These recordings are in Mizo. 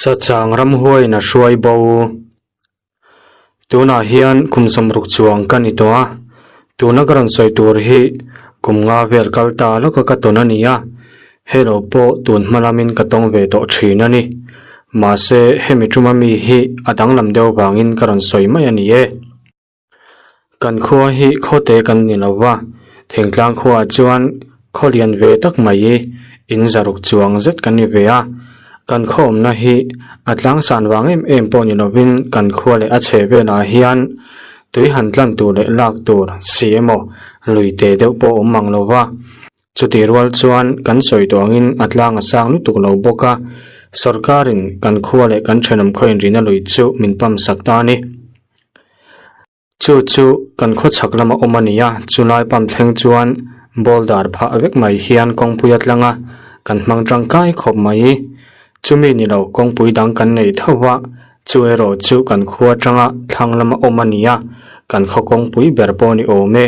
Sachang ramhuaiin a hruai bo. Tunah hian kum sawmruk chuang ka ni tawh a, tuna ka rawn sawi tur hi kum nga vel kal ta lawka ka tawn a ni a, hei lo pawh tun hma lamin ka tawng ve tawh thin a ni. Mahse hemi tuma mi hi a danglam deuh vangin ka rawn sawi mai a ni e. Kan khua hi khawte kan ni lo va, thingtlang khuaah chuan khaw lian ve tak mai hi in zaruk chuang zet kan ni ve a. Kan khaw awmna hi a tlangsan vang em em pawh ni lovin kan khua leh a chheh velah hian tui han tlan tur leh lak tur si emaw lui te deuh pawh a awm mang lo va. Chutih rual chuan kan sawi tawh angin a tlang a sang lutuk lo bawk a, sorkarin kan khua leh kan thenawm khaw inrina lui chu min pump sak ta a ni. Chu chu kan khaw chhak lama awm a ni a, chulai pump thleng chuan boulder phah vek mai hian kawngpui a tlang a, kan hmang tangkai khawp mai. Chumi ni lo kawngpui dang kan nei tho va, chu erawh chu kan khua atanga thlang lama awm a ni a, kan khaw kawngpui ber pawh a ni awm e.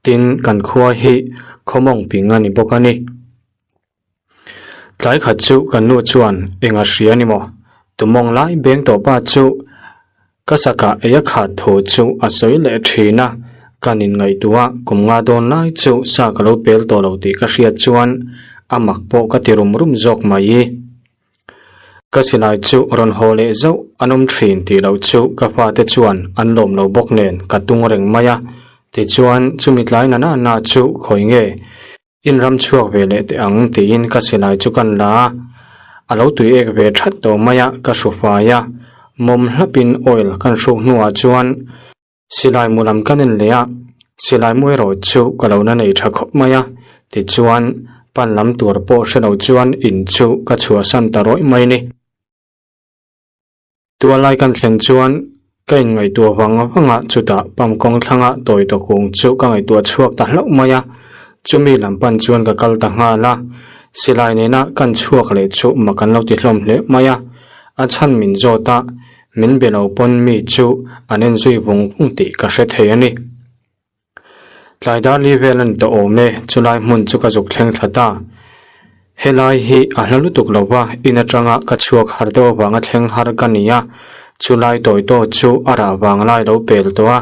Tin, kan khua hi khawmawng ping a ni bawk a ni. Tlai khat chu kan nu chuan eng a hria ni maw? Tumawng lai beng tawh pa chu ka sakah ei a khat thu chu a sawi leh thin a, kan inngaihtuah kum nga dawn lai chu sa ka lo pel tawh lo tih ka hriat chuan a mak pawh ka ti rum rum zawk mai. Ka silai chu rawn haw leh zauh an awm thin tih loh chu ka fate chuan an lawm lo bawk nen ka tung reng mai a, tichuan chumi tlai na na na chu khawi nge In ram chhuak ve leh teh ang tiin ka silai chu kan la a, a lo tui ek ve that tawh mai a, ka hru fai a, mawm hlapin oil kan hruk hnuah chuan silai mu lam kan en leh a, silai mu erawh chu ka lo na nei tha khawp mai a, tichuan pan lam tur pawh hre lo chuan in chu ka chhuahsan ta rawih mai ni. Tualai kan thlen chuan ka inngaihtuah vang vang a, chutah pump kawng thlanga tawi tawh kung chu ka ngaihtuah chhuak ta hlauh mai a, chumi lam pan chuan ka kal ta nghal a, silai nena kan chhuak leh chu mak an lo ti hlawm hle mai a, a chhan min zawt a, min be lo pawn mi chu an en zui vung vung tih ka hre thei a ni. Tlai dar li vel a ni tawh awm e, chulai hmun chu ka zuk thleng thla ta. Helai hi a hla lutuk lo va, in atanga ka chhuak har deuh avanga thleng har ka ni a, chulai tawi tawh chu a rah vang lai lo pel tawh a,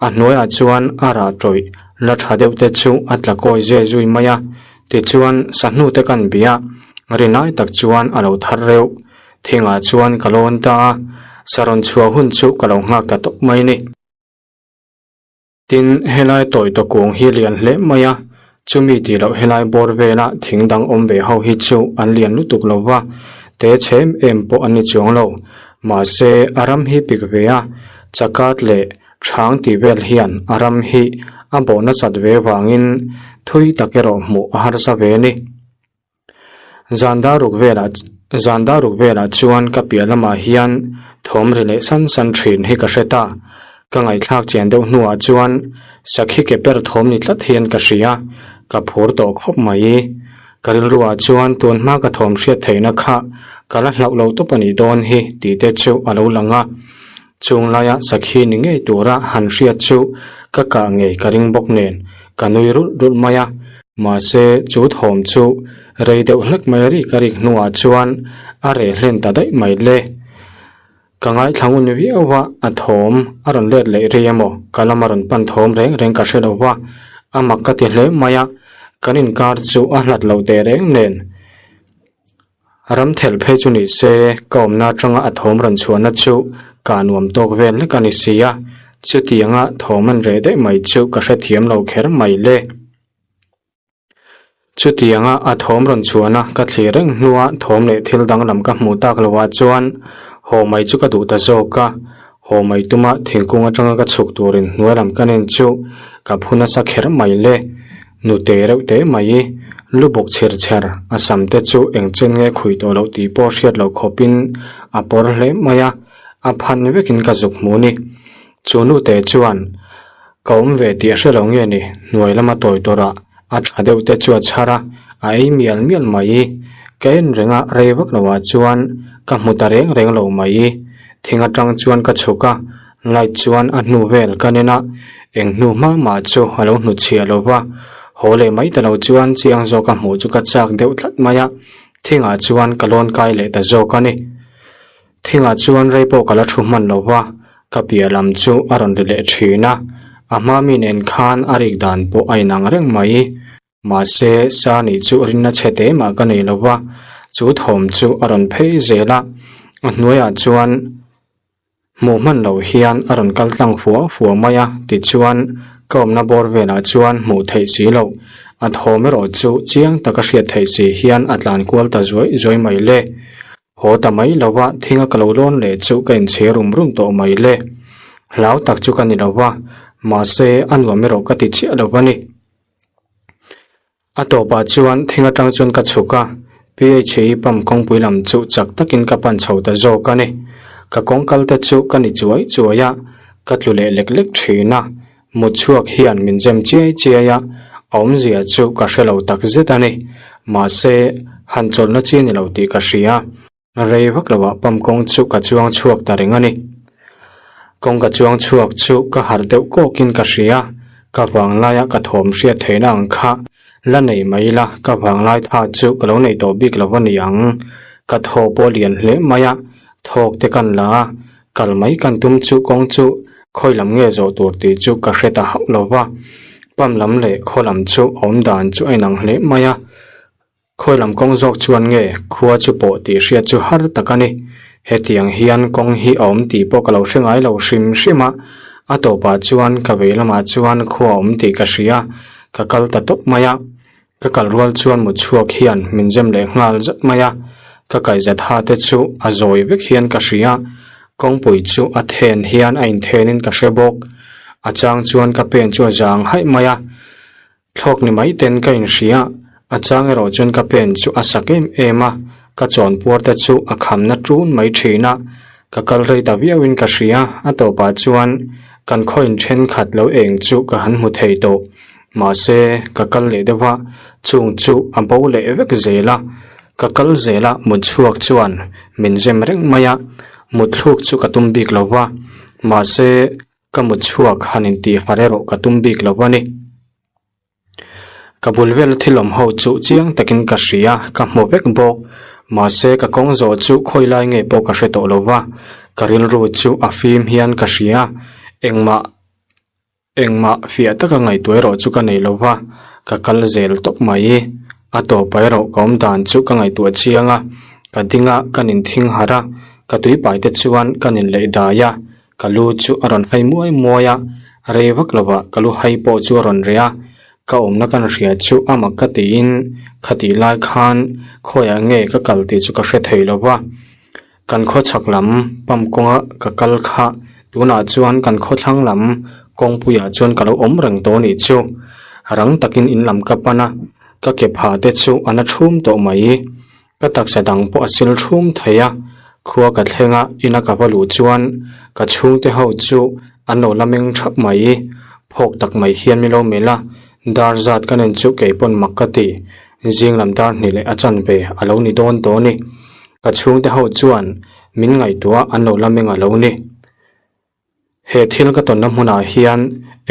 a hnuaiah chuan a rah tawih la tha deuh te chu a tla kawi zeh zui mai a, tichuan sahnu te kan bih a, rinai tak chuan a lo thar reuh. Thingah chuan ka lawn ta a, sarawn chhuah hun chu ka lo nghak ta tawp mai ni. Tin, helai tawi tawh kung hi lian hle mai a, chumi tih loh helai bawr vela thing dang awm ve ho hi chu an lian lutuk lo va, te chhe em em pawh an ni chuang lo. Mahse, a ram hi pik ve a, chakat leh thang tih vel hian a ram hi a bawh nasat ve vangin thui tak erawh hmuh a harsa ve a ni. Zan daruk velah zan daruk velah chuan ka piah lamah hian thawm ri leh san san thin hi ka hre ta. Ka ngaihthlak chian deuh hnuah chuan sakhi ke per thawm ni tlat hian ka hria, ka phur tawh khawp mai. Ka rilruah chuan tun hma ka thawm hriat theihna kha ka la hlauh lo tawp a nih dawn hi tih te chu a lo lang a. Chung laia sakhi ni ngei tura han hriat chu ka kah ngei ka ring bawk nen ka nui rulh rulh mai a. Mahse, chu thawm chu rei deuh hlek mai rik a rik hnuah chuan a reh hlen ta daih mai le. Ka ngaithla ngun viau a, a thawm a rawn let leh rei emaw ka lama rawn pan thawm reng reng ka hre lo va, a mak ka ti hle mai a, kan inkar chu a hlat lo teh reng nen. Ram thelh phei chu ni se, ka awmna atanga a thawm rawn chhuahna chu ka nuam tawk vel hlek a ni si a, chutianga thawm an reh daih mai chu ka hrethiam lo kher mai le. Chutianga a thawm rawn chhuahna ka thlir reng hnua thawm leh thil danglam ka hmuh tak loah chuan haw mai chu ka duh ta zawk a, haw mai tuma thingkung atanga ka chhuk turin hnuai lam ka nen chu ka phu nasa kher mai le. Nute reuh teh mai, lu bawk chher chher, a sam te chu eng chen nge khui tawh loh tih pawh hriat loh khawpin a pawr hle mai a, a phan vekin ka zuk hmu ni. Chu nute chuan ka awm ve tih a hre lo nge ni, hnuai lama tawi tawrh ah a tha deuh te chu a chhar a, a ei mial mial mai. Ka en reng a, rei vak lo ah chuan ka hmu ta reng reng lo mai. Thing atang chuan ka chhuk a, Light chuan a hnu vel ka nen a, eng hnu hma mah chu a lo hnutchhiah lo va, haw leh mai ta lo chuan chiang zawk a hmuh chu ka chak deuh tlat mai a, thingah chuan ka lawn kai leh ta zawk a ni. Thingah chuan rei pawh ka la thu hman lo va, ka piah lam chu a rawn ri leh thin a, a hma mi nen khan a rik dan pawh a inang reng mai. Mahse, sa nih chu rinna chhe te mah ka nei lo va, chu thawm chu a rawn phei zel a, a hnuaiah chuan Hmuh hman loh hian a rawn kal tlang fua fua mai a, tichuan ka awmna bawr velah chuan hmuh theih si loh, a thawm erawh chu chiang taka hriat theih si hian a tlan kual ta zuai zuai mai le. Haw ta mai lo va, thinga ka lo lawn leh chu ka inchhir rum rum tawh mai le. Hlau tak chu ka ni lo va, mahse a nuam erawh ka ti chiah lo va ni. A tawpah chuan thing atang chuan ka chhuk a, PHE pump kawngpui lam chu chak takin ka pan chho ta zawk a ni. Ka kawng kal te chu ka ni chuai chuai a, ka tlu leh lek lek thin a, mut chhuak hian min zem chiai chiai a, a awmzia chu ka hre lo tak zet a ni. Mahse, han chawlhna chi a ni lo tih ka hria. Rei vak loah pump kawng chu ka chuang chhuak ta reng a ni. Kawng ka chuang chhuak chu ka harh deuh kawkin ka hria, ka vanglaia ka thawm hriat theihna ang kha la nei mai ila ka vanglai tha chu ka lo nei tawh bik lo a ni ang. Ka thaw pawh lian hle mai a, thawk te kan la a, kal mai kan tum chu kawng chu khawi lam nge zawh tur tih chu ka hre ta hauh lo va. Pump lam leh khaw lam chu awm dan chu a inang hle mai a. Khawi lam kawng zawk chuan nge khua chu pawh tih hriat chu har tak a ni. Hetiang hian kawng hi a awm tih pawh ka lo hre ngai lo hrim hrim a, a tawpah chuan ka vei lamah chuan khua a awm tih ka hria, ka kal ta tawp mai a. Ka kal rual chuan mut chhuak hian min zem leh nghal zat mai a, ka kaihzat ha te chu a zawi vek hian ka hria, kawngpui chu a then hian a inthenin ka hre bawk. A chang chuan ka pen chu a zang haih mai a. Thlawk ni mai ten ka inhria, a chang erawh chuan ka pen chu a sak em em a, ka chawnpuar te chu a khamna ṭun mai ṭhin a, ka kal rei ta viauin ka hria, a tawpah chuan kan khawiin ṭhenkhat lo eng chu ka han hmu thei tawh, mahse ka kal leh deuh a, chung chu a bo leh vek zel a, ka kal zel a mut chhuak chuan min zem reng mai a, mut thluk chu ka tum bik lo va, mahse. Ka mut chhuak han intih harh erawh ka tum bik lo a ni. Ka bul vel thil awm ho chu chiang takin ka hria, ka hmu vek bawk. Mahse ka kawng zawh chu khawi lai nge pawh ka hre tawh lo va, ka rilru chu a fim hian ka hria. Engmah engmah fiah taka ngaihtuah erawh chu ka nei lo va, ka kal zel tawp mai. A tawpah erawh ka awm dan chu ka ngaihtuah chiang a, ka ding a, ka ninthing harh a, ka tuipai te chuan ka ninleih dai a. Ka lu chu a rawn hai muai muai a, rei vak lovah ka lu hai pawh chu a rawn reh a, ka awmna kan hria chu a mak ka tiin khatih lai khan khawiah nge ka kal tih chu ka hre thei lo va. Kan khawchhak lam pump kawnga ka kal kha tunah chuan kan khawthlang lam kawngpuiah chuan ka lo awm reng tawh anih chu. Rang takin in lam ka pan a, ka ke phah te chu a na thum tawh mai. Ka taksa dang pawh a sil thum thei a, khua ka thleng a, ina ka va luh chuan ka chhungte ho chu an lo la meng thap mai. Phawk tak mai hian min lo melh a, dar zat ka nen chu kei pawn mak ka ti. Zing lam dar hnih leh a chanve a lo ni dawn tawh a ni. Ka chhungte ho chuan min ngaihtuah an lo la meng a lo ni. He thil ka tawnna hmunah hian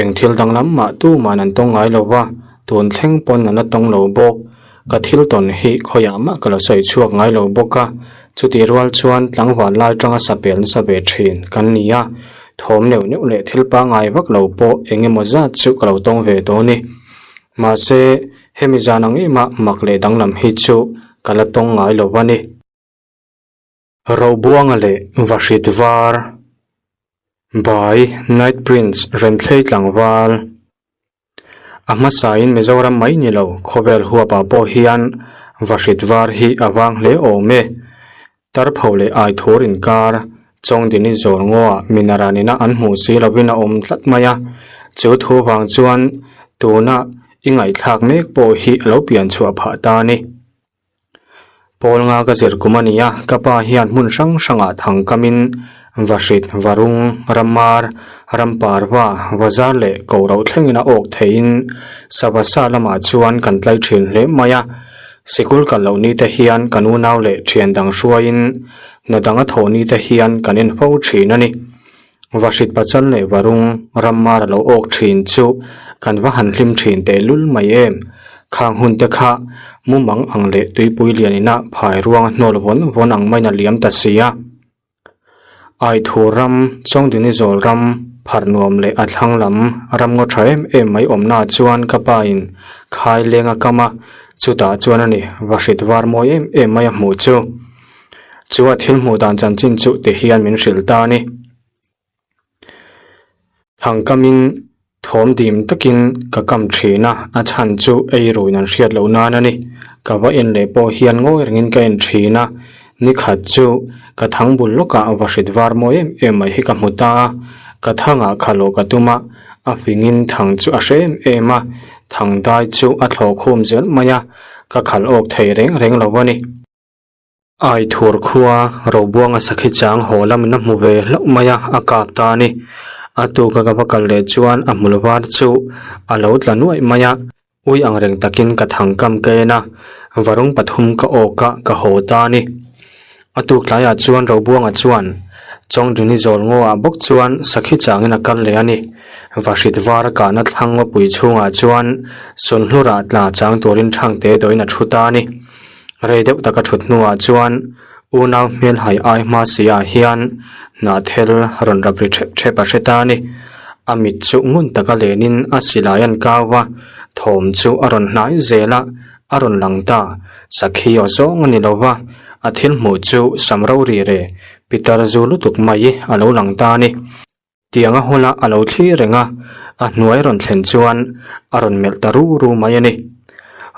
eng thil danglam mah tuman an tawng ngai lo va, tun thleng pawn an la tawng lo bawk. Ka thil tawn hi khawiah mah ka lo sawi chhuak ngai lo bawk a, chutih rual chuan tlangval lai tanga sapel nasa ve thin kan ni a, thawm neuh neuh leh thil pangngai vak lo pawh eng emaw zat chu ka lo tawng ve dawn ni. Mahse, hemi zan ang emah mak leh danglam hi chu ka la tawng ngai lo va ni. Robuanga leh Vahrit Var by Night Prince Renthlei Tlangval A hmasain Mizoram mai ni lo khawvel huapah pawh hian Vahrit Var hi a vang hle awm e. Tarpho leh Aithur inkar Chawngdini zawl ngaw-ah minaranina an hmuh si lovin a awm tlat mai a, chu thu vang chuan tuna i ngaihthlak mek pawh hi a lo pian chhuah phah ta a ni. Pawl nga ka zir kum a ni a, ka pa hian hmun hrang hrangah thang kamin Vahrit, Varung, Ramar, Ramparva, Vazar leh Kohroh thlengin a awk theiin sava sa lamah chuan kan tlai thin hle mai a. Sikul kal loh ni te hian kan unau leh thian dang hruaiin hna dang a thawh ni te hian kan en fo thin a ni. Vahrit pachal leh varung rammar a lo awk thin chu kan va han hlim thin teh lul mai em. Khang hun te kha mumang ang leh tuipui lian ina phai ruang a hnawl vawn vawn ang maiin a liam ta si a. Aithur ram, Chawngdini zawl ram, pharh nuam leh a thlang lam ram ngaw tha em em mai awmnaah chuan ka pa in khai leng a kam a, chutah chuan a ni vahrit var mawi em em mai a hmuh chu. Chu a thil hmuh dan chanchin chu ti hian min hrilh ta a ni. Thangkamin thawm dim takin ka kam thin a, a chhan chu ei ruin an hriat loh nan a ni. Ka va en leh pawh hian ngawi rengin ka en thin a, ni khat chu ka thang bul lawkah vahrit var mawi em em mai hi ka hmu ta a, ka thangah kha lawh ka tum a, a fingin thang chu a hre em em a, thang dai chu a thlawh khum zel mai a, ka khalh awk thei reng reng lo a ni. Aithur khua Robuanga sakhi chang haw lamin a hmu ve hlauh mai a, a kap ta a ni. A tuka ka va kal leh chuan a hmul var chu a lo tla nuaih mai a, ui ang reng takin ka thang kam ka en a, varung pathum ka awk a, ka haw ta a ni. A tuk tlaiah chuan Robuanga chuan Chawngduni zawl ngaw ah bawk chuan sakhi changin a kal leh a ni. Vahrit var a kahna thlang ngawpui chhungah chuan Sunhlurah tla chang turin Thangte dawhin a thu ta a ni. Rei deuh taka thut hnuah chuan unau hmelhai ai hma si ah hian hnahthel rawn rap ri thep thep a hre ta a ni. A mit chu ngun taka lenin a silai an kau a, thawm chu a rawn hnai zel a, a rawn lang ta. Sakhi aw zawng a ni lo va, a thil hmuh chu sam rori re pitar zu lutuk mai a lo lang ta a ni. Tiang a hawla a lo thlir reng a, a hnuai rawn thlen chuan a rawn melh ta ru ru mai a ni.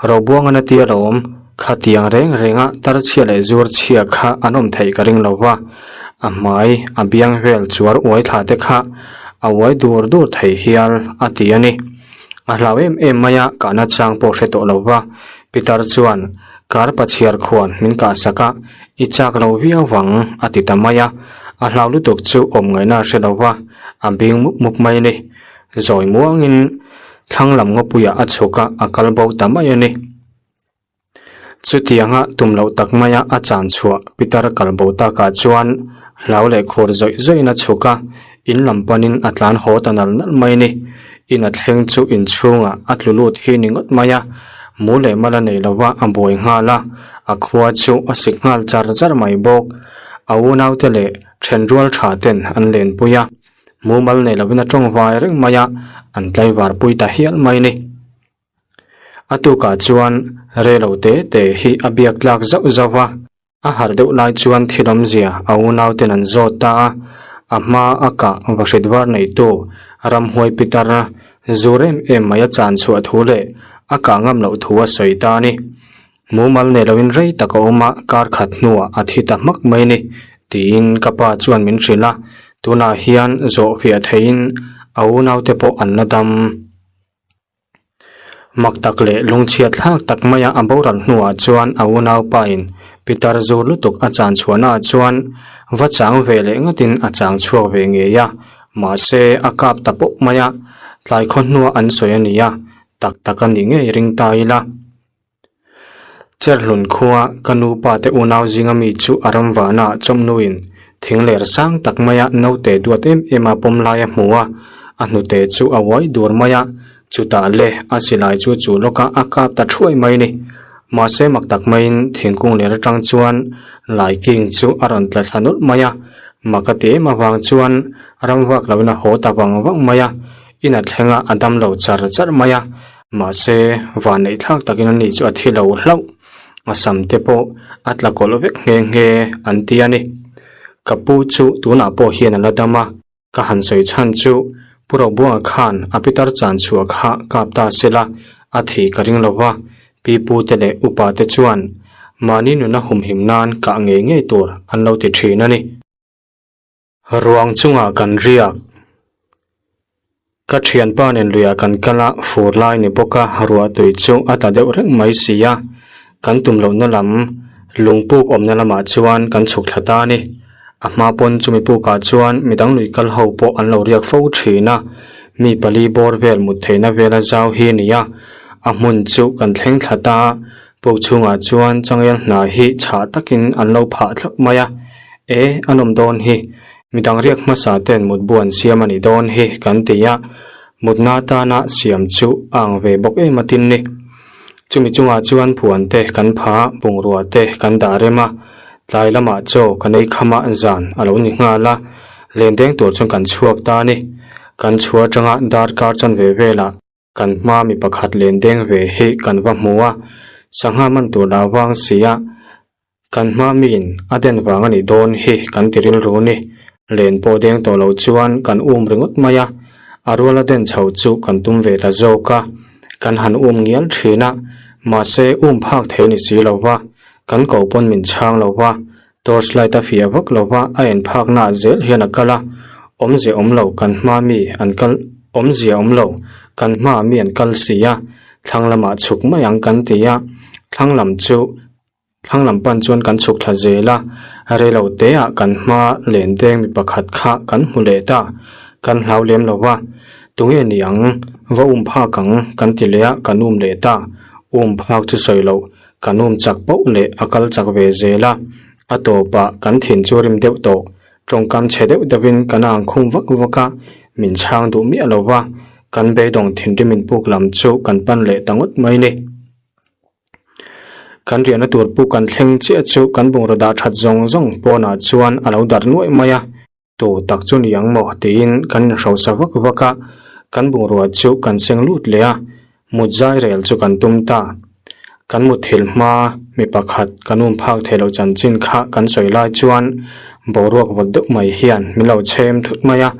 Robuanga na tia lo awm, kha tiang reng renga tar chhia leh zuar chhia kha an awm theih ka ring lo va, a hmai a biang vel chuar uai thla te kha a uai dur dur thei hial a ti a ni. A hlau em em mai a, kahna chang pawh hre tawh lo va, Pitar chuan kar pachhiar khuan min kahsak a, I chak lo viau vang, a ti ta mai a. A hlau lutuk chu awm ngaihna a hre lo va, a bing mup mup mai a ni. Zawi muangin thlang lam ngawpuiah a chhuk a, a kal bo ta mai a ni. Chutianga tum loh tak maia a chan chhuah Pitar kal bo takah chuan hlau leh khur zawih zawihin a chhuk a, in lam panin a tlan haw ta nal nal mai a ni. In a thleng chu inchhungah a tlu lut hi ni ngawt mai a, mu leh mal a nei lo va, a buai nghal a, a khua chu a sik nghal char char mai bawk. A unaute leh thenrual tha ten an lenpui a, mumal nei lovin a tawng vai reng mai a, an tlaivar pui ta hial mai a ni. A tukah chuan relo te te hi a biak tlak zauh zauh va. A harh deuh lai chuan thil awmzia a unauten an zawt ta a, a hma a kah vahrit var neitu ramhuai pitar zu rem em mai a chan chhuah thu leh a kah ngam loh thu a sawi ta a ni. Mumal nei loin rei tak a awm a, kar khat hnuah a thi ta hmak mai a ni, tiin ka pa chuan min hrilh a, tunah hian zawh fiah theiin a unaute pawh an la dam. Mak tak leh lungchhiat thlak tak maia a boral hnuah chuan a unaupa in pitar zur lutuk a chan chhuahnaah chuan va chang ve leh ngatin a chang chhuak ve ngei a, mahse a kap ta pawp mai a, tlai khaw hnua an sawi a ni a, tak tak a nih ngei ring ta ila. Cherhlun khua ka nupa te unau zinga mi chu a ram vana chawmnuin thing ler sang tak maia naute duat em em a pawm lai a hmu a, a hnute chu a uai dur mai a, chutah le a silai chu chu lawkah a kap ta thuai mai a ni. Mahse mak tak maiin thingkung ler atang chuan lai king chu a rawn tla thla nawlh mai a, mak a ti em avang chuan ram vak loin a haw ta vang vang mai a, in a thleng a a dam lo char char mai a. Mahse, vanneih thlak takin ani chu a thi lo hlauh. A sam te pawh a tla kawlh vek nghe nghe an ti a ni. Ka pu chu tunah pawh hian a la dam a, ka han sawi chhan chu Pu Robuanga khan a pitar chan chhuah kha kap ta sela a thih ka ring lo va, pi pu te leh upa te chuan mahni nuna humhim nan kah ngei ngei tur an lo ti thin a ni. Ruang chungah kan riak. Ka thianpa nen luiah kan kal a, fur lai ni bawk a, ruah tui chu a tla deuh reng mai si a. Kan tum lohna lam, lungpuk awmna lamah chuan kan chhuk thla ta a ni. A hma pawn chumi pukah chuan midang lui kal ho pawh an lo riak fo thin a, mi pali bawr vel mut theihna vela zau hi a ni a. A hmun chu kan thleng thla ta a, Puk chhungah chuan changel hna hi chhah takin an lo phah thlap mai a, E, a nawm dawn hi, midang riak hmasa ten mutbu an siam a nih dawn hi kan ti a, mutna atana siam chu a ang ve bawk em atin ni. Chumi chungah chuan phuan te kan pha, bungrua te kan dah rem a, tlai lamah chaw kan ei kham a zan a lo ni nghal a. Len deng tur chuan kan chhuak ta a ni. Kan chhuah atanga darkar chanve velah kan hma mi pakhat len deng ve hi kan va hmu a, sangha man tur lah vang si a, kan hma miin a den vang a nih dawn hi kan ti rilru ni. Len pawh deng tawh lo chuan kan um ringawt mai a, a ruala den chho chu kan tum ve ta zawk a, kan han um ngial thin a, mahse um phak thei ni si lo va, kan ko pawn min chhang lo va, Torch light a fiah vak lo va, a en phak naah zel hian a kal a, awmzia awm lo kan hma mi an kal awmzia awm lo kan hma mi an kal si a, thlang lamah chhuk mai ang kan ti a, thlang lam chu thlang lam pan chuan kan chhuk thla zel a, reilo te ah kan hma len deng mi pakhat kha kan hmu leh ta, kan hlau lem lo va, tunge ni ang va um phak ang kan ti leh a kan um leh ta, um phak chu sawi loh. Kan um chak pauh leh a kal chak ve zel a, a tawpah kan thin chu rim deuh tawh. Tawngkam chhe deuh deuhin kan ang khum vak vak a, min chhang duh miah lo va, kan beidawng thinrim in puk lam chu kan pan leh ta ngawt mai ni. Kan riahna tur puk kan thleng chiah chu kan bungraw dah that zawng zawng pawnah chuan a lo darh nuaih mai a. Tu tak chu ni ang maw tiin kan inhrosa vak vak a, kan bungrua chu kan seng lut leh a, mut zai rel chu kan tum ta. Kan mutthilh hma mi pakhat kan um phak theih loh chanchin kha kan sawi lai chuan boruak vawt deuh mai hian min lo chhem thut mai a,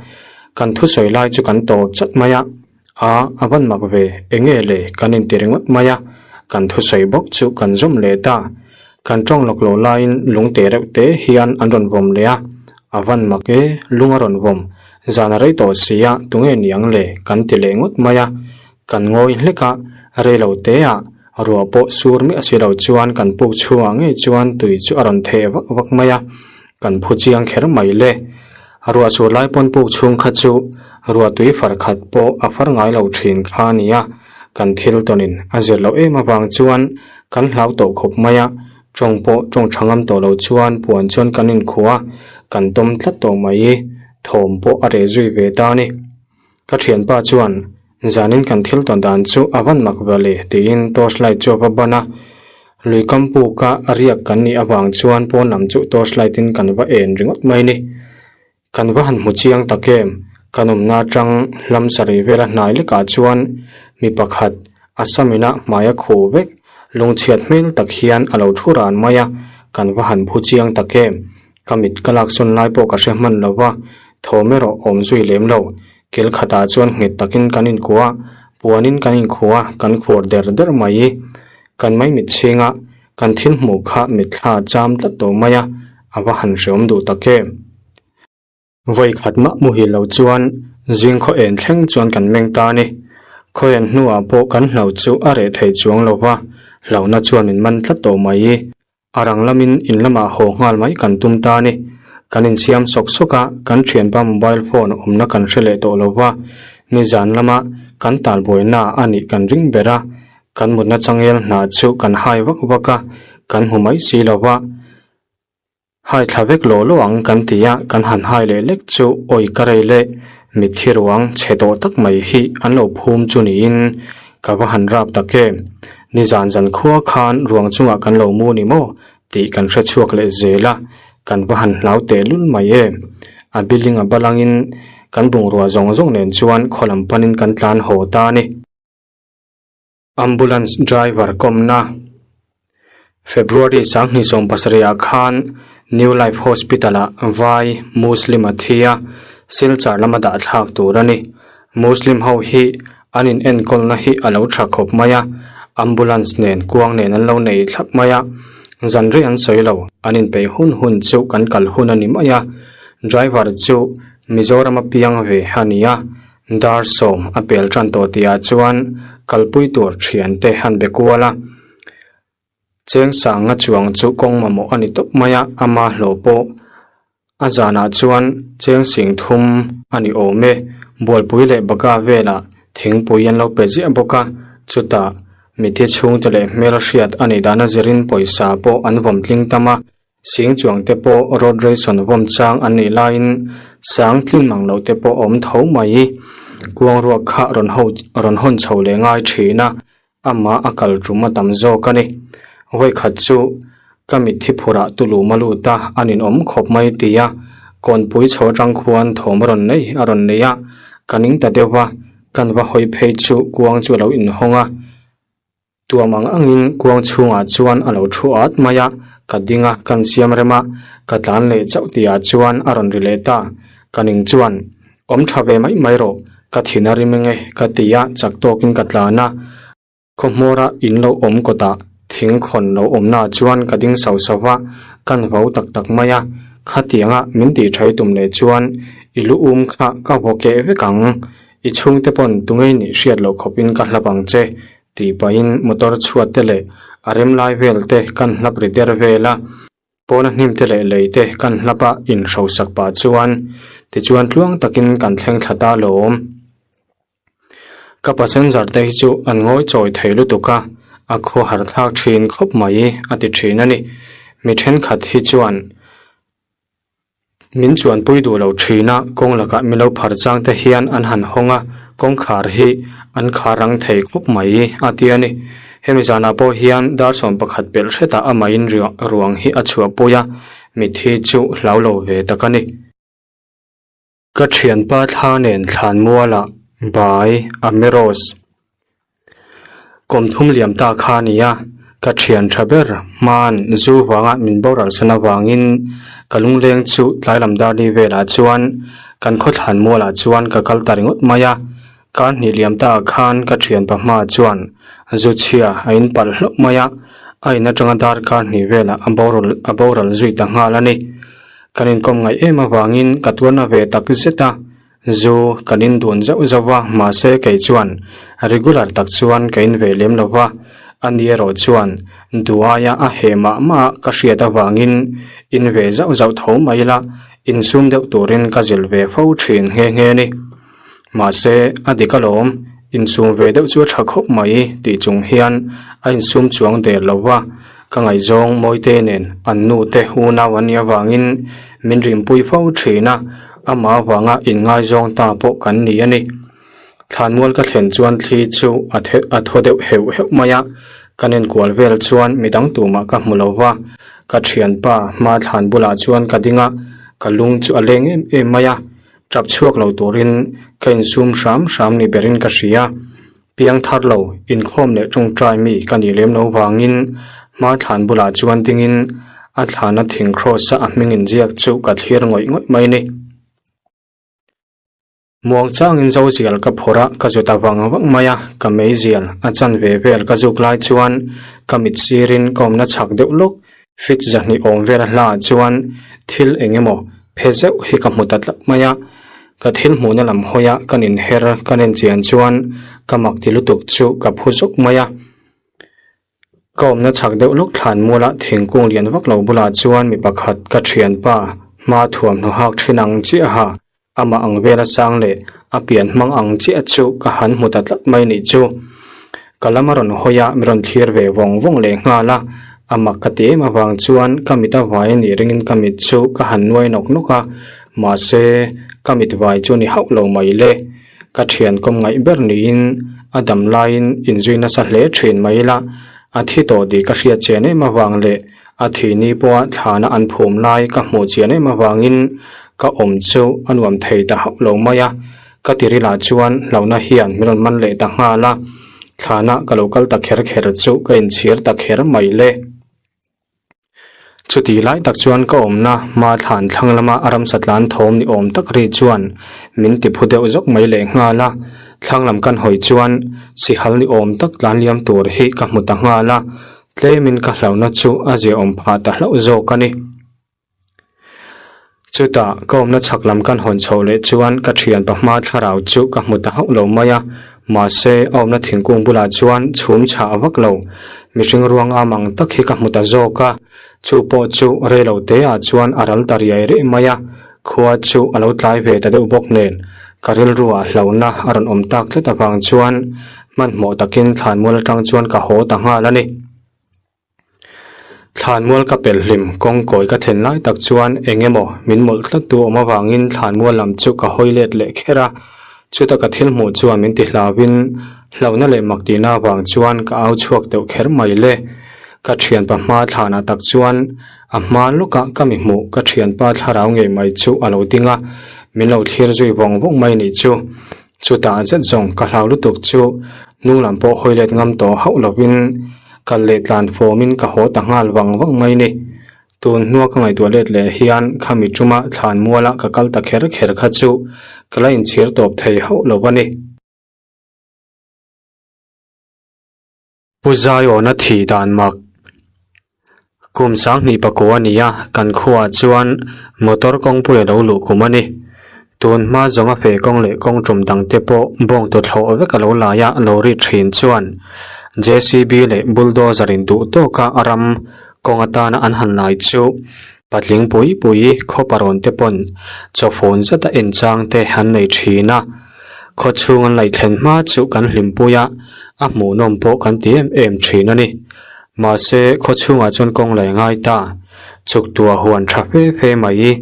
kan thusawi lai chu kan tawp chat mai a, a a van mak ve, enge le kan inti ringawt mai a, kan thusawi bawk chu kan zawm leh ta. Kan tawng lawk loh laiin lung te reuh te hian an rawn vawm leh a, a van mak e, lung a rawn vawm, zan a rei tawh si a, tunge ni ang le kan ti leh ngawt mai a, kan ngawi hlek a, rei lo te ah ruah pawh sur miah si lo chuan kan puk chhungah ngei chuan tui chu a rawn theh vak vak mai a, kan phu chiang kher mai le. Ruah sur lai pawn puk chhung kha chu ruah tui far khat pawh a far ngai lo thin kha a ni a, Kan thil tawnin a zir loh em avang chuan kan hlau tawh khawp mai a, tawng pawh tawng tha ngam tawh lo chuan puan chuan kan inkhuh a, kan tawm tlat tawh mai i thawm pawh a reh zui ve ta a ni. Ka thianpa chuan, Zanin kan thil tawn dan chu a van mak ve le tiin torch light chu a va ban a, lui kam puka riak kan nih avang chuan pawn lam chu torch light in kan va en ringawt mai ni. Kan va han hmu chiang tak em? Kan awmna atang hlam sarih vela hnai lekah chuan mi pakhat a samina hmai a khuh vek, lungchhiat hmel tak hian a lo thu ran mai a, kan va han phu chiang tak em? Ka mit ka laksawn lai pawh ka hre hman lo va, thawm erawh awm zui lem lo. Kil khatah chuan nghet takin kan inkuah a, puanin kan inkhuh a, kan khuar der der mai. Kan maimit chhinga Kan thil hmuh kha mitthla a cham tlat tawh mai a, a va han hreawm duh tak em? Vawi khat mah muhil lo chuan zing khaw en thleng chuan kan meng ta a ni. Khaw en hnuah pawh kan hlo chu a reh thei chuang lo va, hlauhna chuan min man tlat tawh mai. A rang lamin in lamah haw nghal mai kan tum ta a ni. Kan insiam sawk sawk a, kan thianpa mobile phone awmna kan hre leh tawh lo va, nizan lama kan talbuaina a nih kan ring ber a, Kan mutna changel hna chu kan hai vak vak a, kan hmu mai si lo va. Hai thla vek lawh lawh ang kan ti a, kan han hai leh lek chu awi ka rei leh mitthi ruang chhe tawh tak mai hi an lo phum chu niin ka va han rap tak em. Nizan zan khua khan ruang chungah kan lo mu ni maw tih kan hre chhuak leh zel a, kan va han hlau teh lul mai em. A building a balangin kan bungrua zawng zawng nen chuan khaw lam panin kan tlan haw ta a ni. Ambulance driver kawmna February 2017 ah khan New Life Hospital ah vai Muslim a thi a, Silchar lama dah thlak tur a ni. Muslim ho hi an in enkawlna hi a lo tha khawp mai a, ambulance nen kuang nen an lo nei thlap mai a, zan rei an sawi lo, an inpeih hun hun chu kan kal hun a ni mai a, driver chu Mizoram a piang ve a ni a, Dar sawm a pel tan tawh tihah chuan kalpui tur thiante han be kual a, cheng sanga chuang chu kawng mamawh a ni tawp mai a, ama hlawh pawh a zanah chuan cheng sing thum a ni awm e, bualpui leh baga velah thingpui an lo pe ziah bawk a, chutah mitthi chhungte leh hmelhriat a nih dana zirin pawisa pawh an vawm tling tam a. Sing chuang te pawh road ration vawm chang an nih laiin sang tlin mang loh te pawh a awm tho mai. Kuang ruak kha rawn ho rawn hawn chho leh ngai thin a, amah a kal tum a tam zawk a ni. Vawikhat chu ka mitthi phurah tulum a lut a, a ninawm khawp mai ti a, Kawnpui chho atang khuan thawm a rawn nei a rawn nei a, ka ning ta deuh va, kan va hawi phei chu kuang chu a lo inhawng a. Tuam ang angin kuang chhungah chuan a lo thu at mai a, ka ding a, kan siam rem a, ka tlan leh chauh tihah chuan a rawn ri leh ta. Ka ning chuan, Awm tha ve mai mai rawh, ka thin a rim eng e, ka ti a, chak tawkin ka tlan a. Khawhmawra in lo awm kawtah thing khawn lo awmnaah chuan ka ding sauh sauh va, kan vau tak tak mai a, khatianga min tih tha i tum leh chuan i lu um kha ka vaw keh vek ang, i chhungte pawn tungei nih hriat loh khawpin ka hlap ang che tih pahin motor chhuat te leh a rem lai vel te kan hlap ri der vel a, pawna hnim te leh lei te kan hlap a inhrosak pah chuan tichuan tluang takin kan thleng thla ta lawm. Ka passenger te hi chu an ngawi chawi thei lutuk a, a khawhar thlak thin khawp mai a ti thin a ni. Mi thenkhat hi chuan min chuanpui duh lo thin a, kawng lakah mi lo phar chang te hian an han hawng a, kawngkhar hi an khar rang thei khawp mai a ti a ni. Hemi zanah pawh hian dar 11 pelh hretah amahin ruang hi a chhuahpui a, mitthi chu hlau lo ve tak a ni. Ka thianpa thla nen thlan mualah bai Ameros kawm thum liam ta kha a ni a, ka thian tha ber hman zu vanga min boral san avangin ka lungleng chu tlai lam dar ni velah chuan kan khaw thlan mualah chuan ka kal ta ringawt mai a, kar hnih liam ta ah khan ka thianpa hma chuan zu chhia a in palh hlauh mai a, a in atanga dar kar hnih velah a boral a boral zui ta nghal a ni. Kan inkawm ngaih em avangin ka tuarna ve tak zet a, zu kan in dun zauh zauh a, mahse kei chuan regular tak chuan ka in ve lem lo va, ani erawh chuan duh aia a heh mah mah ka hriat avangin in ve zauh zauh tho mai ila, insum deuh turin ka zilh ve fo thin nghe nghe a ni. Mahse, a dik alawm, insum ve deuh chu a tha khawp mai tih chung hian a insum chuang der lo va, ka ngaihzawng Mawite nen an nu te unau an nih avangin min rinpui fo thin a, amah avanga inngaizawng ta pawh kan ni a ni. Thlanmual ka thlen chuan thli chu a a thaw deuh heuh heuh mai a, kan enkual vel chuan midang tumah ka hmu lo va, ka thianpa hma thlan bulah chuan ka ding a, ka lung chu a leng em em mai a. Tap chhuak lo turin ka insum hram hram ni berin ka hria. Piang thar lo, inkhawm leh tawngtai mi ka nih lem lo vangin hma thlan bulah chuan dingin a thlana thing cross a a hming inziak chu ka thlir ngawih ngawih mai ni. Muang changin zozial ka phawrh a, ka zut a vang vang mai a, ka meizial a chanve vel ka zuk lai chuan ka mit sirin ka awmna chhak deuh lawk Fit zahnih awm vel a hlaah chuan thil eng emaw phe zeuh hi ka hmu ta tlat mai a, ka thil hmuhna lam hawia kan inher kan enchian chuan ka mak ti lutuk chu ka phu zawk mai a. Ka awmna chhak deuh lawk thlan muala thingkung lian vak lo bulah chuan mi pakhat ka thianpa hma thuamhnaw hak thin ang chiaha Amah ang vela sang leh a pian hmang ang chiah chu ka han hmu ta tlat mai nih chu. Ka lam a rawn hawi a, mi rawn thlir ve vawng vawng leh nghal a. A mak ka ti em avang chuan ka mit a vai anih ringin ka mit chu ka han nuai nawk nawk a, mahse ka mit vai chu ni hauh lo mai le. Ka thian kawm ngaih ber niin a dam laiin inzui nasa hle thin mai ila, a thi tawh tih ka hriat chian em avang leh A thih ni pawha thlana an phum lai ka hmuh chian em avangin ka awm chu a nuam thei ta hauh lo mai a, ka tirilah chuan hlauhna hian min rawn man leh ta nghal a, thlana ka lo kal ta kher kher chu ka inchhir ta kher mai le. Chuti lai tak chuan ka awmna hma thlan thlang lama a ramsa tlan thawm ni awm tak ri chuan min ti phu deuh zawk mai leh nghal a, thlang lam kan hawi chuan sihal ni awm tak tlan liam tur hi ka hmu ta nghal a, Tlemin ka hlauhna chu a ziaawm phah ta hlauh zawk a ni. Chutah ka awmna chhak lam kan hawn chhoh leh chuan ka thian pahma thlarau chu ka hmu ta hauh lo mai a, mahse a awmna thingkung bulah chuan chhum chhah vak lo. Mihring ruang am ang tak hi ka hmu ta zawk a, chu pawh chu rei lo te ah chuan a ral ta riai riai mai a, khua chu a lo tlai ve ta deuh bawk nen ka rilruah hlauhna a rawn awm tak tlat avang chuan Hmanhmawh takin thlanmual atang chuan ka haw ta nghal a ni. Thlanmual ka pelh hlim kawng kawi ka thlen lai tak chuan eng emaw min mawlh tlat tu awm avangin thlanmual lam chu ka hawi let leh kher a. Chuta ka thil hmuh chuan min ti hlauhin hlauhna leh mak tihna avang chuan ka au chhuak deuh kher mai le. Ka thianpa hma thlanah tak chuan. A hma lawkah ka mi hmuh ka thianpa thlarau ngei mai chu a lo ding a, min lo thlir zui vawng vawng mai nih chu. Chutah zet zawng ka hlau lutuk chu hnung lam pawh hawi let ngam tawh hauh lovin kal leh tlan fawmin ka haw ta nghal vang vang mai ni. Tun hnua ka ngaihtuah let leh hian khami tuma thlan muala ka kal ta kher kher kha chu ka la inchhir tawp thei hauh lo a ni. Pu Zaiawna thih dan mak. Kum 20 pakua a ni a, kan khuaah chuan motor kawngpui a lo luh kum a ni. Tun hma zawnga feh kawng leh kawng tum dangte pawh bawng tuthlawh vek a lo lai a, lo ri thin chuan JCB leh bulldozer in duh tawka a ram kawng atana an han lai chu patling pui pui khaw parawn te pawn chawfun zeta enchang te an nei thin a. Khaw chhung an laih thlen hma chu kan hlimpui a, a hmuhnawm pawh kan ti em em thin a ni. Mahse, khaw chhungah chuan kawng leh ngai ta, chuk tua huan tha fe fe mai,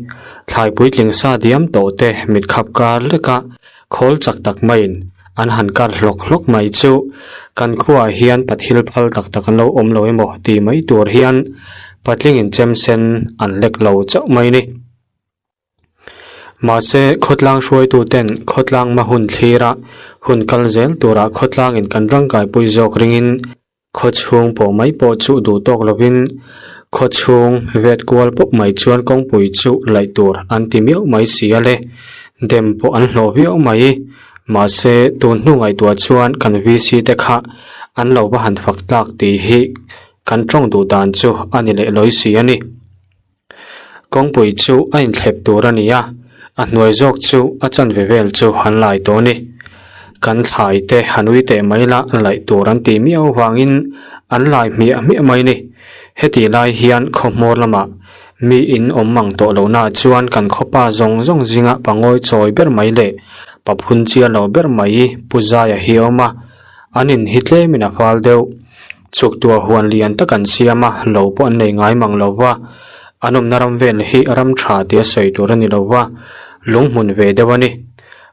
thlai puitling sa diam tawh te mit khap kar leka khawl chak tak maiin an han kar hlawk hlawk mai chu kan khuaah hian pathil phal tak tak an lo awm lo emaw tih mai tur hian patlingin chem sen an lek lo chauh mai ni. Mahse, khawtlang hruaituten khawtlang hma hun thlira hun kal zel turah khawtlangin kan rangkaipui zawk ringin khaw chhung pawh mai pawh chu duh tawk lovin khaw chhung vet kual pawp mai chuan kawngpui chu laih tur an ti miau mai si a le. Dem pawh an hlawh viau mai. Mahse, tun hnu ngaihtuah chuan kan VC te kha an lo va han fak tlak tih hi kan tawng duh dan chu a ni leh lawi si a ni. Kawngpui chu a inthlep tur a ni a, a hnuai zawk chu a chanve vel chu an lai tawh a ni. Kan thlai te han ui teh mai la laih tur an tih miau vangin an lai hmiah hmiah mai a ni. Hetih lai hian khaw hmawr lamah mi in awm mang tawh lohnaah chuan kan khawpa zawng zawng zinga pangawi chawi ber mai leh paphun chial lo ber mai Pu Zaia hi a awm a, an in hi tlemin a fal deuh. Chuktuah huan lian tak an siam a, lo pawh an nei ngai mang lo va, an awmna ram vel hi ram tha tia sawi tur a ni lo va, lunghmun ve deuh a ni.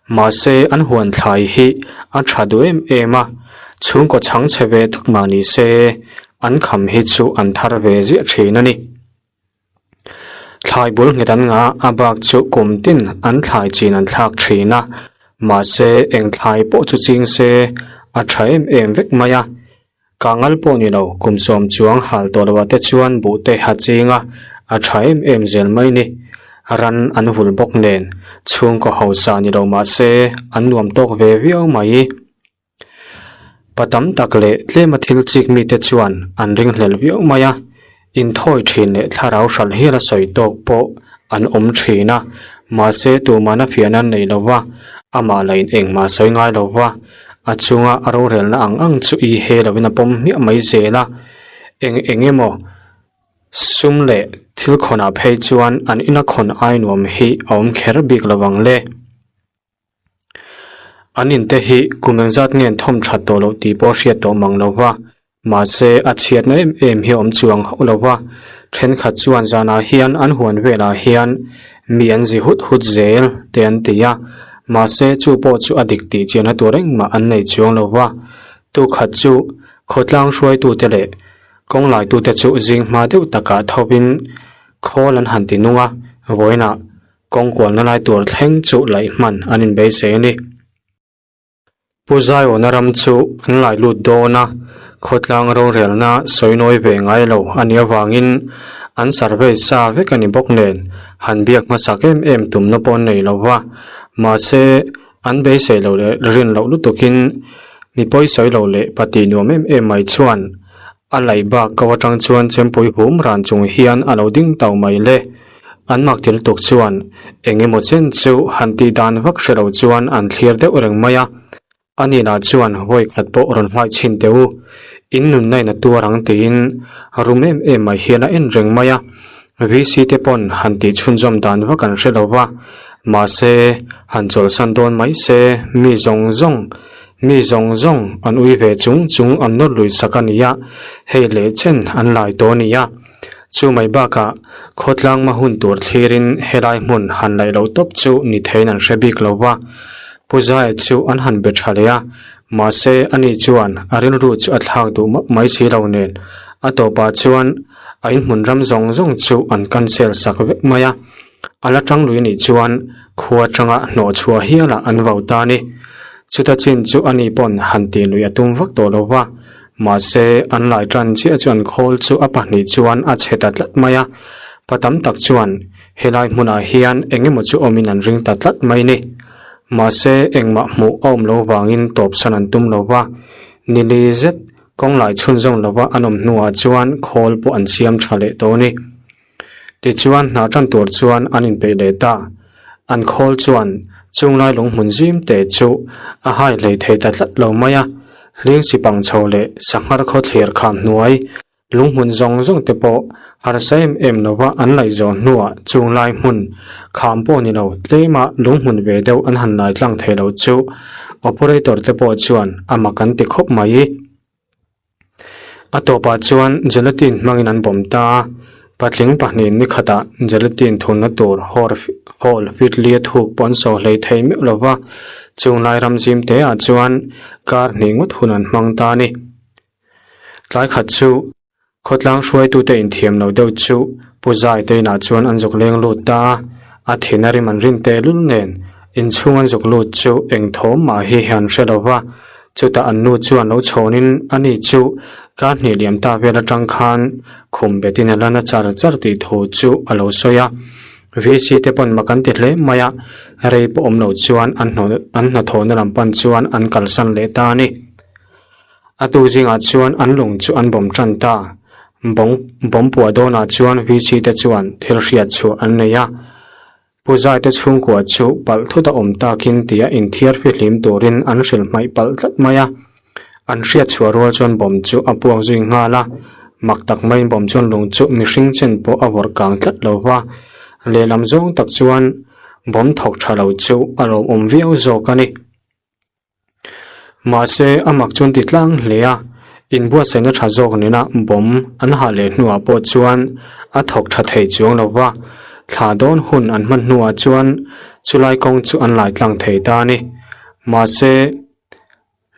Mahse, an huan thlai hi a tha duh em em a, chhungkaw chhang chhe ve tak mah ni se, an kham hi chu an thar ve ziah thin a ni. Thlai bul nghet an ngah a bak chu kum tin an thlai chin an thlak thin a, mahse eng thlai pawh chu ching se a tha em em vek mai a. Kangal pawh ni lo kum sawm chuang hal tawh loh ah te chuan buh te a ching a, a tha em em zel mai ni. Ran an vul bawk nen chhungkaw hausa ni lo mahse an nuam tawk ve viau mai. Pa tam tak leh tlema thil chik mite chuan an ringhlel viau mai a, inthawi thin leh thlarau hralh hial a sawi tawk pawh an awm thin a, mahse tumahna fiahna an nei lo va, amah lah in engmah sawi ngai lo va, a chunga a rorelna ang ang chu i he lovin a pawm hmiah mai zel a, eng eng emaw sum leh thil khawnah phei chuan an ina khawn ai nuam hi a awm kher bik lo ang le. An in te hi kum engzat nge an thawm that tawh loh tih pawh hriat tawh mang lo va, mahse a chhiatna em em hi a awm chuang hauh lo va, thenkhat chuan zanah hian an huan velah hian mi an zi hut hut zel te an ti a, mahse chu pawh chu a dik tih chianna tur engmah an nei chuang lo va, tukhat chu khawtlang hruaitute leh kawng laitute chu zing hma deuh takah thovin khawl an han ti nung a, vawiinah Kawng kualna lai tur thleng chu laih hman an inbeisei a ni. Pu Zaiawna ram chu an lai lut dawn a, khawtlang rorelna sawi nawi ve ngai lo a nih avangin an survey sa vek a ni bawk nen han biak hmasak em em tumna pawh an nei lo va, mahse an beisei lo leh rin loh lutukin mi pawi sawi lo leh patih nuam em em mai chuan A laih bak ko atang chuan chempui hum ran chung hian a lo ding tau mai le. An mak thil tuk chuan eng emaw chen chu han tih dan vak hre lo chuan an thlir deuh reng mai a. A nihlah chuan vawi khat pawh rawn hlai chhin teh u, in nunna in a tuar ang tiin rum em em mai hian a en reng mai a. VC te pawn han tih chhunzawm dan vak an hre lo va, mahse han chawlhsan dawn mai se mi zawng zawng Mi zawng zawng an ui ve chung chung an nawr lui sak a ni a, hei leh chen an lai tawh a ni a. Chu mai bakah khawtlang hma hun tur thlirin helai hmun han laih loh tawp chu ni theiin an hre bik lo va. Pu Zaia chu an han be tha leh a, mahse ani chuan a rilru chu a thlak duh map mai si lo nen a tawpah chuan. A inhmun ram zawng zawng chu an cancel sak vek mai a, a la tang lui nih chuan khua atanga hnawh chhuah hialah an vau ta a ni. Chuta chin chu ani pawn han tih lui a tum vak tawh lo va, mahse an lai tan chiah chuan khawl chu a pahnih chuan a chhe ta tlat mai a, pa tam tak chuan helai hmunah hian eng emaw chu awmin an ring ta tlat mai ni. Mahse engmah hmuh a awm lo vangin tawpsan an tum lo va, nili zet Kawng lai chhunzawm lova an awm hnuah chuan khawl pawh an siam tha leh tawh a ni. Tichuan hna tan tur chuan an inpeih leh ta. An khawl chuan chunglai lunghmun zim te chu a hai hlei thei ta tlat lo mai a, hling sipang chho leh sanghar khawthlir kham hnuai lunghmun zawng zawng te pawh harsa em em lova an laih zawh hnuah chunglai hmun kham pawh ni lo tlema lunghmun ve deuh an han lai tlang thei lo chu Operator te pawh chuan a mak an ti khawp mai. A tawpah chuan gelatin hmangin an bawm ta a, patling pahnih ni khatah gelatin thunna tur hall fit li a thuk pawh an saw hlei thei meuh lo va, chunglai ram zim te ah chuan kar hnih ngawt hun an hmang ta a ni. Tlai khat chu Khawtlang hruaitute inthiam lo deuh chu Pu Zai te inah chuan an zuk leng lut ta a, a thin a rim an rin tehlul nen inchhung an zuk lut chu eng thawm mah hi an hre lo va, chutah an nu chuan lo chhawnin ani chu kar hnih liam ta vel atang khan khum betin a la na char char tih thu chu a lo sawi a. VC te pawn mak an ti hle mai a, rei pawh awm lo chuan an hnathawhna lam pan chuan an kalsan leh ta a ni. A tu zingah chuan an lung chu an bawm tan ta. Bawng bawm puah dawnah chuan VC te chuan thil hriat chhuah an nei a. Pu Zai te chhungkua chu palh thut a awm takin tia inthiar fihlim turin an hrilh hmaih palh tlat mai a. An hriat chhuah rual chuan bawm chu a puak zui nghal a. Mak tak maiin bawm chuan lung chu mihring chen pawh a vawrh kang tlat lo va. Lehlam zawng tak chuan bawm thawk tha lo chu a lo awm viau zawk a ni. Mahse, a mak chuan ti tlang hle a, inbuatsaihna tha zawk nena bawm an hah leh hnuah pawh chuan a thawk tha thei chuang lo va, thla dawn hun an hman hnuah chuan chulai kawng chu an lai tlang thei ta a ni. Mahse,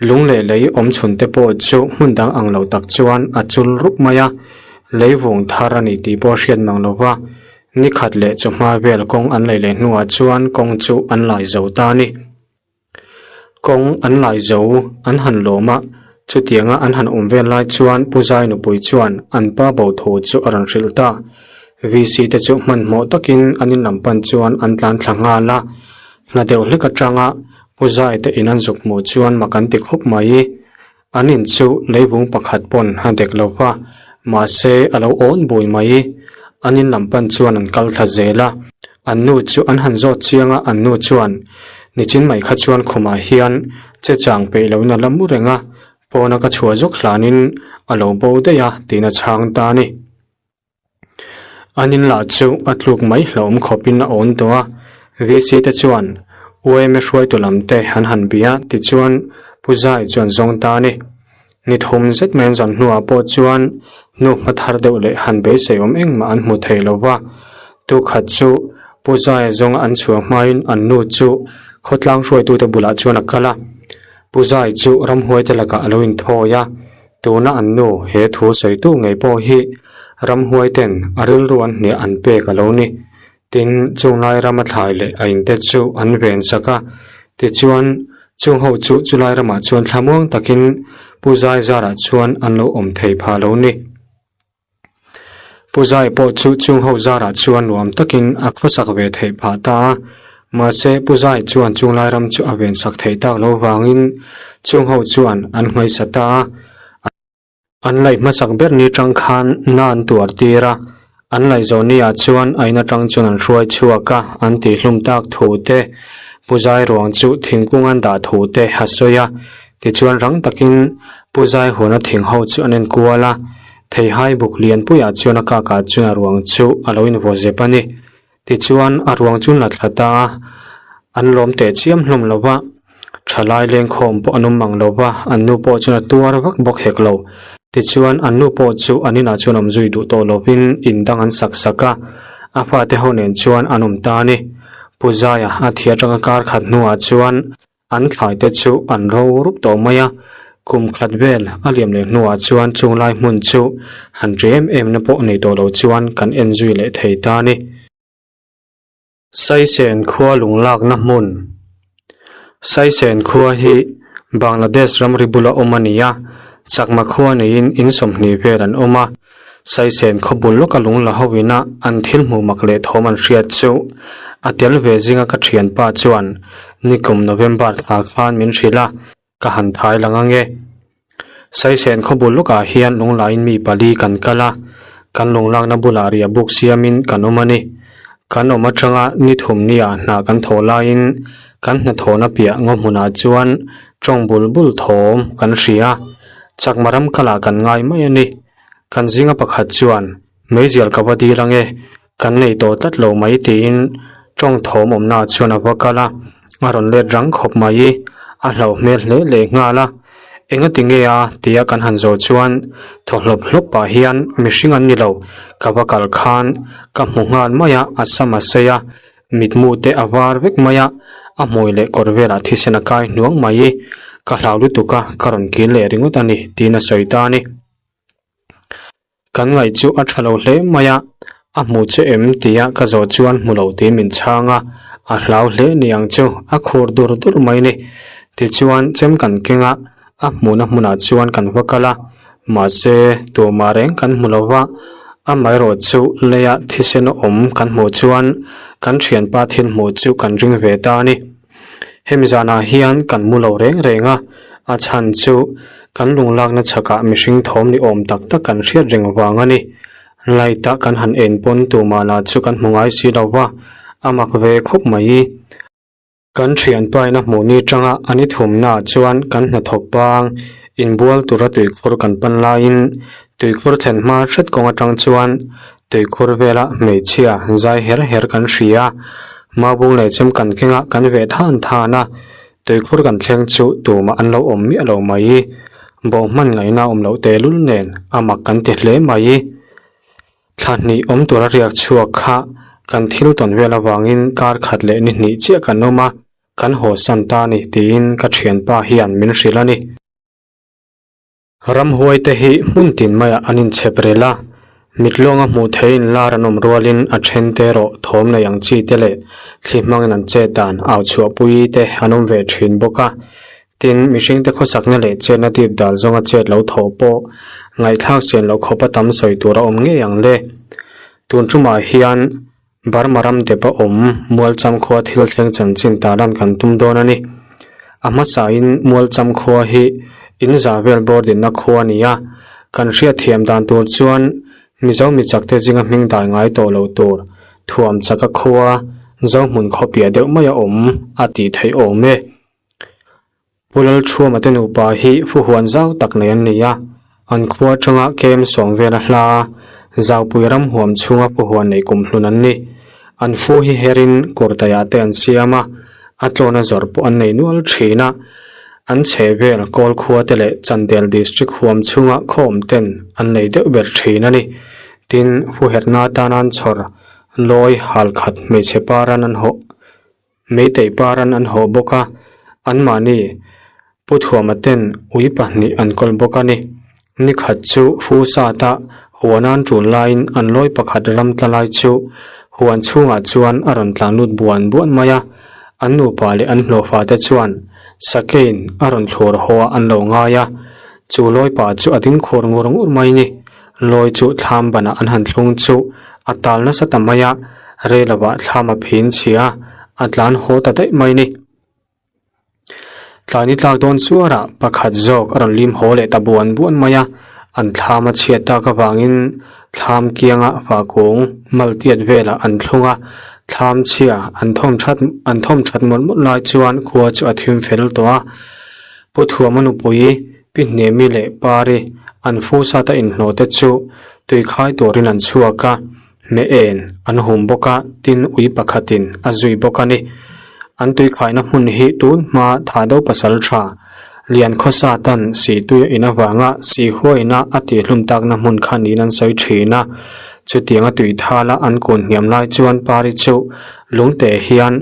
lung leh lei awm chhun te pawh chu hmun dang ang lo tak chuan a chul rup mai a, lei vung thar a ni tih pawh hriat mang lo va, ni khat leh chawhma vel kawng an lei leh hnuah chuan kawng chu an lai zo ta a ni. Kawng an lai zo an han lawm a, chutianga an han awm vel lai chuan Pu Zai nupui chuan an pa bo thu chu a rawn hrilh ta. VC te chu hmanhmawh takin an in lam pan chuan an tlan thla nghal a, hla deuh hlek atanga Pu Zai te in an zuk hmuh chuan mak an ti khawp mai. An in chu leivung pakhat pawn a dek lo va, mahse a lo awn bui mai. An in lam pan chuan an kal thla zel a, an nu chu an han zawt chiang a, an nu chuan nichin mai kha chuan khumah hian che chang peih loin a la mu reng a, pawna ka chhuah zawk hlanin a lo bo daih a tiin a chhang ta a ni. An in lah chu a tluk mai hlauhawm khawpin a awn tawh a, VC te chuan UMA hruaitu lam te an han bia tichuan Pu Zai chuan zawng ta a ni. Ni thum zet mai an zawn hnuah pawh chuan hnu hma thar deuh leh han beisei awm engmah an hmu thei lo va, tukhat chu Pu Zaia zawnga an chhuah hmain an nu chu khawtlang hruaitute bulah chuan a kal a, Pu Zai chu ramhuaite lakah a lo inthawi a, Tuna an nu he thu sawitu ngei pawh hi ramhuai ten a rilru an hniah an pek a lo ni. Tin, chunglai rama thlai leh a inte chu an ven sak a, tichuan chung ho chu chulai ramah chuan thlamuang takin Pu Zai zarah chuan an lo awm thei phah lo ni. Pu Zai pawh chu chung ho zarah chuan nuam takin a khawsak ve theih phah ta a, mahse Pu Zai chuan chunglai ram chu a vensak theih tak lo vangin chung ho chuan an hmaisa ta a, an laih hmasak ber ni tang khan na an tuar tir a, an laih zawh ni ah chuan a in atang chuan an hruai chhuak a, an tihhlum tak thu te, Pu Zai ruang chu thingkung an dah thu te a sawi a, tichuan rang takin Pu Zai huana thing ho chu an enkual a. Theihai buk lianpuiah chuan a kakah chuan a ruang chu a lo invaw zep a ni. Tichuan a ruang chu la thla ta a, an lawm teh chiam hlawm lo va, thalai lengkhawm pawh an awm mang lo va, an nu pawh chuan a tuar vak bawk hek lo. Tichuan an nu pawh chu an inah chuan awm zui duh tawh lovin in dang an sak sak a, a fate ho nen chuan an awm ta a ni. Pu Zaia a thi atanga kar khat hnuah chuan An thlai te chu an ro rup tawh mai a, Kum khat vel a liam leh hnuah chuan chung lai hmun chu han ri em em na pawh nei tawh lo chuan kan en zui leh thei ta a ni. Saisen khua lunglakna hmun Saisen khua hi Bangladesh ramri bula awm a ni a, chakma khua neiin in 20 vel an awm a. Saisen khaw bul lawka lung la ho ina an thil hmuh mak leh thawm an hriat chu a tel ve zinga ka thianpa chuan nikum November thla khan min hrilh a, ka han thai lang ange. Saisen khaw bul lawkah hian lunglaiin mi pali kan kal a, kan lunglakna bulah riah buk siamin kan awm a ni. Kan awm atanga ni thum nia hna kan thawh laiin kan hnathawhna piah ngaw hmunah chuan tawng bul bul thawm kan hria. Chakma ram kalah kan ngai mai a ni. Kan zinga pakhat chuan, Meizial ka va dil ange, kan nei tawh tlat lo mai tiin tawng thawm awmna chuan a va kal a, a rawn let rang khawp mai, a hlauh hmel hle leh nghal a. Engati nge a? tia kan han zawh chuan thaw hlawp hlawp pah hian mihring an ni lo, ka va kal khan ka hmu nghal mai a, a sam a sei a, Mitmu te a var vek mai a, a hmui leh kawr velah thisen a kai hnuang mai. Ka hlau lutuk a, ka rawn kil leh ringawt a ni, tiin a sawi ta a ni. Kan ngaih chu a tha lo hle mai a, a hmu che em tia ka zawh chuan hmu lo tiin min chhang a, a hlau hle ni ang chu, a khur dur dur mai ni. Tichuan chem kan keng a, a hmuhna hmunah chuan kan va kal a, mahse tumah reng kan hmu lo va, amaherawh chu leia thisen awm kan hmuh chuan kan thianpa thil hmuh chu kan ring ve ta a ni. Hemi zanah hian kan mu lo reng reng a, a chhan chu kan lunglakna chhakah mihring thawm ni awm tak tak kan hriat reng vang a ni. Light a kan han en pawn tumah lah chu kan hmu ngai si lo va, a mak ve khawp mai. Kan thianpaina hmuh ni tanga a ni thumnaah chuan kan hnathawk bang inbual tura tuikhur kan pan laiin tuikhur thlen hma hret kawng atang chuan tuikhur vela hmeichhia zai her her kan hria. Maubung leh chem kan kenga kan veh than than a, tuikhur kan thleng chu tumah an lo awm miah lo mai. Bawh hman ngaihna awm loh tehlul nen a mak kan ti hle mai. Thla hnih awm tura riak chhuak kha kan thil tawn vel avangin kar khat leh ni hnih chiah kan awm a, kan haw san ta a ni tiin ka thianpa hian min hrilh a ni. Ramhuai te hi hmun tin maiah an inchhep rel a, mitlawnga hmuh theihin lar an awm rualin a then te erawh thawm nei ang chi te leh thli hmangin an chet dan au chhuahpui te an awm ve thin bawk a. Tin, mihringte khawsakna leh chetna dip dal zawnga chet lo thawh pawh ngaihthlak chian loh khawpa tam sawi tur a awm ngei ang le. Tun tumah hian Burma ram dep a awm Mualcham khua thil thleng chanchin tarlan kan tum dawn a ni. A hmasain Mualcham khua hi in za vel bawr dinna khua a ni a, kan hriatthiam dan tur chuan Mizo michakte zinga hming dai ngai tawh lo tur thuam chaka khua Zohmun khawpiah deuh mai a awm a tih theih awm e. Pu Lalthuama te nupa hi fuhuan zau tak nei an ni a, an khua atanga kem sawm vela hla Zaupui ram huam chhunga fuhuan nei kumhlun an ni. An fu hi herin kurtaiah te an siam a, a tlawna zawrh pawh an nei nual thin a. An chhehvel Kawl khua te leh Chandel District huam chhunga khawm ten an nei deuh ber thin a ni. Tin, fuherhna atana an chhawr lawi halkhat hmeichhe paran an hawh. Meitei paran an haw bawk a, anmahni Pu Thuama ten ui pahnih an kawl bawk a ni. Ni khat chu Fu Sata huan an tul laiin an lawi pakhat ram tla lai chu huan chhungah chuan a rawn tlan lut buan buan mai a, an nupa leh an hlawhfa te chuan Sakein a rawn thlur haw ah an lo ngai a, chu lawipa chu a ding khur ngur ngur mai ni. Lawi chu thlam banah an han thlung chu a tal nasa ta mai a, rei lovah thlam a phin chhia a tlan haw ta daih mai ni. Tlai ni tlak dawn chuarah pakhat zawk a rawn lim haw leh ta buan buan mai a, an thlam a chhiat tak avangin thlam kianga fahkung maltiat velah an thlung a, thlam chhia an thawm that an thawm that mawlh mawlh lai chuan khua chu a thim fel tawh a. Pu Thuama nupui Pi Hnemi leh Pari an fu sata inhlawh te chu tui khai turin an chhuak a, hmeh en an hum bawk a, tin ui pakhatin a zui bawk a ni. An tui khaina hmun hi tun hma Thado pasal tha Lian khawsa tan si tui a in avanga si huaina a tihhlum takna hmun kha niin an sawi thin a. Chutianga tui thala an kun hniam lai chuan Pari chu lungte hian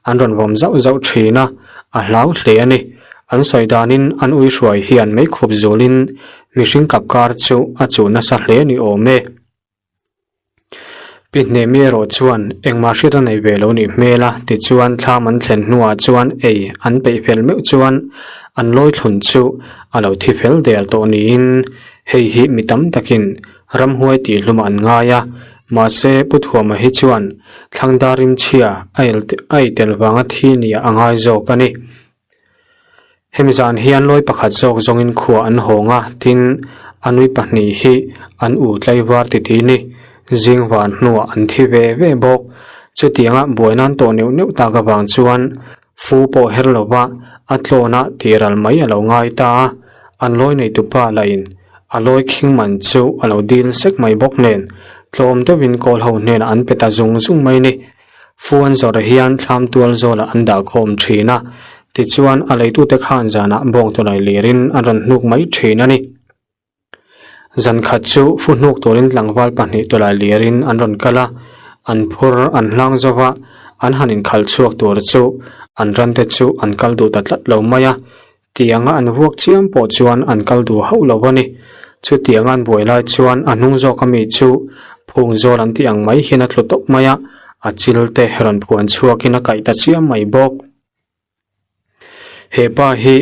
an rawn vawm zauh zauh thin a, a hlau hle a ni. An sawi danin an ui hruai hian meikhup zulin mihring kap kar chu a chuh nasa hle ni awm e. Pi Hnemi erawh chuan engmah hriat a nei ve lo nih hmel a, tichuan thlam an thlen hnuah chuan ei an peih fel meuh chuan an lawi thlun chu a lo thi fel der tawh niin hei hi mi tam takin ramhuai tih hlumah an ngai a, mahse Pu Thuama hi chuan thlangdar rimchhia a a ei tel vanga thi nia a ngai zawk a ni. Hemi zan hian lawi pakhat zawk zawngin khua an hawng a, tin, a nui pahnih hi an u tlaivar titi ni. Zing van hnuah an thi ve ve bawk. Chutianga buai nan tawh neuh neuh tak avang chuan fu pawh her lova a tlawn a tihral mai a lo ngai ta a, an lawi neitupa lahin a lawi khing man chu a lo dil sek mai bawk nen tlawm deuhin kawl ho hnenah an pe ta zung zung mai ni. Fu an zawrh hian thlam tual zawlah an dah khawm thin a, tichuan a leitute khan zanah bawng tawlai lirin an rawn hnuk mai thin a ni. Zan khat chu fu hnuk turin tlangval pahnih tawlai lirin an rawn kal a, an phur an hlang zo va, an han inkhalh chhuak tur chu an rante chu an kal duh ta tlat lo mai a, Tianga an vuak chiam pawh chuan an kal duh hauh lo a ni. Chutianga an buai lai chuan a hnung zawk ami chu phung zawl an tih ang mai hian a tlu tawp mai a, a chil te rawn phuan chhuakin a kaih ta chiam mai bawk. He pa hi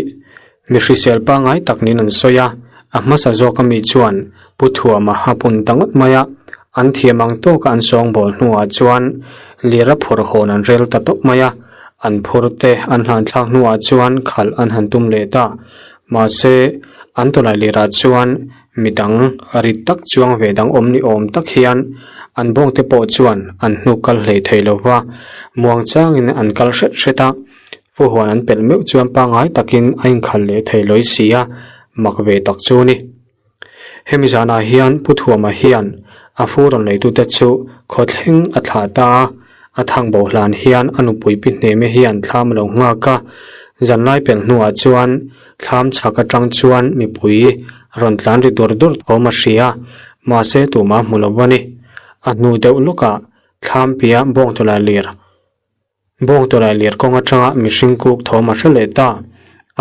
mi hrisel pangngai tak niin an sawi a, a hmasa zawk ami chuan Pu Thuama a pun ta ngawt mai a, an thiam ang tawka an sawngbawl hnuah chuan lira phur hawn an rel ta tawp mai a. An phur te an hlan thlak hnuah chuan khalh an han tum leh ta. Mahse, an tawlai lirah chuan midang rit tak chuang ve dang awm ni awm tak hian an bawngte pawh chuan an hnuk kal hlei thei lo va, muang changin an kal hret hret a. Fuhuan an pelh meuh chuan pangngai takin a inkhalh leh thei lawi si a, mak ve tak chu ni. Hemi zanah hian Pu Thuama hian a fu rawn leitute chu khawthleng a thlah ta a, a thang bo hlan hian a nupui pi hneme hian thlam a lo nghak a, zanlai pelh hnuah chuan thlam chhak atang chuan mipui rawn tlan ri dur dur thawm a hria, mahse tumah hmu lo a ni. A hnu deuh lawkah thlam piah bawngtawlai lir Bawng tawlai lir kawng atanga mihring kuk thawm a hre leh ta.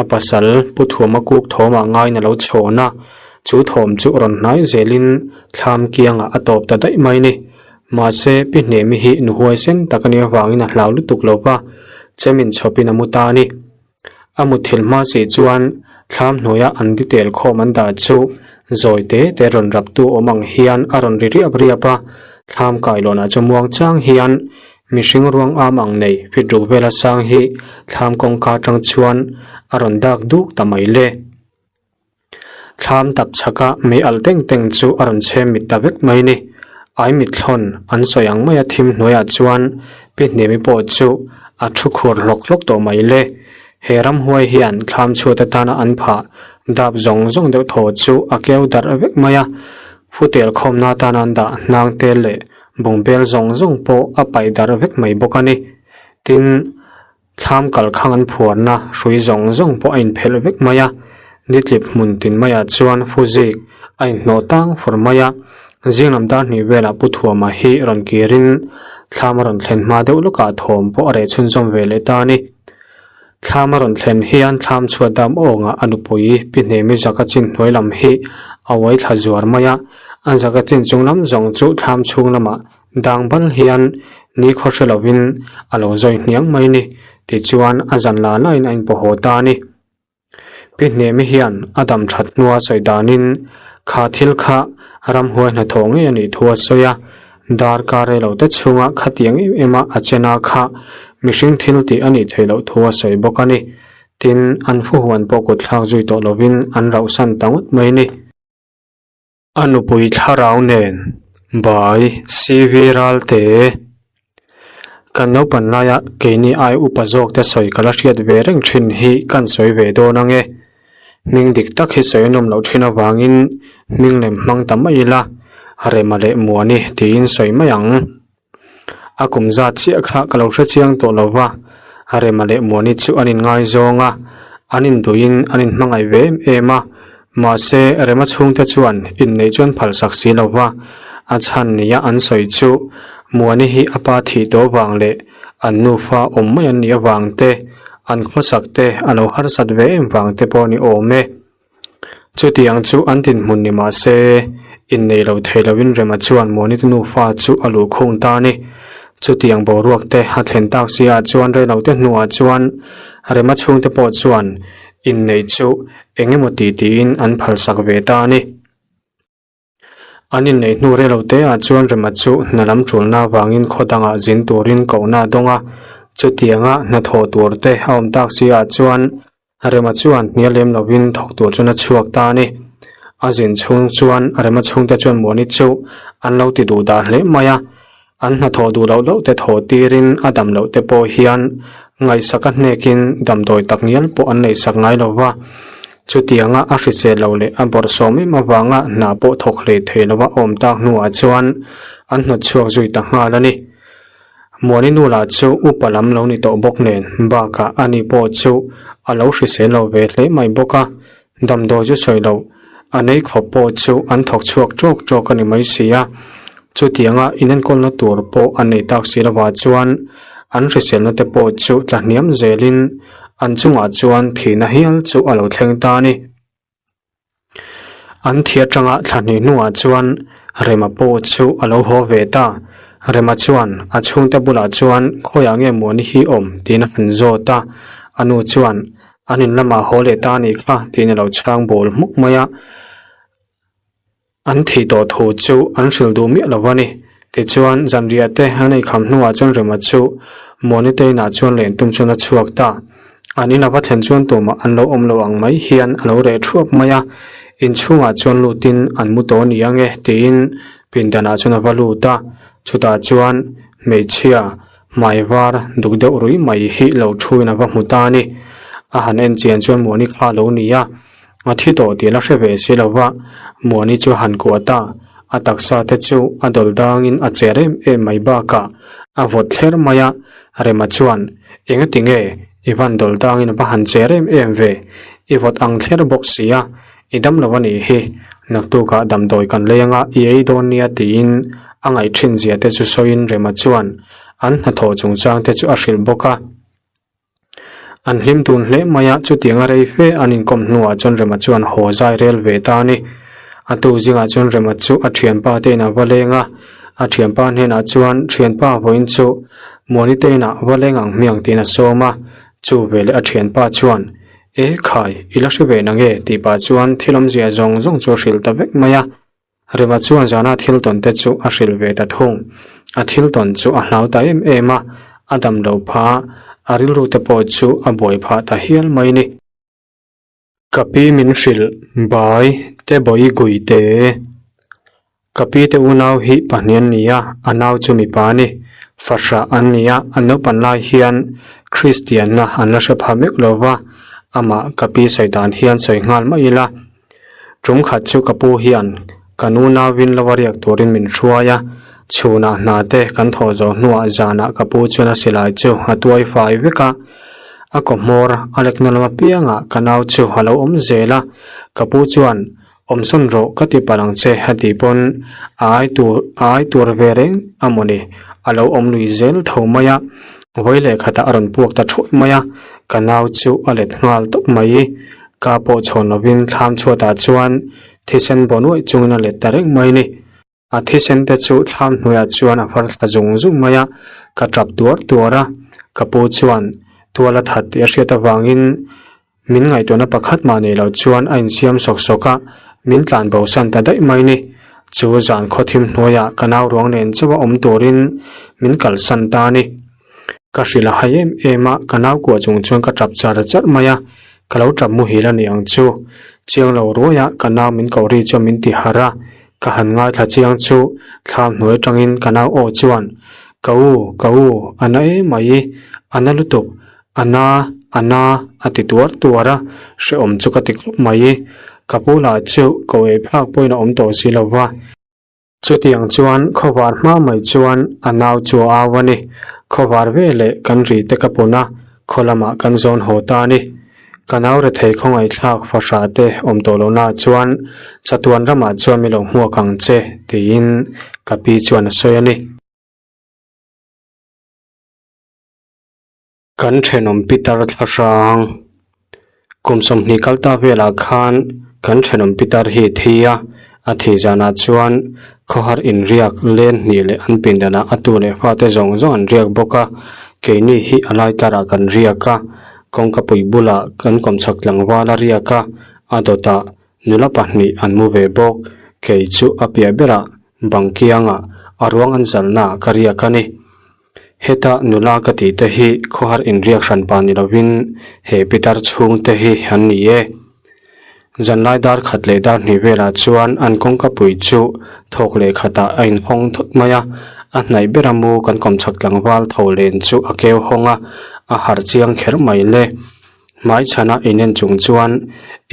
A pasal Pu Thuama kuk thawmah ngaiin a lo chhawn a, chu thawm chu rawn hnai zelin thlam kiangah a tawp ta daih mai ni. Mahse, Pi Hnemi hi nu huaisen tak a nih avangin a hlau lutuk lo va, chemin chhawpin a mu ta a ni. A mutthilh hma si chuan thlam hnuaia an detail khawm an dah chu zawi te te rawn raptu awm ang hian a rawn ri riap riap a, thlam kailawnah chu muang chang hian mihring ruang am ang nei fit ruk vela sang hi thlam kawngka atang chuan a rawn dak duk ta mai le. Thlam tap chhaka mei alh teng teng chu a rawn chhem mit ta vek mai ni. Ai mithlawn an sawi ang maia thim hnuaiah chuan Pi Hnemi pawh chu a thu khur hlawk hlawk tawh mai le. He ramhuai hian thlam chhuat atana an phah dap zawng zawng deuh thaw chu a keu darh vek mai a. Futel khawmna atana an dah hnang tel leh bungbel zawng zawng pawh a paih darh vek mai bawk a ni. Tin. Thlam kal khang an phuarna hrui zawng zawng pawh a inphelh vek mai a, nitlip hmun tin maiah chuan fuzik a inhnawh tang fur mai a, zing lam dar hnih velah Pu Thuama hi rawn kirin thlam a rawn thlen hma deuh lawkah thawm pawh a reh chhunzawm ve leh ta a ni. Thlam a rawn thlen hian thlam chhuat dam awngah a nupui Pi Hnemi zaka chin hnuai lam hi a uai thla zuar mai a, a zaka chin chung lam zawng chu thlam chhung lamah Dang bal hian ni khaw hre lovin a lo zawi hniang mai ni, tichuan a zan la lain a inpawh haw ta a ni. Pi Hnemi hian a dam that hnua sawi danin kha thil kha ramhuai hnathawh ngei a nih thu a sawi a, darkar rei lo te chhunga khatiang em em a a chena kha mihring thil tih a nih theih loh thu a sawi bawk a ni. Tin, an fuhuan pawh kutthlak zui tawh lovin an rauhsan ta ngawt mai ni. A nupui thlarau nen bai CV Ralte Kan naupan laia keini ai upa zawk te sawi ka la hriat ve reng thin hi kan sawi ve dawn ang e. Hming dik tak hi sawi nawm loh thin avangin hming lem hmang ta mai ila Rema leh Muani tiin sawi mai ang. A kum zat chiah kha ka lo hre chiang tawh lo va, Rema leh Muani chu an inngaizawng a, an induiin an inhmangaih ve em em a, mahse Rema chhungte chuan inneih chu an phalsak si lo va, a chhan nia an sawi chu Muani hi a pa thih tawh vang leh an nufa awm mai an nih avang te. An khawsak te a lo harsat ve em vang te pawh a ni awm e. Chutiang chu an dinhmun ni mah se, innei lo thei loin Rema chuan Muanite nufa chu a luhkhung ta a ni. Chutiang boruak te a thlen tak si ah chuan reilote hnuah chuan Rema chhungte pawh chuan inneih chu eng emaw ti tiin an phalsak ve ta a ni. An inneih hnu rei lo te ah chuan Rema chu hna lam tulna avangin khaw dangah zin turin kohna a dawng a, chutianga hnathawh tur te a awm tak si ah chuan Rema chuan hnial lem lovin thawk tur chuan a chhuak ta a ni. A zin chhung chuan Rema chhungte chuan Muani chu an lo ti duh dah hle mai a, an hnathawh duh loh loh te thawh tirin a dam loh te pawh hian ngaihsak a hnekin damdawi tak ngial pawh an neihsak ngai lo va. Chutianga a hrisel lo leh a bawrhsawm em avanga hna pawh thawk hlei thei lova awm tak hnuah chuan an hnawt chhuak zui ta nghal a ni. Muani nu lah chu upa lam lo ni tawh bawk nen bakah ani pawh chu a lo hrisel lo ve hle mai bawk a, Damdawi chu sawi loh, a nei khawp pawh chu an thawk chhuak ṭawk ṭawk a ni mai si a. Chutianga inenkawlna tur pawh an nei tak si lovah chuan an hriselna te pawh chu tla hniam zelin an chungah chuan thihna hial chu a lo thleng ta a ni. An thi atanga thla hnih hnuah chuan Rema pawh chu a lo haw ve ta. Rema chuan a chhungte bulah chuan khawiah nge Muani hi awm tiin a han zawt a, a nu chuan An in lamah haw leh ta a nih kha tiin a lo chhang bawl hmuk mai a, an thih tawh thu chu an hrilh duh miah lo a ni. Tichuan, zanriah te an ei kham hnuah chuan Rema chu Muani te inah chuan len tum chuan a chhuak ta. An in a va thlen chuan tumah an lo awm lo ang mai hian a lo reh thuap mai a, inchhungah chuan lutin an mu tawh a ni ang e tiin pindanah chuan a va lut a, chutah chuan hmeichhia Hmai var duk deuh ruih mai hi lo thuin a va hmu ta a ni. A han en chian chuan Muani kha a lo ni a, a thi tawh tih la hre ve si lo va, Muani chu a han kuah ta. A taksa te chu a dawl dangin a cher em em mai bakah a vawt thler mai a, Rema chuan, Engati nge i van dawl dangin va han cher em em ve, i vawt ang thler bawk si a, I dam lo a nih hi, naktukah damdawi kan lei anga i ei dawn nia tiin a ngaih thin zia te chu sawiin Rema chuan an hnathawh chungchang te chu a hrilh bawk a. An hlim dun hle mai a, chutianga rei fe an inkawm hnuah chuan Rema chuan haw zai rel ve ta a ni. A tu zingah chuan Rema chu a thianpa te inah va leng a, a thianpa hnenah chuan thianpa vawiin chu Muani te inah va leng ang hmiang tiin a sawm a, chu veleh a thianpa chuan E khai, i la hre ve na nge? tih pah chuan thil awmzia zawng zawng chu a hrilh ta vek mai a. Rema chuan zana thil tawn te chu a hrilh ve ta thung. A thil tawn chu a hlau ta em em a, a dam lo phah a, a rilru te pawh chu a buai phah ta hial mai ni. Ka pi min hrilh, Bai, te bawi gui te. Ka pi te unau hi pahnih an ni a, a nau chu mipa a ni. Fahrah an ni a, an naupan lai hian Kristianna an la hre pha mek lo va, amah ka pi sawi dan hian sawi nghal mai ila. Tum khat chu ka pu hian kan unauin lo a riak turin min hruai a, chhunah hna te kan thawh zawh hnuah zanah ka pu chuan a silai chu a tuai fai vek a, a kawhmawr a lekna lam apiangah ka nau chu a lo awm zel a, ka pu chuan Awmsawn rawh ka ti palh ang che a tih pawn a ai tur a ai tur ve reng a maw ni? A lo awm lui zel tho mai a, vawi leh khatah a rawn puak ta thuai mai a, ka nau chu a let nghal tawp mai. Ka pawh chhawn lovin thlam chhuatah chuan thisen baw nuaih chungin a let ta reng mai ni. A thisen te chu thlam hnuaiah chuan a far thla zung zung mai a, ka tap tuar tuar a, ka pu chuan tual a that tih a hriat avangin min ngaihtuahna pakhat mah nei lo chuan a insiam sawk sawk a, min tlan bosan ta daih mai ni. Chu zan khawthim hnuaiah ka nau ruang nen chauh a awm turin min kalsan ta a ni. Ka hrilh a hai em em a, ka nau kuah chung chuan ka tap char char mai a, ka lo tap muhil a ni ang chu. Chiang lo ruai a, ka nau min koh ri chuan min ti harh a, ka han ngaithla chiang chu thlam hnuai atangin ka nau aw chuan, Ka u, ka u, a na em mai, a na lutuk, a na, a na, a ti tuar tuar a, hrehawm chu ka ti khawp mai. Ka pu lah chu ko ei phak pawhin a awm tawh si lo va. Chutiang chuan khawvar hma mai chuan a nau chu a au a ni. Khawvar ve leh kan ri te ka pun a, khaw lamah kan zawn haw ta a ni. Ka nau rethei khawngaihthlak fahrah te awm tawh lohnaah chuan chatuan ramah chuan mi lo hmuak ang che tiin ka pi chuan a sawi a ni. Kan thenawm pitar thlahrang kum 20 kal ta velah khan kan thenawm pitar hi a thi a, a thih zanah chuan khawhar inriak len hnih leh an pindanah a tu leh fate zawng zawng an riak bawk a, keini hi a lai tarah kan riak a, kawngka pui bulah kan kawmchhak tlangval a riak a, a dawtah nula pahnih an mu ve bawk, kei chu a piah berah bang kiangah a ruang an zalhnaah ka riak a ni. Heta nula ka tih te hi khawhar inriak hran pa ni lovin he pitar chhung te hi an ni e. Zanlai dar khat leh dar hnih velah chuan an kawngka pui chu thawk leh khatah a inhawng thut mai a, a hnaih bera mu kan kawmchhak tlangval tho len chu a keu hawng a, a harh chiang kher mai le. Hmaichhana inen chung chuan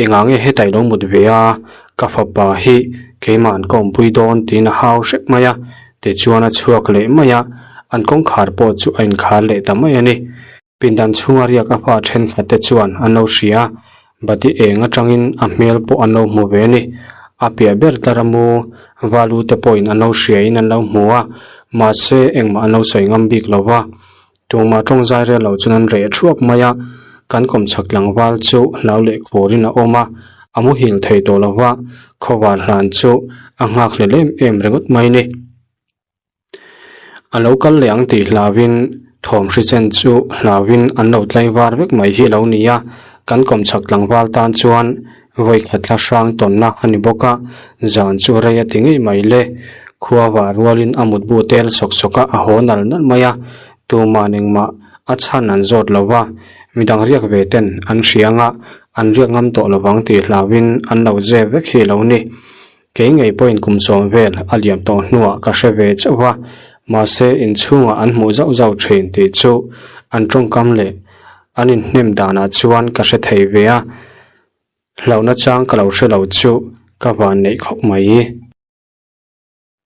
engah nge heta i lo mut ve a, ka fapa hi keimah an ka awmpui dawn tiin a hau hrep mai a, tichuan a chhuak leh mai a, an kawngkhar pawh chu a inkhar leh ta mai a ni. Pindan chhunga riak a fa thenkhat te chuan an lo hria a, bati eng atangin a hmel pawh an lo hmu ve a ni. A piah ber tara mu valu te pawhin an lo hriain an lo hmu a, mahse engmah an lo sawi ngam bik lo va. Tumah tawng zai rel lo chuan an reh thuap mai a, kan kawmchhak tlangval chu hlau leh khurin a awm a, a muhil thei tawh lo va, khawvar hlan chu a nghak hlel em em ringawt mai ni. A lo kal leh ang tih hlauin thawm hri chen chu hlauin an lo tlai var vek mai hi a lo ni a, kan kawmchhak tlangval tan chuan vawi khat thla hrang tawnna a ni bawk a, zan chu rei a ti ngei mai le. Khua vah rualin a mutbu tel sawk sawk a, a haw nal nal mai a, tumah engmah a chhan an zawt lo va, midang riak ve ten an hria anga an riak ngam tawh lovang tih hlauin an lo zep vek hi lo ni. Kei ngei pawhin kum sawm vel a liam tawh hnuah ka hre ve chauh va, mahse inchhungah an hmuh zauh zauh thin tih chu an tawngkam leh an inhnem danah chuan ka hre thei ve a, hlauhna chang ka lo hre lo chu ka van neih khawp mai.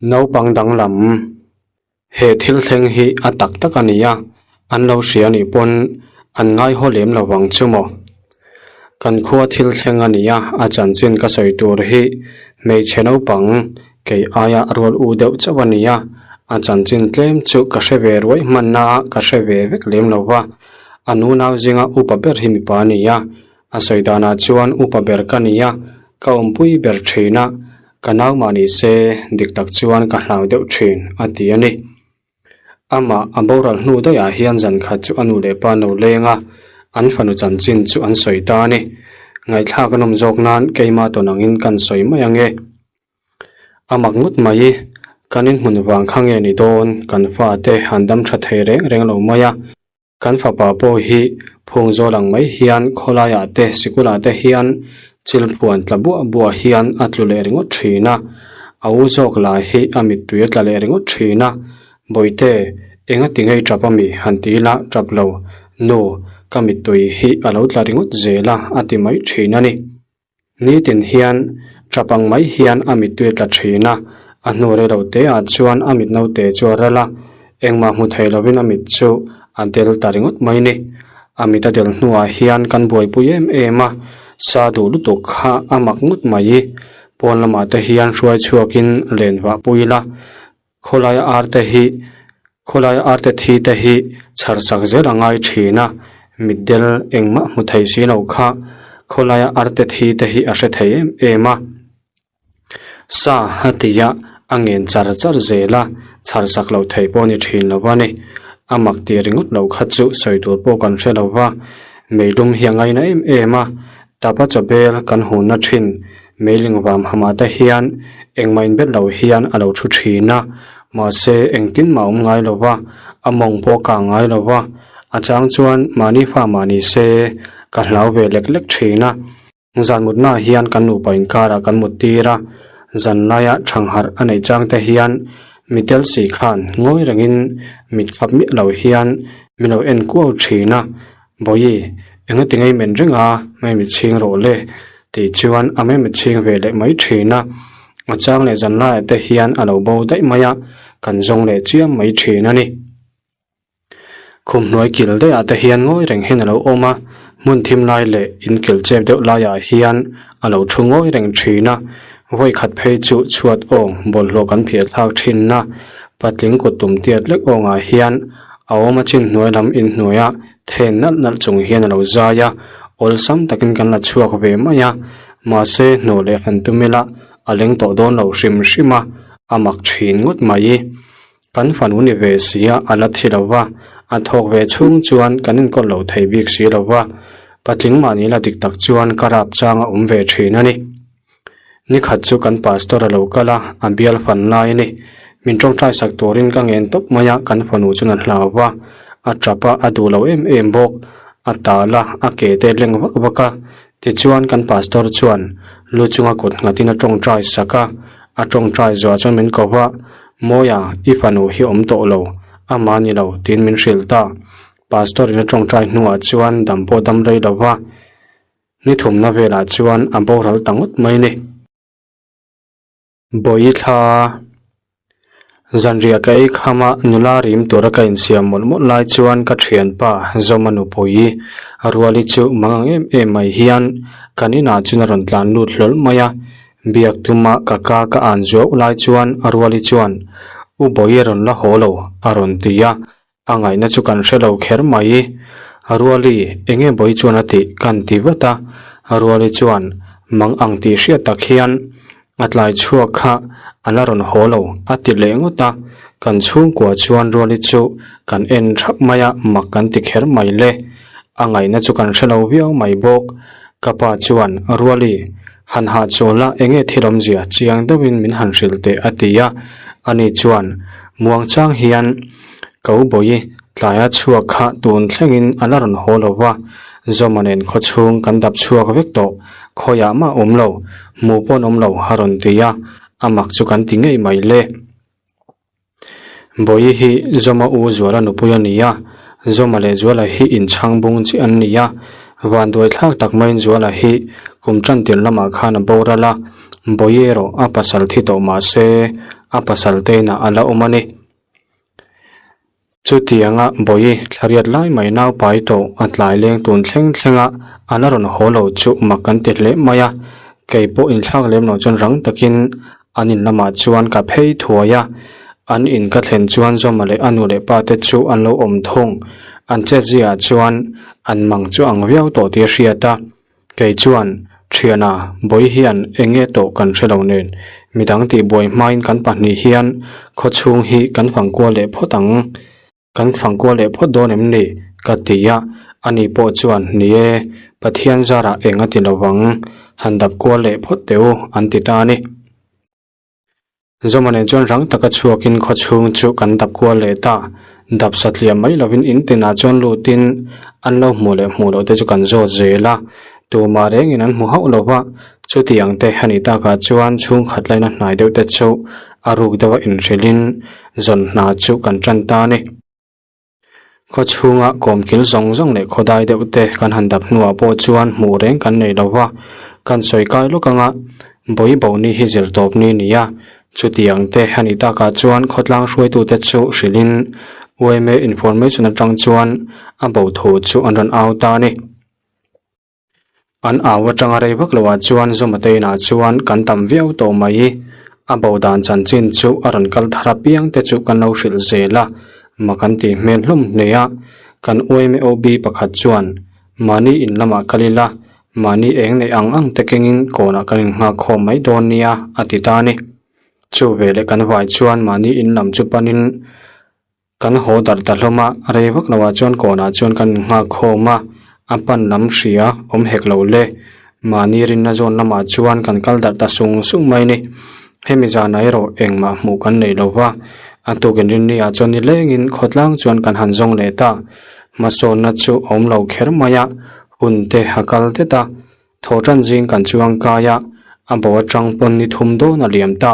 Naupang danglam, He thil thleng hi a tak tak a ni a, an lo hria nih pawn an ngaihaw lem lo vang chu maw? Kan khua thil thleng a ni a, a chanchin ka sawi tur hi hmeichhe naupang kei aia rual u deuh chauh a ni a, a chanchin tlem chu ka hre ve ruai hmanna a ka hre ve vek lem lo va, a nunau zinga upa ber hi mipa a ni a, a sawi danah chuan upa ber ka ni a, ka awmpui ber thin a, Ka nau mah ni se, dik tak chuan ka hlau deuh thin, a ti a ni. Amah a boral hnu daihah hian zan khat chu a nu leh pa no leng a, an fanu chanchin chu an sawi ta a ni. Ngaihthlak a nawm zawk nan keimah tawn angin kan sawi mai ang e. A mak ngawt mai, kan inhmun vang kha nge ni dawn, kan fate han dam tha thei reng reng lo mai a. Kan fapa pawh hi phung zawl ang mai hian khawlaiah te sikulah te hian chil phuan tla buah buah hian a tlu leh ringawt thin a, a u zawk lai hi a mittui a tla leh ringawt thin a, Bawihte, enga ti ngei tap ami han ti ila tap lo, nu, ka mittui hi a lo tla ringawt zel a a ti mai thin a ni. Nitin hian tap ang mai hian a mittui a tla thin a, a hnu rei lo te ah chuan a mit naute chu a ral a, engmah hmu thei lovin a mit chu a del ta ringawt mai ni. A mit a del hnuah hian kan buaipui em em a, sa duh lutuk kha a mak ngawt mai. Pawn lamah te hian hruai chhuakin len vah pui ila, Khawlaia arte hi khawlaia arte thi te hi chhar sak zel a ngai thin a, mitdel engmah hmu thei si lo kha khawlaia arte thi te hi a hre thei em em a. Sa a ti a, a ngen char char zel a, chhar sak loh thei pawh a ni thin lo a ni. A mak tih ringawt loh kha chu sawi tur pawh kan hre lo va, meilum hi a ngaina em em a, tapa chawbel kan hunna thin Meiling vam hamah te hian engmah inbet lo hian a lo thu thin a, mahse engtin mah a awm ngai lo va, a mawng pawh a kang ngai lo va, a chang chuan mahni fa mah ni se ka hlau ve lek lek thin a. Zan mutnaah hian kan nupa inkarah kan mut tir a, zan laia thangharh a neih chang te hian mi tel si khan ngawi rengin mit khap miah lo hian min lo en kuau thin a, Bawihi, enga ti ngei men reng a, mei mit chhing rawh le, tih chuan a mei mit chhing ve leh mai thin a. A chang leh zan laiah te hian a lo bo daih mai a, kan zawng leh chiam mai thin a ni. Khum hnuai kil daihah te hian ngawi reng hian a lo awm a, hmun thim lai leh in kil chep deuh laiah hian a lo thu ngawi reng thin a. Vawi khat phei chu chhuat awng bawlhhlawh kan phiah thlak thin a, patling kut tum tiat lek awngah hian. A awm a chin hnuai lam inhnuai a then nalh nalh chung hian a lo zai a, awlsam takin kan la chhuak ve mai a, mahse hnawh leh han tum ila a leng tawh dawn lo hrim hrim a, a mak thin ngawt mai. Kan fanu ni ve si a, a la thi lo va, a thawk ve chhung chuan kan enkawl lo thei bik si lo va, patling mahni la dik tak chuan ka rap chang a awm ve thin a ni. Ni khat chu kan pastor a lo kal a, a bial fan lai a ni. Min tawngtai sak turin ka ngen tawp mai a, kan fanu chuan a hlau va, a tap a, a duh lo em em bawk. A tal a, a ke te leng vak vak a. Tichuan kan pastor chuan lu chunga kut nghatin a tawngtai sak a, a tawngtai zuah chuan min ko va, Mawia, i fanu hi awm tawh lo, amah ni lo, tiin min hrilh ta. Pastor in a tawngtai hnuah chuan dam pawh dam rei lo va. Ni thumna velah chuan a boral ta ngawt mai ni. Bawi thla zanriah ka ei kham a, nula rim tura ka insiam mawlh mawlh lai chuan ka thianpa Zawma nupui Ruali chu mang ang em em mai hian kan inah chuan a rawn tlan lut hlawl mai a. Biak tuma ka ka ka an zuauh lai chuan Ruali chuan, U Bawi a rawn la haw lo, a rawn ti a. A ngaihna chu kan hre lo kher mai. Ruali, enge bawi chuan a tih kan ti vat a. Ruali chuan, Mang ang tih hriat tak hian a tlai chhuak kha a la rawn haw lo a ti leh ngawt a. Kan chhungkua chuan Ruali chu kan en thap mai a, mak kan ti kher mai le. A ngaihna chu kan hre lo viau mai bawk. Ka pa chuan, Ruali, han hahchawl a, enge thil awmzia chiang deuhin min han hrilh teh a ti a. Ani chuan, Muangchang hian Ko Bawi tlaia chhuak kha tun thlengin a la rawn haw lo va, Zawma nen khawchhung kan dap chhuak vek tawh, khawiah mah awm lo, hmu pawn awm lo a rawn ti a, a mak chu kan ti ngei mai le. Bawi hi Zawma u Zuala nupui a ni a, Zawma leh Zuala hi inchhang bung chiah an ni a, vanduai thlak tak maiin Zuala hi kum tantir lamah khan a boral a, Bawi erawh a pasal thi tawh mah se a pasal te inah a la awm a ni. Chutianga bawi thlariat lai mai naupai tawh a tlai leng tun thleng thleng a, a la rawn haw lo chu mak kan ti hle mai a. Kei pawh inthlak lem lo chuan rang takin an in lamah chuan ka phei thuai a. An in ka thlen chuan Zawma leh a nu leh pa te chu an lo awm thung. An chetziaah chuan an mang chu ang viau tawh tih a hriat a. Kei chuan, Thiana, bawi hian eng nge tawh kan hre lo nen, midang tihbuai hmain kan pahnih hian khawchhung hi kan fangkual leh phawt ang, kan fangkual leh phawt dawn em ni? ka ti a, ani pawh chuan, Ni e, Pathian zarah eng a ti lo vang, han dap kual leh phawt teh u, an ti ta a ni. Zawma nen chuan rang taka chhuakin khawchhung chu kan dap kual leh ta. Dap satliah mai lovin in tinah chuan lutin an lo hmuh leh hmuh loh te chu kan zawt zel a. Tumah rengin an hmu hauh lo va, chuti ang te a nih takah chuan chhungkhat laina hnai deuh te chu a ruk deuha inhrilhin zawn hna chu kan tan ta a ni. Khaw chhunga kawmkil zawng zawng leh khaw dai deuh te kan han dap hnuah pawh chuan hmuh reng kan nei lo va, kan sawi kai lawk anga bawi bo ni hi zir tawp ni ni a, chutiang te a nih takah chuan khawtlang hruaitute chu hrilhin yma information atang chuan a bo thu chu an rawn au ta a ni. An au atanga rei vak loah chuan Zumate inah chuan kan tam viau tawh mai. A bo dan chanchin chu a rawn kal thar apiang te chu kan lo hrilh zel a, ma kan tih hmel hlawm hle a. Kan UMOB pakhat chuan mahni in lamah kal ila, mahni eng neih ang ang te kengin kawnah kan innghak khawm mai dawn nia a ti ta a ni. Chu veleh kan vai chuan mahni in lam chu panin Kan haw darh ta hlawm a, rei vak loah chuan kawnah chuan kan innghak khawm a, a pan lam hria awm hek lo le. Mahni rinna zawn lamah chuan kan kal darh ta sung sung mai ni. Hemi zanah erawh engmah hmuh kan nei lo va, a tukin rinni ah chuan nilengin khawtlang chuan kan han zawng leh ta. Hmasawnna chu a awm lo kher mai a, hun te a kal det a, thawhtan zing kan chuang kai a, a bo atang pawn ni thum dawn a liam ta.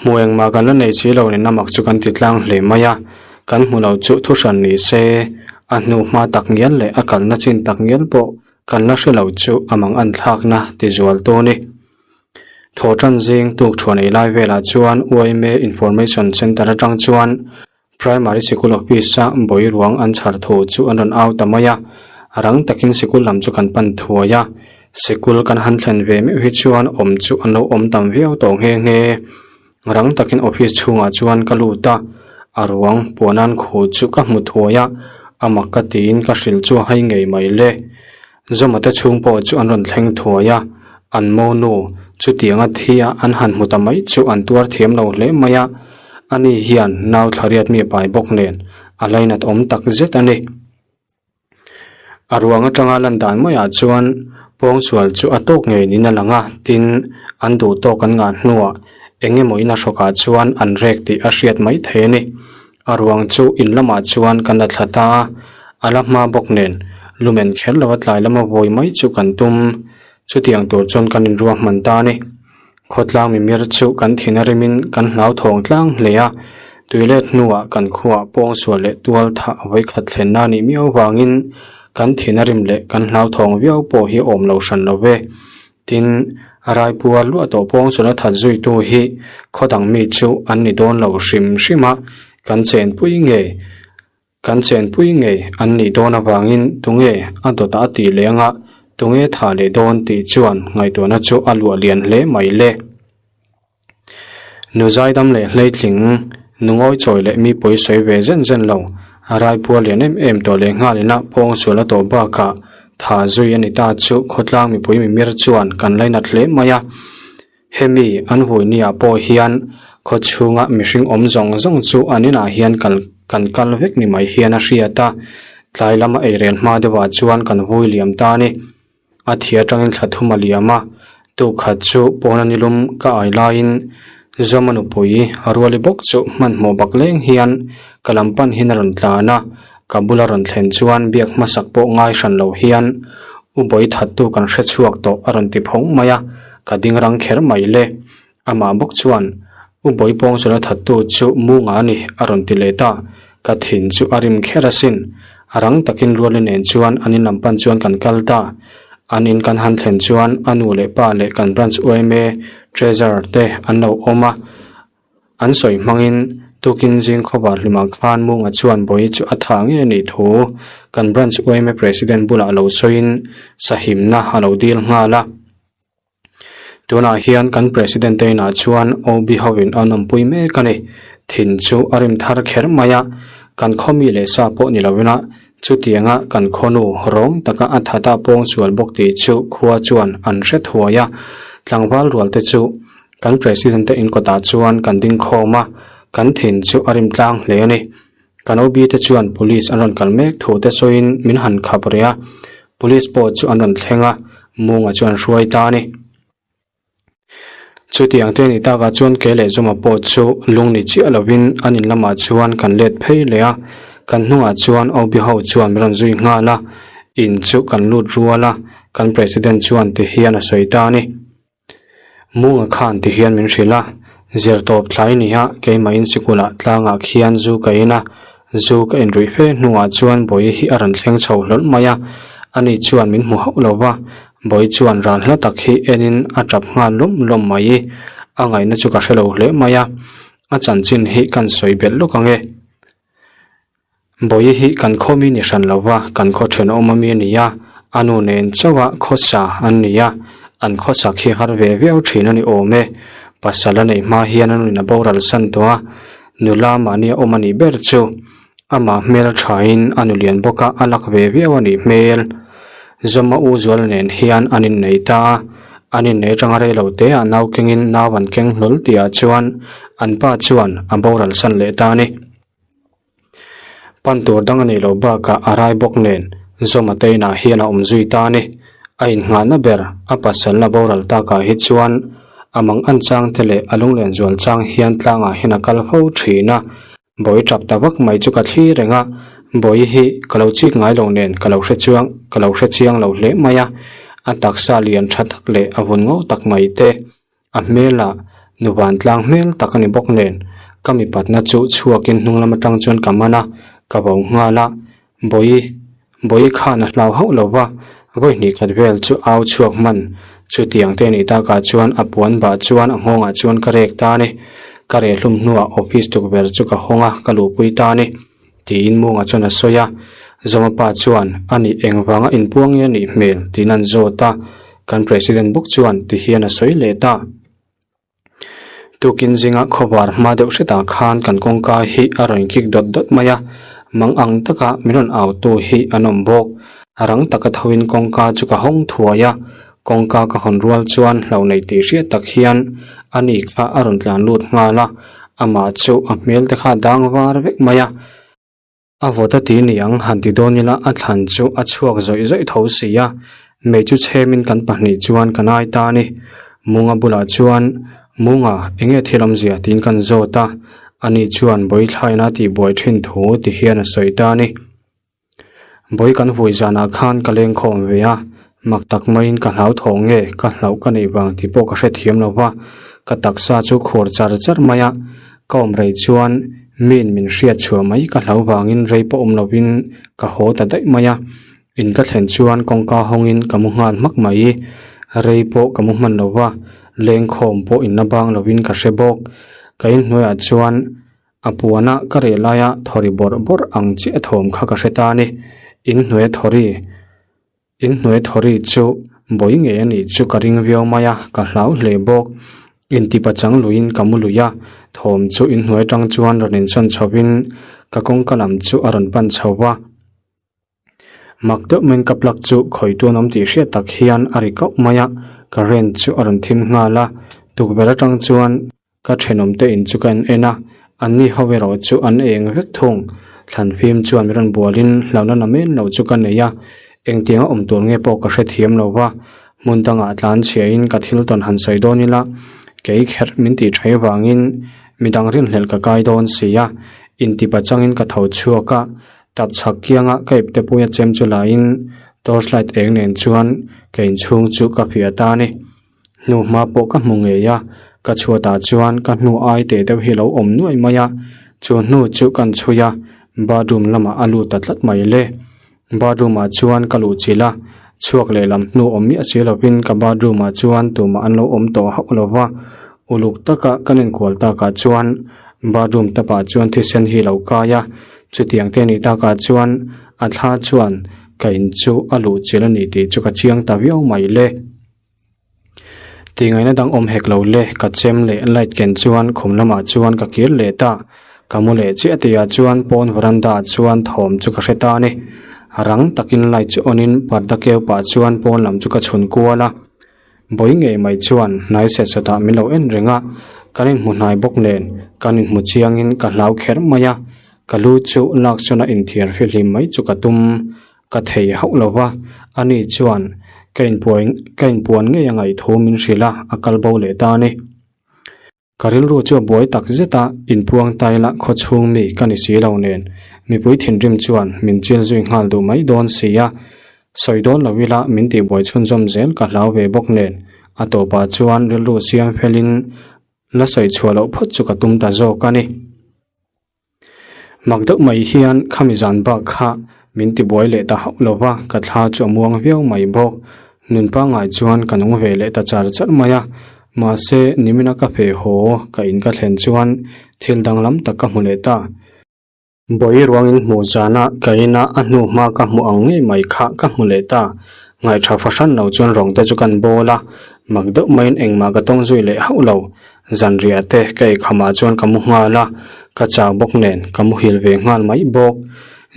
Hmu engmah kan la nei si lo nen a mak chu kan ti tlang hle mai a, kan hmu lo chu thu hran ni se, a hnu hma tak ngial leh a kalna chin tak ngial pawh kan la hre lo chu a mang an thlakna ti zual tu a ni. Thawhtan zing tuk thuan ei lai velah chuan yma Information Centre atang chuan Primary sikul office-a bawi ruang an chhar thu chu an rawn au ta mai a, rang takin sikul lam chu kan pan thuai a, sikul kan han thlen ve meuh hi chuan awm chu an lo awm tam viau tawh nghe nghe. Rang takin office chhungah chuan ka lut a, A ruang puan an khuh chu ka hmu thuai a, a mak ka tiin ka hrilh chu a hai ngei mai le. Zawma te chhung pawh chu an rawn thleng thuai a, an monu chutianga thi a an han hmu ta mai chu an tuar thiam lo hle mai a, ani hian nau thlariat mi pai bawk nen a lainat awm tak zet a ni. A ruang atanga lan dan maiah chuan pawngsual chu a tawk ngei niin a lang a, tin an duh tawk an ngah hnuah eng emaw in a hrawkah chuan an rek tih a hriat mai thei a ni. A ruang chu in lamah chuan kan la thla ta a, a la hma bawk nen lumen kher lo a tlai lama vawi mai chu kan tum. Chutiang tur chuan kan inruah hman ta a ni. Khawtlang mimir chu kan thin a rimin kan hlauthawng tlang hle a, tuilet hnuah kan khuaah pawngsual leh tual thah a vawikhat thlenna a nih miau vangin kan thin a rim leh kan hlauthawng viau pawh hi awm lo hran lo ve. Tin, Raipua luah tawh pawngsual a that zuitu hi khaw dang mi chu an ni dawn lo hrim hrim a, kan chenpui nge Kan chenpui ngei an nih dawn avangin tunge a dawtah a tih leh anga tunge tha leh dawn tih chuan ngaihtuahna chu a luah lian hle mai le. Nu zaidam leh hleitling, nu ngawi chawi leh mi pawi sawi ve zen zen lo, Raipua lian em em tawh leh nghalina pawngsual a tawh bakah tha zui a ni ta chu khawtlang mipui mimir chuan kan lainat hle mai a. Hemi an hui niah pawh hian khaw chhunga mihring awm zawng zawng chu an inah hian kal kan kal vek ni mai hian a hriat a, tlai lama eirel hma deuhah chuan kan vui liam ta a ni. A thi atangin thla thum a liam a, tukhat chu pawna nilum ka ai laiin Zawma nupui a ruali bawk chu hmanhmawh bak leng hian ka lam pan hian a rawn tlan a, ka bula rawn thlen chuan biak hmasak pawh ngai hran lo hian U Bawi thattu kan hre chhuak tawh a rawn ti phawng mai a, ka ding rang kher mai le. Amah bawk chuan, U Bawi pawngsual a thattu chu Munga a ni a rawn ti leh ta. Ka thin chu a rim kher asin. A rang takin Ruali nen chuan an in lam pan chuan kan kal ta. An in kan han thlen chuan a nu leh pa leh kan branch yma treasurer te an lo awm a. An sawi hmangin tukin zing khawvar hlimah khan Munga chuan Bawi chu a tha nge anih thu kan branch yma president bulah lo sawiin sahimna a lo dil nghal a. Tunah hian kan president te inah chuan OB hovin an awmpui mek a ni. Thin chu a rim thar kher mai a, kan khaw mi leh sa pawh ni lovin a, chutianga kan khawnu rawng taka a thata pawngsual bawk tih chu khua chuan an hre thuai a, tlangval rual te chu Kan President te inkawtah chuan kan ding khawm a, kan thin chu a rim tlang hle a ni. Kan OB te chuan Police an rawn kal mek thu te sawiin min han khap rih a, Police pawh chu an rawn thleng a, Munga chu an hruai ta a ni. Chutiang te ni takah chuan ke leh Zuma pawh chu lung ni chiah lovin an in lamah chuan kan let phei leh a, kan hnungah chuan OB ho chuan min rawn zui nghal a, in chu kan lut rual a, kan President chuan ti hian a sawi ta a ni. Munga khan ti hian min hrilh a, zir tawp thlai ni a keimahin sikulah tlangah khian zu ka in a, zu ka inruih fe hnuah chuan Bawi hi a rawn thleng chho hlawlh mai a, ani chuan min hmu hauh lo va, Bawi chuan ral hla tak hi enin a tap nghal lawm lawm mai i, a ngaihna chu ka hre lo hle mai a, a chanchin hi kan sawi belh lawk ang e. Bawihi hi kan khaw mi ni hran lo va, kan khaw thenawm ami a ni a, a nu nen chauha khawsa an ni a, an khawsak hi har ve viau thin a ni awm e. Pasal a neih hma hian a nuin a boral san tawh a, nula mahni a awm a nih ber chu amah hmel thain a nu lian bawk a, a lak ve viau a nih hmel. Zawma u Zuala nen hian an innei ta a, an innei atanga rei lo te ah nau kengin nau an keng hlawl tihah chuan an pa chuan a boral san leh ta a ni. Pan tur dang a nih loh bakah a rai bawk nen Zawma te inah hian a awm zui ta a ni. A innghahna ber a pasal a boral takah hi chuan a mang an chang te leh a lunglen zual chang hian tlangah hian a kal fo thin a. Bawi tap ta vak mai chu ka thlir reng a, Bawi hi ka lo chik ngai lo nen ka lo hre chuang ka lo hre chiang lo hle mai a, a taksa lian tha tak leh a vun ngo tak mai te. A hmelah nu vantlang hmel tak a ni bawk nen, ka mipatna chu chhuakin hnung lam atang chuan ka man a, ka bo nghal a, Bawi, Bawi khan a hlau hauh lo va, vawi hnih khat vel chu au chhuak hman, chutiang te nih takah chuan a puan bah chuan a nghawngah chuan ka rek ta a ni, ka reh hlum hnuah office tukverh chu ka hawng a, ka luhpui ta a ni. Tiin Munga chuan a sawi a, Zawma pa chuan a nih engvanga inpuang nge a nih hmel tiin an zawt a, kan President bawk chuan ti hian a sawi leh ta. Tukin zinga khawvar hma deuh hretah khan kan kawngka hi a rawn kik dawt dawt mai a, mang ang taka min rawn au tu hi an awm bawk. Rang taka thoin kawngka chu ka hawng thuai a, kawngka ka hawn rual chuan hlauh nei tih hriat tak hian ani kha a rawn tlan lut nghal a, amah chu a hmel te kha a dang var vek mai a. A vawt a ti niang han ti dawn ila a thlan chu a chhuak zawih zawih tho si a, mei chu chhemin kan pahnih chuan kan ai ta a ni. Munga bulah chuan, Munga, enge thil awmzia tiin kan zawt a, ani chuan Bawithlaina tihbuai thin thu ti hian a sawi ta a ni. Bawi kan vui zanah khan ka lengkhawm ve a, mak tak maiin ka hlauthawng nge ka hlauh ka neih vang tih pawh ka hrethiam lo va, ka taksa chu khur char char mai a, Ka awm rei chuan miin min hriat chhuah mai ka hlau vangin rei pawh awm lovin ka haw ta daih mai a, in ka thlen chuan kawngka hawngin ka mu nghal hmak mai. Rei pawh ka mu hman lo va, lengkhawm pawh inla bang lovin ka hre bawk. Ka inhnuaiah chuan a puana ka reh laia thawri bawrh bawrh ang chiah thawm kha ka hre ta a ni. Inhnuaia thawri. Inhnuai thawri chu bawi ngei a nih chu ka ring viau mai a, ka hlau hle bawk. Intipa chang luiin ka mu lui a, thawm chu inhnuai atang chuan rawn insawn chhovin ka kawngka lam chu a rawn pan chho va. Mak deuh maiin ka plug chu khawitu an awm tih hriat tak hian a ri kauh mai a, current chu a rawn thim nghal a, tukverh atang chuan Ka thenawmte in chu ka en en a, anni ho erawh chu an eng vek thung. Thlanfim chuan min rawn bualin hlauhna namen lo chu ka nei a, engtianga awm tur nge pawh ka hrethiam lo va, hmun dangah tlan chhiahin ka thil tawn han sawi dawn ila, kei kherh min tih tha avangin midang rinhlelh ka kai dawn si a, intipa changin ka tho chhuak a, tap chhak kianga ka ipte puia chem chu lain torchlight eng nen chuan ka inchhung chu ka fiah ta a ni. Hnu hma pawh ka hmu ngei a, ka chhuatah chuan ka hnu ai teh deuh hi lo awm nuai mai a, chu hnu chu kan chhui a, bathroom lamah a lut ta tlat mai le. Bathroom ah chuan ka luh chilh a, chhuak lehlam hnu awm miah si lovin ka bathroom ah chuan tumah an lo awm tawh hauh lo va, uluk taka kan inkual takah chuan bathroom tapah chuan thisen hi lo kai a, chutiang te anih takah chuan a thla chuan ka in chu a luh chilh a ni tih chu ka chiang ta viau mai le. Tihngaihna dang awm hek lo le, ka chem leh light ken chuan khum lamah chuan ka kir leh ta. Ka mu leh chiah tihah chuan pawn veranda ah chuan thawm chu ka hre ta a ni. Rang takin light chu on in parda keu pah chuan pawn lam chu ka chhun kual a. Bawi ngei mai chuan hnai set sawtah min lo en reng a, kan inhmu hnai bawk nen kan inhmu chiangin ka hlau kher mai a, ka lu chu lak chuan a inthiar fihlim mai chu ka tum. Ka thei hauh lo va, ani chuan ka inpuai ka inpuan ngei a ngaih thu min hrilh a, a kal bo leh ta a ni. Ka rilru chu a buai tak zet a, inpuang taila khaw chhung mi ka ni si lo nen, mipui thinrim chuan min chil zui nghal duh mai dawn si a, sawi dawn lo ila min tihbuai chhunzawm zel ka hlau ve bawk nen, a tawpah chuan rilru siam felin la sawi chhuah loh phawt chu ka tum ta zawk a ni. Mak deuh mai hian khami zan bak kha min tibuai leh ta hauh lo va, ka thla chu a muang viau mai bawk. Nun pangngai chuan ka nung ve leh ta char char mai a, mahse nimina ka fe haw ka in ka thlen chuan thil danglam tak ka hmu leh ta. Bawi ruangin hmuh zana ka ina a hnu hma ka hmuh ang ngei mai kha ka hmu leh ta. Ngaihṭha fahran lo chuan rawng te chu kan bawl a, mak deuh maiin engmah ka tawng zui leh hauh lo. Zanriah te ka eikhamah chuan ka mu nghal a, ka chau bawk nen ka muhil ve nghal mai bawk.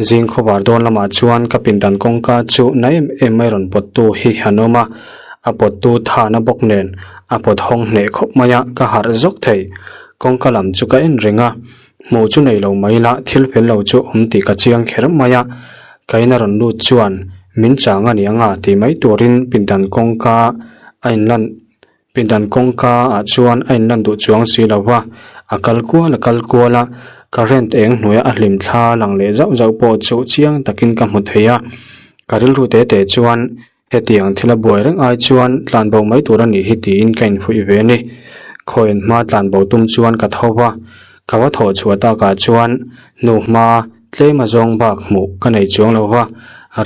Zing khawvar dawn lamah chuan ka pindan kawngka chu na em em mai rawn pawttu hi an awm a, a pawttu thahna bawk nen a pawt hawng hneh khawp mai a, ka harh zawk thei. Kawngka lam chu ka en reng a, hmuh chu nei lo mai la thil fel lo chu awm tih ka chiang kher mai a, ka ina rawn lut chuan min chang a ni anga tih mai turin pindan kawngka a inlan Pindan kawngka ah chuan a inlan duh chuang si lo va, a kal kual a kal kual a, current eng hnuaia a hlim thla lang leh zauh zauh pawh chu chiang takin ka hmu thei a. Ka rilru te te chuan hetiang thil a buai reng ai chuan tlanbo mai tur a nih hi tiin ka infuih ve a ni. Khawiin hma tlanbo tum chuan ka tho va, ka va thawh chhuah takah chuan hnu hma tlem a zawng bak hmuh ka nei chuang lo va,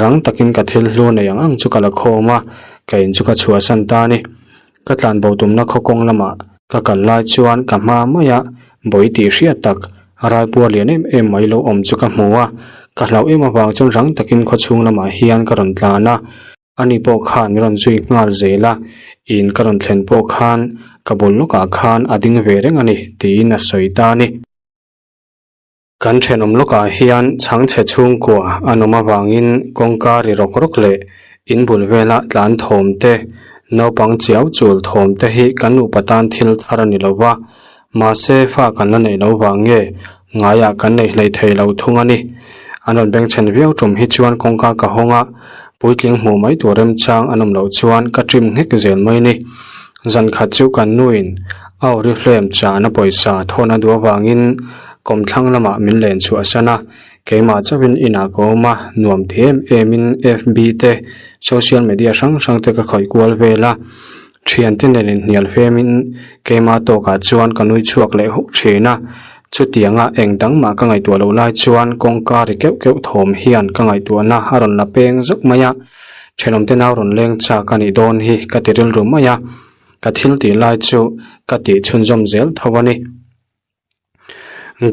rang takin ka thil hlu nei ang ang chu ka la khawm a, ka in chu ka chhuahsan ta a ni. Ka tlanbo tumna khaw kawng lamah ka kal lai chuan ka hma maia bawi tih hriat tak raipuar lian em em mai lo awm chu ka hmu a, ka hlauh em avang chuan rang takin khaw chhung lamah hian ka rawn tlan a. Ani pawh khan min rawn zui nghal zel a, in ka rawn thlen pawh khan ka bul lawkah khan a ding ve reng a ni tiin a sawi ta a ni. Kan thenawm lawkah hian chhangchhe chhungkua an awm avangin kawngka ri rawk rawk leh in bul vela tlan thawm te, naupang chiau chul thawm te hi kan nupa tan thil thar a ni lo va, mahse fa kan la neih lo vang nge ngaiah kan neih hlei thei lo thung a ni. An rawn bengchhen viau tum hi chuan kawngka ka hawng a, puitling hmuh mai tur remchang an awm loh chuan ka trim nghek zel mai a ni. Zan khat chu kan nuin a oriflame chahna pawisa thawn a duh avangin kawmthlang lamah min len chhuah san a, keimah chauhin inah ka awm a, nuam ti em emin FB te social media hrang hrang te ka khawih kual vel a, thiante nen inhnial femin keimah tawkah chuan ka nui chhuak leh huk thin a, chutianga eng dang mah ka ngaihtuah loh lai chuan kawngka ri keuh keuh thawm hian ka ngaihtuahna a rawn la peng zawk mai a, thenawmte nau rawn leng chak a nih dawn hi ka ti rilru mai a, ka thil tih lai chu ka tih chhunzawm zel tho a ni.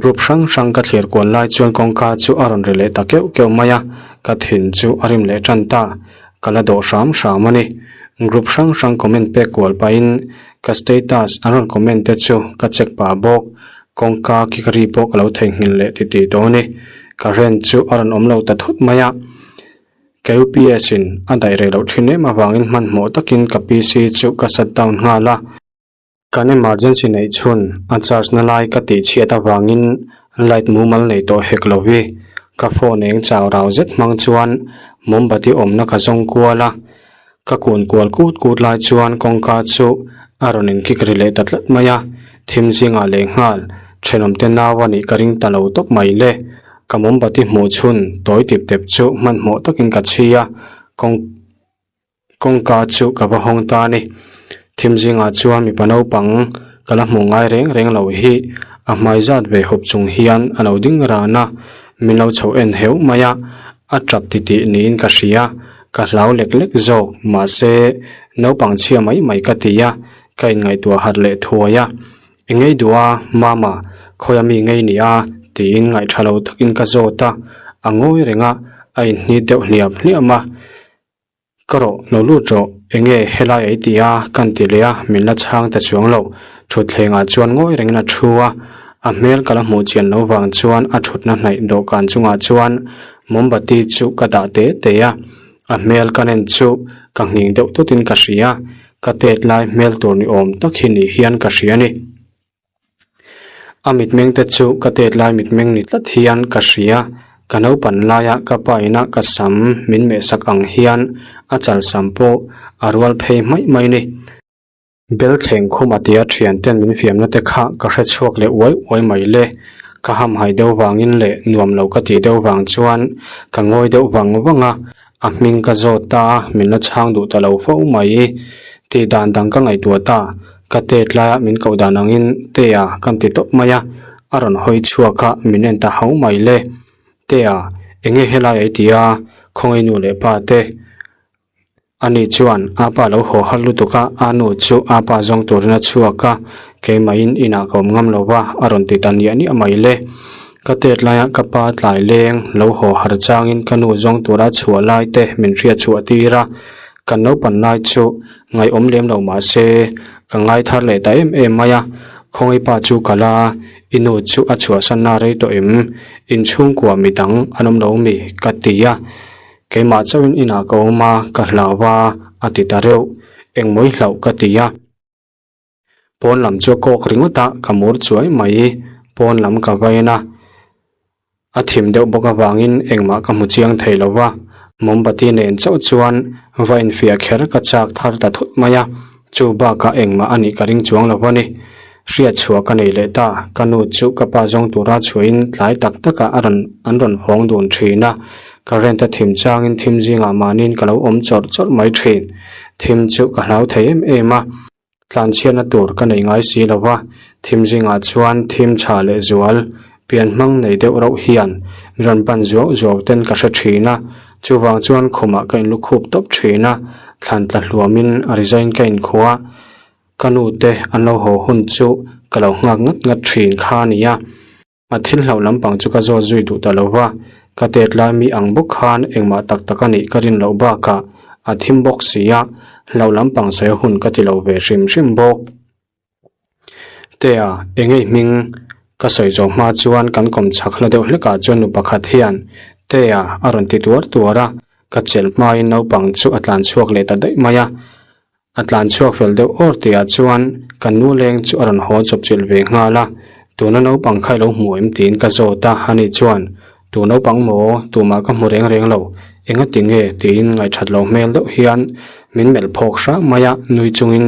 Group hrang hrang ka thlir kual lai chuan kawngka chu a rawn ri leh ta keuh keuh mai a, ka thin chu a rim leh tan ta. Ka la dawh hram hram a ni. Group hrang hrang comment pek kual pahin ka status an rawn comment te chu ka check pah bawk. Kawngka ki ka ri pawh ka lo theihnghilh leh titih tawh a ni. Current chu a rawn awm lo ta thut mai a. Ka UPS in a daih rei loh thin em avangin hmanhmawh takin ka PC chu ka shut down nghal a. Kan emergency neih chhun a charge na lai ka tih chhiat avangin light mumal nei tawh hek lo hi. Ka phone eng chau rau zet hmang chuan mombati awmna ka zawng kual a, ka kun kual kut kut lai chuan kawngka chu a rawn inkik ri leh ta tlat mai a, thim zingah leh nghal thenawmte nau a nih ka ring ta lo tawp mai le. Ka mombati hmuh chhun tawi tip tep chu hmanhmawh takin ka chhi a, kawng. Kawngka chu ka va hawng ta a ni. Thim zingah chuan mipa naupang ka la hmuh ngai reng reng lo hi a hmai zat ve hup chung hian a lo ding ran a, min lo chho en heuh mai a, a tap titih niin ka hria, ka hlau lek lek zawk, mahse naupang chhia mai mai ka ti a, ka inngaihtuah harh leh thuai a. I ngei duh a, Mama, khawi a mi ngei ni a? tiin ngaihṭha lo takin ka zawt a, a ngawi reng a, a inhnit deuh hliam hliam a. Ka rawh, lo lut rawh, enge helai ei ti a kan ti leh a, min la chhang ta chuang lo. Thutthlengah chuan ngawi rengin a thu a, a hmel ka la hmuh chian lo vang chuan a thutna hnaih dawhkan chungah chuan mombati chu ka dah te te a, a hmel ka nen chu ka nghing deuh tutin ka hria, ka tet lai hmel tur ni awm tak hi ni hian ka hria a ni. A mitmeng te chu ka tet lai mitmeng ni tlat hian ka hria, ka naupan laia ka pa ina ka sam min mehsak ang hian a chal sam pawh a rual phei hmaih mai ni. Belthleng khum a tia thian ten min fiamna te kha ka hre chhuak leh uai uai mai le, ka hamhaih deuh vangin leh nuam lo ka tih deuh vang chuan ka ngawi deuh vang vang a, A hming ka zawt ta a, min la chhang duh ta lo fo mai. Tih dan dang ka ngaihtuah ta, ka tet laia min koh dan angin Tea kan ti tawp mai a, a rawn hawi chhuak a, min en ta hau mai le. Tea, enge helai ei ti a, khawngaih nu leh pa te. Ani chuan a pa lo haw har lutuk a, a nu chu a pa zawng turin a chhuak a, keimahin inah ka awm ngam lo va, a rawn ti ta niah niah mai le. Ka tet laia ka pa tlai leng lo haw har changin ka nu zawng tura chhuah lai te min hriat chhuah tir a, kan naupan lai chu ngaihawm lem lo mah se ka ngai thar leh ta em em mai a, khawngaih pa chu ka la a, i nu chu a chhuahsan na rei tawh em, inchhungkua midang an awm lo mi ka ti a, keimah chauhin inah ka awm a, ka hlau a, a ti ta reuh, engmawi hlauh ka ti a. Pawn lam chu a kawk ringawt a, ka mur chuai mai. Pawn lam ka vain a, a thim deuh bawk avangin engmah ka hmu chiang thei lo va. Mombati nen chauh chuan va infiah kher ka chak thar ta thut mai a, chu bakah engmah a nih ka ring chuang lo a ni. Hriat chhuah ka nei leh ta, ka nu chu ka pa zawng tura chhuahin tlai tak takah a rawn an rawn hawng dun thin a, current a thim changin thim zingah mahniin ka lo awm chawrh chawrh mai thin. Thim chu ka hlau thei em em a. Tlanchhiatna tur ka nei ngai si lo va, thim zingah chuan thim tha leh zual, pian hmang nei deuh rauh hian mi rawn ban zuau zuau ten ka hre thin a, chuvang chuan khumah ka inlukhup tawp thin a, thlan tla hluamin a resign ka inkhua. Ka nu te an lo haw hun chu ka lo nghak ngat ngat thin kha a nia. A thil hlauh lampang chu ka zawt zui duh ta lo va, ka tet lai mi ang bawk khan engmah tak tak a nih ka rin loh bakah A thim bawk si a, hlauh lampang sawi hun ka ti lo ve hrim hrim bawk. Tea, eng ei hming? Ka sawi zawh hma chuan kan kawm chhak hla deuh hlekah chuan nu pakhat hian, Tea, a rawn ti tuar tuar a, ka chelh hmain naupang chu a tlan chhuak leh ta daih mai a. A tlan chhuak fel deuh awr tihah chuan kan nu leng chu a rawn haw chawp chilh ve nghal a, tuna naupang kha i lo hmu em tiin ka zawt a, ani chuan, Tu naupang maw? Tumah ka hmu reng reng lo, engati nge? tiin ngaihthat lo hmel deuh hian min melh phawk hrah mai a, nui chungin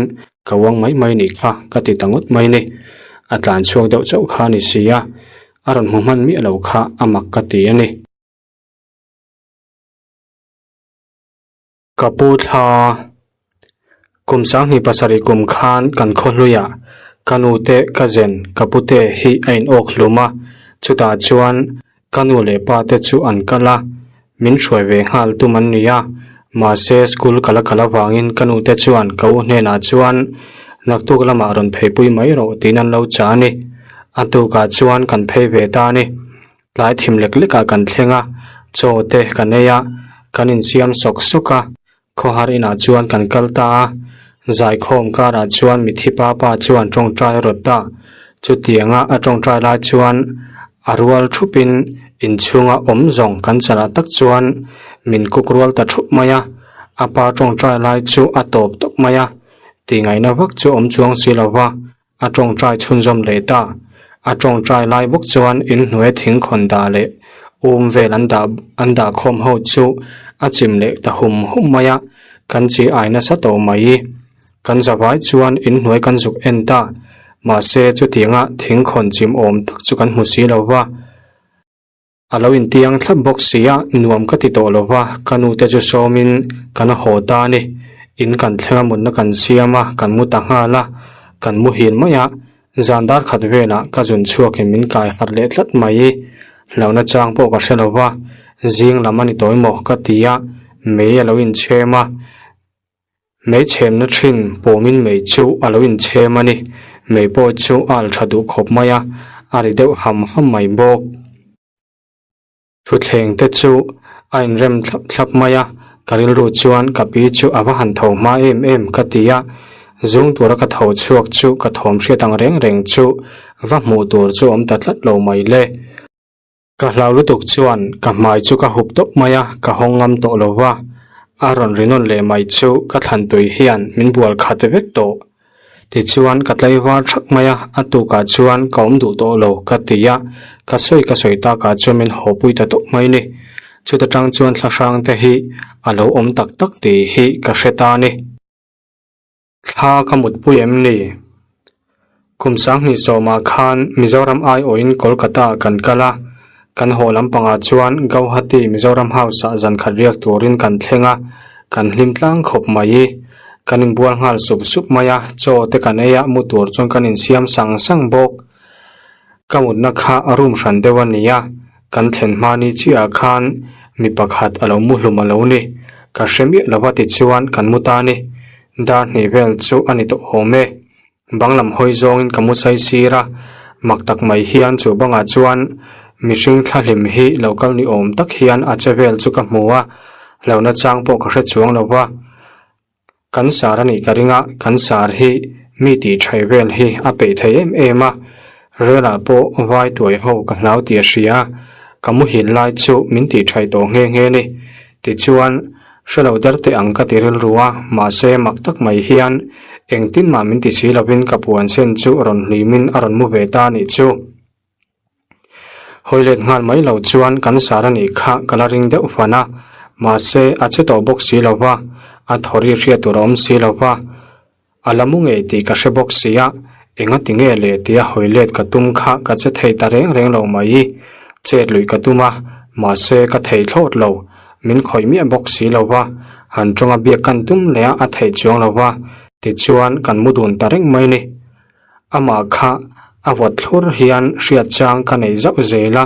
ka uang mai mai nih kha ka ti ta ngawt mai ni. A tlan chhuak deuh chauh kha a ni si a, a rawn hmu hman miah lo kha a mak ka ti a ni. Ka pu thla kum 27 kum khan kan khaw hluiah ka nu te ka zen ka pu te hi a in awk hlum a, chutah chuan ka nu leh pa te chu an kal a, min hruai ve nghal tum an ni a, mahse school ka la kal avangin ka nu te chuan ka u hnenah chuan naktuk lamah rawn pheipui mai rawh tiin an lo chah a ni. A tukah chuan kan phei ve ta a ni. Tlai thim lek lekah kan thleng a, chaw te kan ei a, kan insiam sawk sawk a, khawhar inah chuan kan kal ta a, zaikhawm karah chuan mithi pa pa chuan tawngtai a rawt ta, chutianga a tawngtai lai chuan a rual thupin inchhunga awm zawng kan chalah tak chuan min kuk rual ta thup mai a, a pa tawngtai lai chu a tawp tawp mai a, tihngaihna vak chu awm chuang si lo va. A tawngtai chhunzawm leh ta. A tawngtai lai bawk chuan inhnuai thingkhawn dah leh um vel an dah an dah khawm ho chu a chim leh ta hum hum mai a, kan chi ai nasa tawh mai. Kan zavai chuan inhnuai kan zuk en ta. Mahse chutianga thingkhawn chim awm tak chu kan hmu si lo va. A lo intiang thlap bawk si a, nuam ka ti tawh lo va, ka nu te chu sawmin kan haw ta a ni. In kan thleng a mutna kan siam a, kan mu ta nghal a, kan muhil mai a, zan dar khat velah ka zun chhuakin min kai harh leh tlat mai. Hlauhna chang pawh ka hre lo va, zing lam a ni tawi maw ka ti a, mei a lo inchhem a. Mei chhemna thin pawmin mei chu a lo inchhem a ni. Mei pawh chu a al tha duh khawp mai a, a ri deuh ham ham mai bawk. Thutthleng te chu a inrem thlap thlap mai a, ka rilru chuan ka pi chu a va han tho hma em em ka ti a. Zung tura ka tho chhuak chu ka thawm hriat ang reng reng chu va hmuh tur chu awm ta tlat lo mai le. Ka hlau lutuk chuan ka hmai chu ka hup tawp mai a, ka hawng ngam tawh lo va, a rawn ri nawn leh mai chu ka thlan tui hian min bual khat vek tawh. Tichuan ka tlaivar thak mai a, a tukah chuan ka awm duh tawh lo ka ti a, ka sawi ka sawi takah chuan min hawpui ta tawp mai ni. Chuta tang chuan thlahrang te hi a lo awm tak tak tih hi ka hre ta a ni. Thla ka mutpui em ni? Kum 2010 khan Mizoram aiawhin Kolkata kan kal a, kan haw lampangah chuan Gauhati Mizoram House-ah zan khat riak turin kan thleng a, kan hlim tlang khawp mai. Kan inbual nghal sup sup mai a, chaw te kan ei a, mu tur chuan kan insiam sang sang bawk. Ka mutna kha room hran deuh a ni a, kan thlen hma ni chiahah khan mi pakhat a lo mu hlum a lo ni. Ka hre miah lova tichuan kan mu ta a ni. Dar hnih vel chu a ni tawh awm e. Bang lam hawi zawngin ka mu sai sir a, mak tak mai hian chu bangah chuan mihring thlahlim hi lo kal ni awm tak hian a che vel chu ka hmu a, hlauhna chang pawh ka hre chuang lo va. Kan sar a nih ka ring a, kan sar hi mi tih thaih vel hi a peih thei em em a, relah pawh vai tuai ho ka hlau tih a hria, ka muhil lai chu min tih thaih tawh nghe nghe a ni. Tichuan, hre lo der teh ang ka ti rilru a, mahse mak tak mai hian engtin mah min ti si lovin ka puan sen chu rawn hlimin a rawn mu ve ta a nih chu. Hawi let nghal mai lo chuan kan sar a nih kha ka la ring deuh fan a, mahse a che tawh bawk si lo va, a thawri hriat tur a awm si lo va, a la mu ngei tih ka hre bawk si a, engati nge le tia hawi let ka tum kha ka che thei ta reng reng lo mai, chet luih ka tum a, mahse ka thei thlawt lo, min khawih miah bawk si lo va, han tawnga biak kan tum leh a a theih chuang lo va, tichuan kan mu dun ta reng mai ni. Amah kha a vawt thlur hian hriat chang ka nei zauh zel a,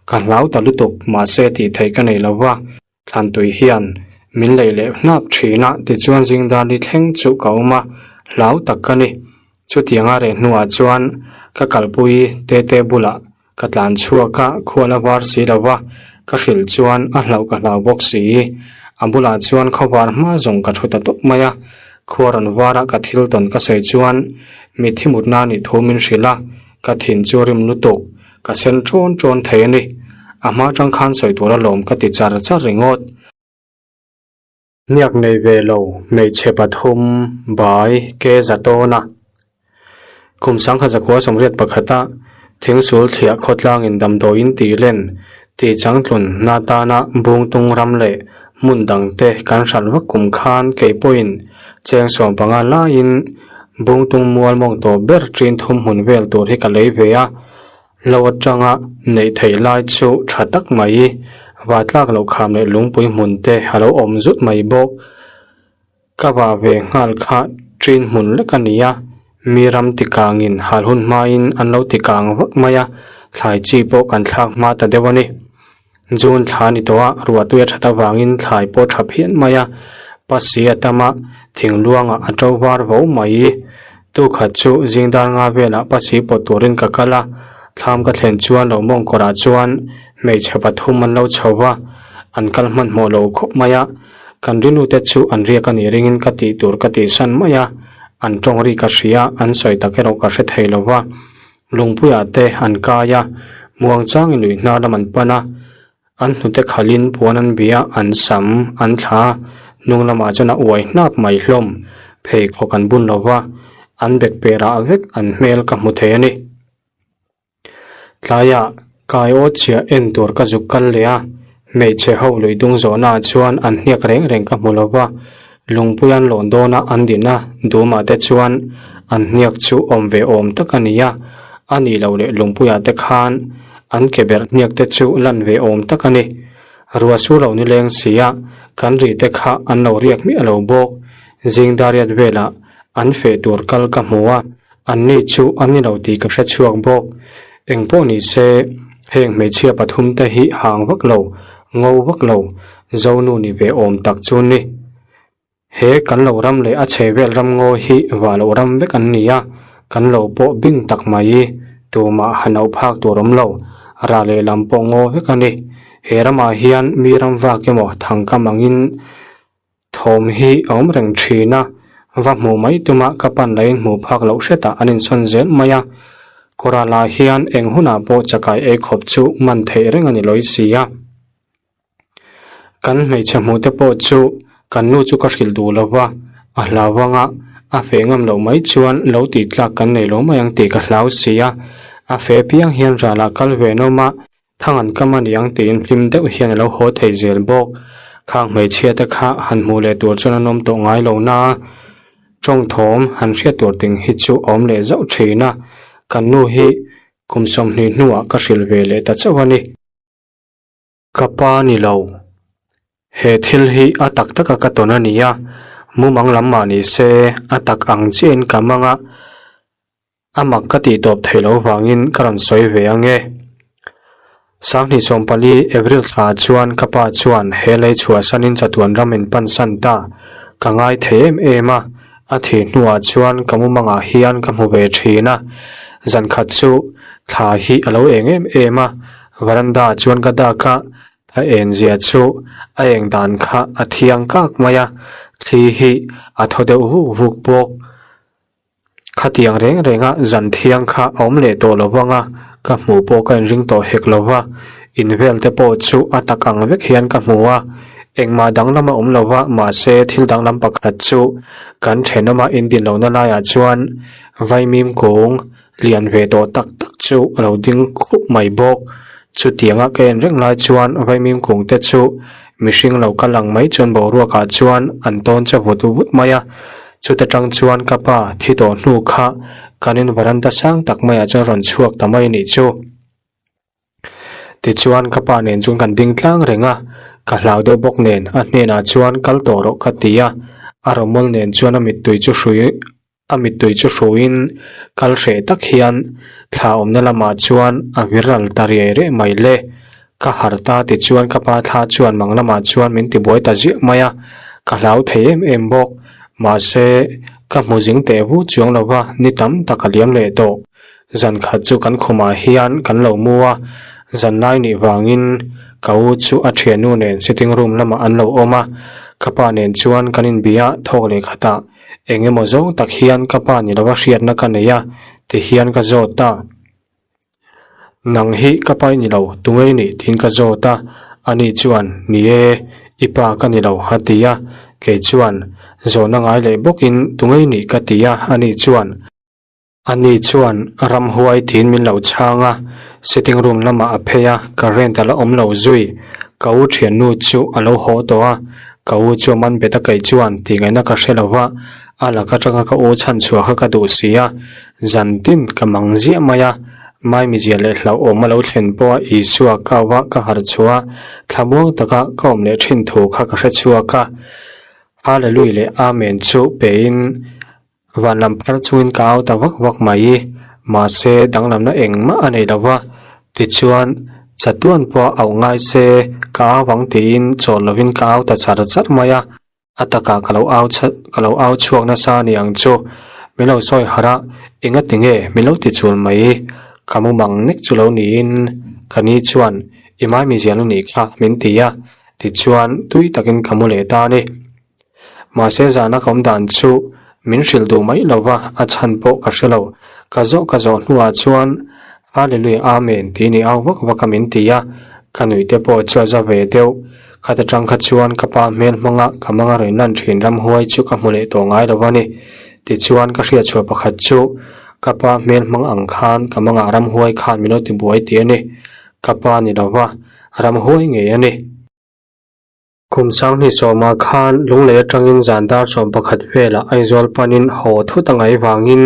ka hlau ta lutuk mahse tih theih ka nei lo va, Thlantui hian min lei leh hnap thin a tichuan zingdali thleng chu ka awm a, hlau tak ka ni. Chutianga reh hnuah chuan ka kalpui tete bulah ka tlan chhuak a, khual a var si lo va, ka hrilh chuan a hlauh ka hlau bawk si. A bulah chuan khawvar hma zawng ka thu ta tawp mai a, khua rawn vara ka thil tawn ka sawi chuan mitthi mutna a nih thu min hrilh a, ka thin chu rim lutuk, ka sen ṭawn ṭawn thei a ni. A hma aṭang khan sawi tur alawm ka ti char char ringawt. Hniak nei ve lo hmeichhe pathum bai ke za tawn a. Kum sangha zakua sawmriat pakhata thingsul thliah khawtlangin damdawiin tih len tih changtlun na tana bungtung ram leh hmun dangte kan hralh vak kum khan kei pawhin cheng 15 laiin bungtung mual mawng tawh ber ṭin thum hmun vel tur hi ka lei ve a. Lo atanga neih theih lai chu tha tak mai, vatlak loh kham leh lungpui hmun te a lo awm zut mai bawk. Ka vah ve nghal kha ṭin hmun lek a ni a, mi ram tikangin hal hun hmain an lo tikang vak mai a, thlai chi pawh kan thlak hma ta deuh a ni. June thla a ni tawh a, ruahtui a that avangin thlai pawh tha phian mai a, pasi a tam a, thingluangah a to var vo mai. Tukhat chu zingdar nga velah pasi pawt turin ka kal a, thlam ka thlen chuan lo mawng kawrah chuan hmeichhe pathum an lo chho va, an kal hmanhmawh lo khawp mai a, kan rinute chu an riak a nih ringin ka tih tur ka tihsan mai a, an tawng ri ka hria, an sawi tak erawh ka hre thei lo va. Lungpuiah te an kai a, muangchangin lui hnar lam an pan a, an hnute khalhin puan an bia, an sam an thla a, hnung lamah chuan a uai hnap mai hlawm, pheikhawk an bun lo va, an bek perah vek an hmel ka hmu thei a ni. Tlaiah kai aw chiah en tur ka zuk kal leh a, hmeichhe ho lui dung zawhnaah chuan an hniak reng reng ka hmu lo va, Lungpui an lawn dawn a an din a, Duma te chuan an hniak chu awm ve awm tak a ni a, a nih loh leh Lungpuiah te khan an ke berh hniak te chu lan ve awm tak a ni. Ruah su lo ni leng si a, kan ri te kha an lo riak miah lo bawk. Zing dariat velah an feh tur kal ka hmu a, an ni chu an ni lo tih ka hre chhuak bawk. Engpawh ni se, heng hmeichhia pathum te hi hang vak lo, ngo vak lo, Zonu ni ve awm tak chu ni. He kan lo ram leh a chhe vel ram ngawi hi vah loh ram vek an ni a, kan lo pawh bing tak mai, tumah han auh phak tur awm lo, rah leh lam pawh ngaw vek a ni. He ramah hian mi ram vak emaw thangkam angin thawm hi a awm reng thin a, va hmuh mai tuma ka pan lahin hmuh phak loh hretah an insawn zel mai a. Kawrah hian eng hunah pawh chakai ei khawp chu man theih reng a ni lawi si a. Kan hmeichhe hmuh te pawh chu kan nu chu ka hrilh duh lo va, a hlau anga a feh ngam loh mai chuan lo tih tlak kan nei lo mai ang tih ka hlau si a, a feh piang hian ralah kal ve nawm a, thang an kam a ni ang tiin hlim deuh hian a lo haw thei zel bawk. Khang hmeichhia te kha han hmuh leh tur chuan an awm tawh ngai lo na a, tawng thawm han hriat tur ting hi chu a awm leh zauh thin a, kan nu hi kum 20 hnuah ka hrilh ve leh ta chauh a ni. Ka pa ni lo. He thil hi a tak taka ka tawn a ni a, mumang lam mah ni se a tak ang chiahin ka mang a, a mak ka tih tawp theih loh vangin ka rawn sawi ve ang e. 2014 April thla chuan ka pa chuan he lei chhuahsanin chatuan ram in pansan ta ka ngai thei em em a, a thih hnuah chuan ka mumangah hian ka hmu ve thin a, zankhat chu thla hi a lo eng em em a, Veranda ah chuan ka dak a, a eng zia chu a eng dan kha a thiang kak mai a, thli hi a thaw deuh vuk vuk bawk. Khatiang reng reng a zan thiang kha a awm leh tawh lo vang a, ka hmuh pawh ka inring tawh hek lo va, in vel te pawh chu a tak ang vek hian ka hmu a, engmah danglam a awm lo va, mahse thil danglam pakhat chu kan thenawma indin lohna laiah chuan vaimim kung lian ve tawh tak tak chu a lo ding khup mai bawk. Chutianga ka en reng lai chuan vaimim kung te chu mihring lo kal ang mai chuan boruakah chuan an tawn che vut vut mai a. Chuta tang chuan ka pa thi tawh hnu kha kan in varanda sang tak maiah chuan rawn chhuak ta mai nih chu. Tichuan ka pa nen chuan kan ding tlang reng a, ka hlau deuh bawk nen a hnenah chuan kal tawh rawh ka ti a, a rawmawl nen chuan a mittui chu hrui A mittui chu hruin kal hreh tak hian thla awmna lamah chuan a vir ral ta riai riai mai le. Ka harh ta tichuan ka pa thla chuan mang lamah chuan min tibuai ta ziah mai a, ka hlau thei em em bawk. Mahse, ka hmu zing teh vu chuang lo va, ni tam tak a liam leh tawh. Zan khat chu kan khumah hian kan lo mu a, zan lai nih vangin. Ka u chu a thiannu nen sitting room lamah an lo awm a, ka pa nen chuan kan inbia thawk leh khat a, eng emaw zawng tak hian ka pa ni lova hriatna ka nei a ti hian ka zawt a. Nang hi ka pa i ni lo, tunge i nih tiin ka zawt a, ani chuan ni e, i pa ka ni lo a ti a, kei chuan zawhna ngai leh bawkin tunge i nih ka ti a, ani chuan. Ani chuan ramhuai tiin min lo chhang a, sitting room lamah a phei a, current a la awm lo zui. Ka u thiannu chu a lo haw tawh a, ka u chu a man bet a kaih chuan tih ngaihna ka hre lo va, a lak atanga ka u chhan chhuah kha ka duh si a, zan tin ka mang ziah mai a, maimizia leh hlauhawm a lo thlen pawha Isua kau a ka harh chhuah a, thlamuang taka ka awm leh thin thu kha ka hre chhuak a. Hallelujah leh Amen chu pein. Van lam phar chungin ka au ta vak vak mai. Mahse, danglamna engmah a nei lo va. Tichuan, chatuan pawh a auh ngai se, ka au ang tiin chawl lovin ka au ta char char mai a. A takah ka lo au ka lo au chhuak nasa a ni ang chu. Min lo sawi harh a, engati nge min lo ti chul mai. Ka mumang nek chu lo niin ka ni chuan i maimizial a nih kha min ti a. Tichuan, tui takin ka mu leh ta a ni. Mahse zana ka awm dan chu min hrilh duh mai lo va, a chhan pawh ka hre lo. Ka zawh ka zawh hnuah chuan Hallelujah Amen tih ni au vak vak a min ti a, ka nuih te pawh chu a za ve deuh. Khat atang kha chuan ka pa hmel hmanga ka manga rawn lan thin ramhuai chu ka hmu leh tawh ngai lo a ni. Tichuan ka hriatchhuah pakhat chu ka pa hmel hmang ang khan ka mangah ramhuai khan min lo tibuai tih a ni. Ka pa ni lo va, ramhuai ngei a ni. Kum sanghnih sawmah khan Lunglei atangin zan dar 11 velah Aizawl panin haw thut a ngaih vangin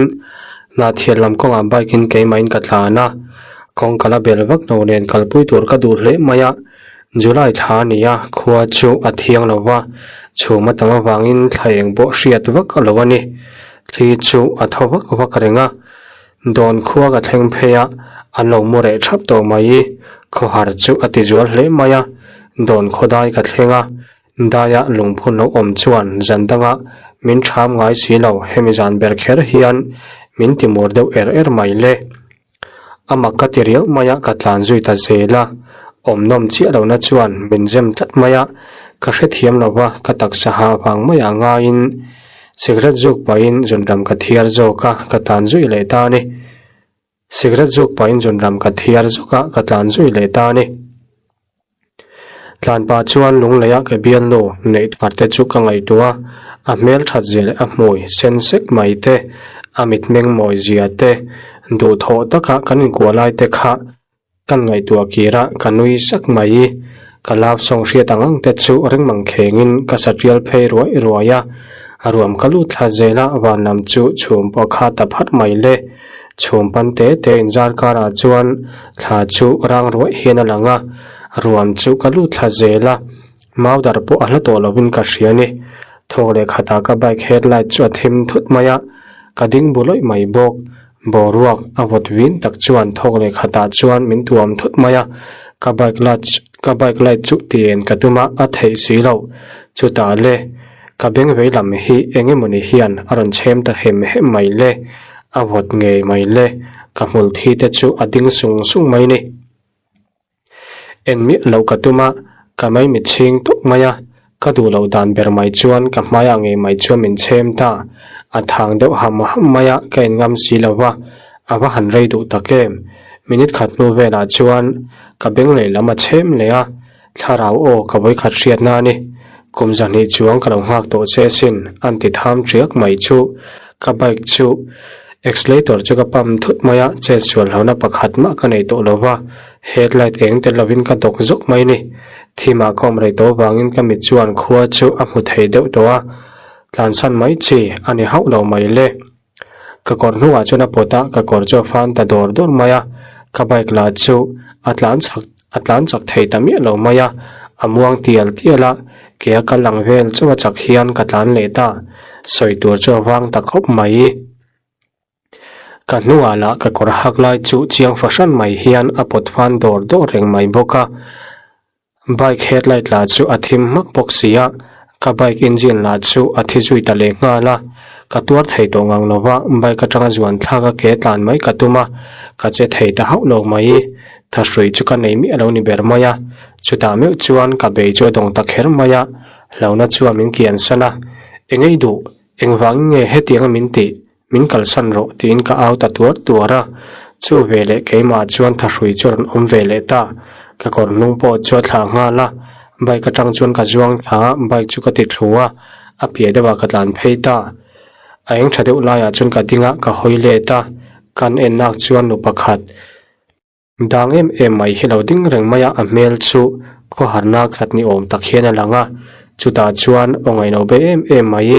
Hnahthial lam kawngah bike in keimahin ka tlan a, kawng ka la bel vak lo nen kalpui tur ka duh hle mai a, July thla a ni a, khua chu a thiang lo va, chhum a tam avangin thla eng pawh hriat vak lo a ni. Thli chu a thaw vak vak reng a, Dawn khua ka thleng phei a, an lo mu reh thap tawh mai. Khawhar chu a ti zual hle mai a, dawn khaw dai ka thleng a, daia lungphun lo awm chuan zan danga min ṭham ngai si lo, hemi zan ber kher hian min ti mur deuh er er mai le. A mak ka ti riau mai a, ka tlan zui ta zel a, awm nawm chiah lohna chuan min zem tlat mai a, ka hrethiam lo va, ka taksa hah vang maiah ngaiin Cigarette zuk pahin zunram ka thiar zawk a, ka tlan zui leh ta a ni. Cigarette zuk pahin zunram ka thiar zawk a, ka tlan zui leh ta a ni. Tlan pah chuan lungleia ka bialnu neih thar te chu ka ngaihtuah a, a hmel that zia leh a hmui sen sek mai te, a mitmeng mawi zia te, duhthawh taka kan inkuah lai te kha Kan ngaihtuah kir a, ka nui sak mai. Ka love song hriat ang ang te chu ring mang khengin ka sa tial phei ruai ruai a. A ruam ka lut thla zel a, van lam chu chhum pawh kha ta phat mai le. Chhum pan te te inzar karah chuan thla chu rang ruai hian a lang a, ruam chu ka lut thla zel a. Mau dar pawh a hla tawh lovin ka hria ni. Thawk leh khatah ka bike headlight chu a thim thut mai a, ka ding bu lawih mai bawk. Boruak a vawt vin tak chuan thawk leh khatah chuan min tuam thut mai a, ka bike light ka bike light chu ti en ka tum a, a theih si loh. Chutah le, ka beng vei lam hi eng emawni hian a rawn chhem ta hem hem mai le, a vawt ngei mai le, ka hmul thi te chu a ding sung sung mai ni. En miah loh ka tum a, ka maimit chhing tawp mai a, ka duh loh dan ber mai chuan ka hmaiah ngei mai chuan min chhem ta, a thang deuh ham ham mai a, ka en ngam si lo va, a va han rei duh tak em? Minute khat hnu velah chuan ka beng lehlam a chhem leh a, thlarau aw ka vawikhat hriatna a ni, kum zahnih chuang ka lo nghak tawh che asin an ti tham ṭiak mai chu, ka bike chu Accelerator chu ka pump thut mai a, chet sual hlauhna pakhat mah ka nei tawh lo va, headlight eng tel lovin ka dawk zawk mai ni. Thimah ka awm rei tawh avangin ka mit chuan khua chu a hmu thei deuh tawh a, tlansan mai chi a ni hauh lo mai le. Ka kawr hnungah chuan a pawt a, ka kawr chu a fan ta dawr dawr mai a, ka bike lah chu a tlan chak a tlan chak thei ta miah lo mai a, a muang tial tial a, ke a kal ang vel chauh a chak hian ka tlan leh ta, sawi tur chu a vang ta khawp mai. Ka hnungah lah ka kawr hak lai chu chiang fahran mai hian a pawt fan dawr dawr reng mai bawk a, bike headlight lah chu a thim hmak bawk si a, ka bike engine lah chu a thi zui ta leh nghal a, ka tuar thei tawh ngang lo va, bike atanga zuan thlak a ke tlan mai ka tum a, ka che thei ta hauh lo mai, thahrui chu ka nei miah lo ni ber mai a. Chutah meuh chuan ka bei chu a dawng ta kher mai a, hlauhna chuan min kiansan a, Engei duh, engvangin nge hetianga min tih? Min kalsan rawh tiin ka au ta tuar tuar a, chu veleh keimah chuan thahrui chu a rawn awm ve leh ta. Ka kawr hnung pawh chu a thlah nghal a, bike atang chuan ka zuang thla a, bike chu ka ti thlu a, a piah deuhah ka tlan phei ta. A eng tha deuh laiah chuan ka ding a, ka hawi let a, kan en nak chuan nu pakhat Dang em em mai hi lo ding reng mai a, a hmel chu khawharna khat ni awm tak hian a lang a, chutah chuan aw ngaihno be em em mai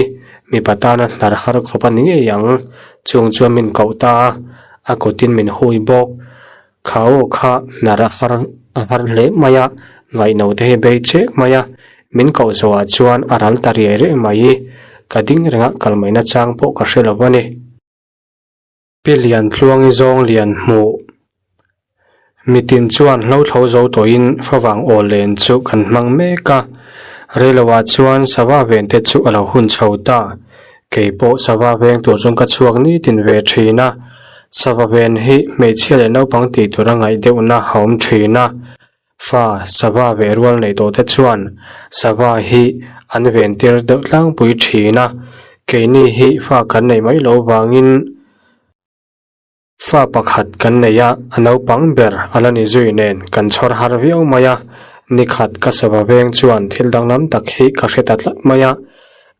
mipa tana hnar har khawp a ni ngei ang, chung chuan min koh ta a, a kutin min hui bawk, kha aw kha hnar a har a har hle mai a, ngaihno te hi bei chek mai a, min koh zawhah chuan a ral ta riai riai mai, ka ding reng a kal mai nachang pawh ka hre lo a ni. Pi Lian Tluangi zawng lian hmuh. Mitin chuan hlothlo zo tawhin favang aw len chu kan hmang mek a, reiloah chuan sava ven te chu a lo hun chho ta. Kei pawh sava veng tur chuan ka chhuak nitin ve thin a, sava ven hi hmeichhia leh naupang tih tur a ngaih deuhna a awm thin a. Fa sava ve rual neih tawh te chuan sava hi an ven tir deuh tlangpui thin a, keini hi fa kan nei mai loh vangin fa pakhat kan nei a, a naupang ber a la ni zui nen kan chhawr har viau mai a, nikhat ka sava veng chuan thil danglam tak hi ka hre ta tlat mai a,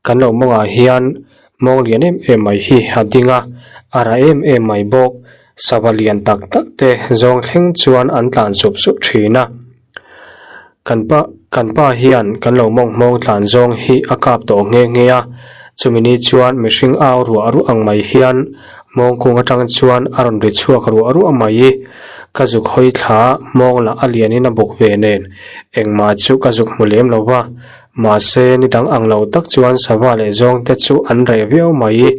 kan lo mawngah hian mawng lian em em mai hi a ding a, a rah em em mai bawk. Sava lian tak tak te zawng thleng chuan an tlan sup sup thin a. Kan pa kan pa hian kan lo mawng hmawng tlan zawng hi a kap tawh nghe nghe a, chumi ni chuan mihring au ruah ruah ang mai hian mawng kung atang chuan a rawn ri chhuak ruah ruah mai. Ka zuk hawi thla a, mawng lah a lianin a buk ve nen engmah chu ka zuk hmu lem lo va, mahse ni dang ang lo tak chuan sava leh zawng te chu an reh viau mai.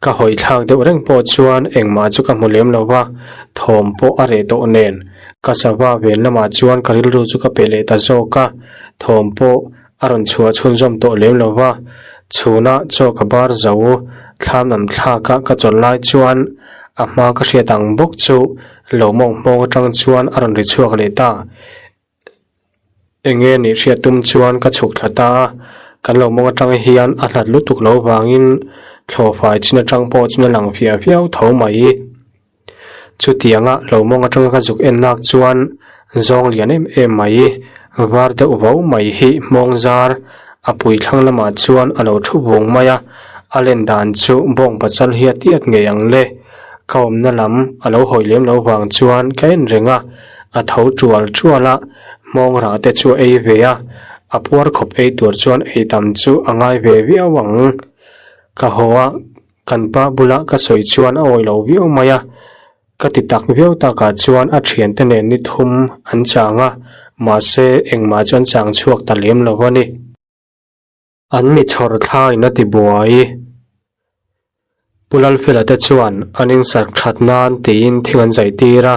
Ka hawi thlak deuh reng pawh chuan engmah chu ka hmu lem lo va, thawm pawh a reh tawh nen. Ka sava ven lamah chuan ka rilru chu ka pe leh ta zawk a, thawm pawh a rawn chhuah chhunzawm tawh lem lo va. Chhuna chaw ka bar zo thlam lam thlaka ka chawlh lai chuan a hma ka hriat ang bawk chu lo mawng hmawng atang chuan a rawn ri chhuak leh ta. Eng nge nih hriat tum chuan ka chhuk thla ta a, kan lo mawng atang hian a hlat lutuk lo vangin thlawhfai chin atang pawh chuan a lang fiah viau tho mai. Chutianga lo mawng atanga ka zuk en lak chuan zawng lian em em mai, var deuh vo mai hi hmawng zar a pui thlang lamah chuan a lo thu vung mai a, a len dan chu bawng pachal hi a tiat ngei ang le. Ka awmna lam a lo hawi lem lo vang chuan ka en reng a, a tho tual tual a, hmawng rah te chu a ei ve a, a puar khawp ei tur chuan ei tam chu a ngai ve viau ang. Ka haw a, kan pa bula ka sawi chuan a awi lo viau mai a, ka ti tak viau takah chuan a thiante nen ni thum an chang a, mahse engmah chu an chang chhuak ta lem lo a ni. An mi chhawr thlaiin a ti buai. Pu Lalfela te chuan an insarh that nan tiin thing an zai tir a,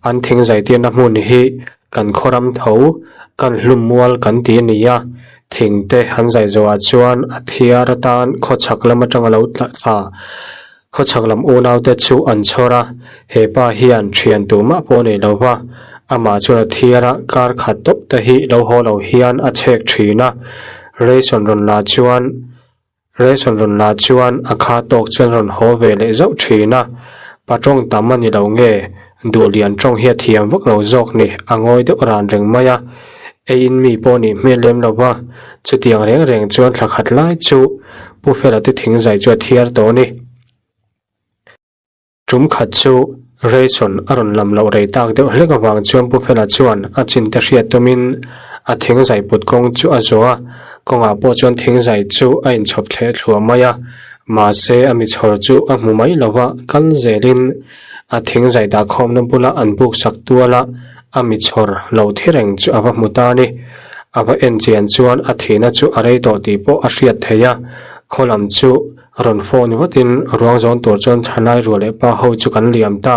an thing zai tirna hmun hi kan khaw ram tho, kan hlum mual kan ti a ni a, thing te an zai zawhah chuan a thiar atan khawchhak lam atanga lo tla thla Khawchhak lam unaute chu an chhawr a, he pa hian thian tumah pawh nei lo va, amah chuan a thiar a, kar khat tawp te hi lo haw lo hian a chhek thin a, ration rawn la chuan ration rawn la chuan a kha tawk chuan rawn haw ve leh zauh thin a, pa tawng tam a ni lo nge, duhlian tawng hi a thiam vak lo zawk ni, a ngawi deuh ran reng mai a, eiin mi pawh nih hmel lem lo va, chutiang reng reng chuan thla khat lai chu Pu Fela te thing zai chu a thiar tawh a ni. Tum khat chu Rayson a rawn lam loh rei tak deuh hlek avang chuan Pu Fela chuan a chin te hriat tumin a thing zai put kawng chu a zawh a, kawngah pawh chuan thing zai chu a inchhawp thleh thluah mai a, mahse a mi chhawr chu a hmu mai lo va, kal zelin a thing zai dahkhawmna bula an buk sak tual a, a mi chhawr lo thi reng chu a va hmu ta a ni. A va en chian chuan a thihna chu a rei tawh tih pawh a hriat theih a, khaw lam chu rawn phone vatin ruang zawn tur chuan thalai ruah leh pa ho chu kan liam ta.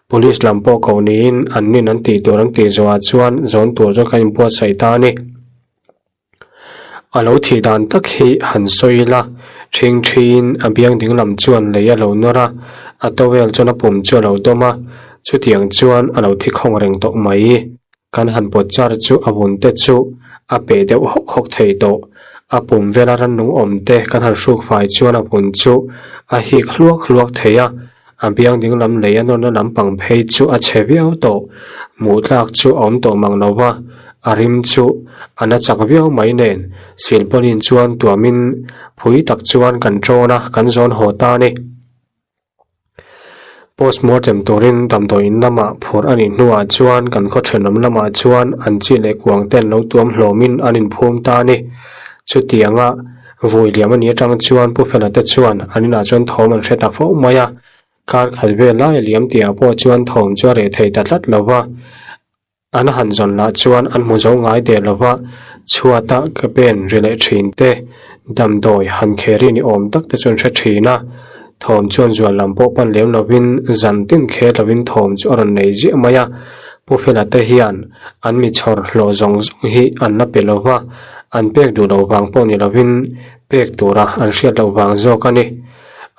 Police lam pawh koh niin an nin an tih tur an tih zawhah chuan zawn tur chu kan inbuatsaih ta a ni. A lo thih dan tak hi han sawi ila, ṭhing ṭhiin a biang ding lam chuan lei a lo nawr a, a towel chuan a pum chu a lo dawm a, chutiang chuan a lo thi khawng reng tawh mai. Kan han pawt char chu a vun te chu a peh deuh hawk hawk thei tawh. A pum vela rannung awm te kan han hruk fai chuan a vun chu a hik hluak hluak thei a, a biang dinglam lei a nawrna lampang phei chu a chhe viau tawh. Hmuh tlak chu a awm tawh mang lo va, a rim chu a na chak viau mai nen silpawlin chuan tuamin phui tak chuan kan ṭawn a, kan zawn haw ta a ni. Postmortem turin damdawi in lamah phurh a nih hnuah chuan kan khaw thenawm lamah chuan an chi leh kuang te an lo tuam hlawmin an inphum ta a ni. Chutianga vui liam a nih atang chuan Pu Fela te chuan an inah chuan thawm an hre ta fo mai a, kar khat vel lai a liam tihah pawh chuan thawm chu a reh thei ta tlat lo va. An han zawn lah chuan an hmu zo ngai der lo va, chhuata ka pen ri leh thin te, damdawi han kheri ni awm tak te chuan hre thin a. Thawm chuan zual lam pawh pan lem lovin zan tin kher lovin thawm chu a rawn nei ziah mai a. Pu Fela te hian an mi chhawr hlawh zawng zawng hi an la pe lo va, an pek duh loh vang pawh ni lovin pek tura an hriat loh vang zawk a ni.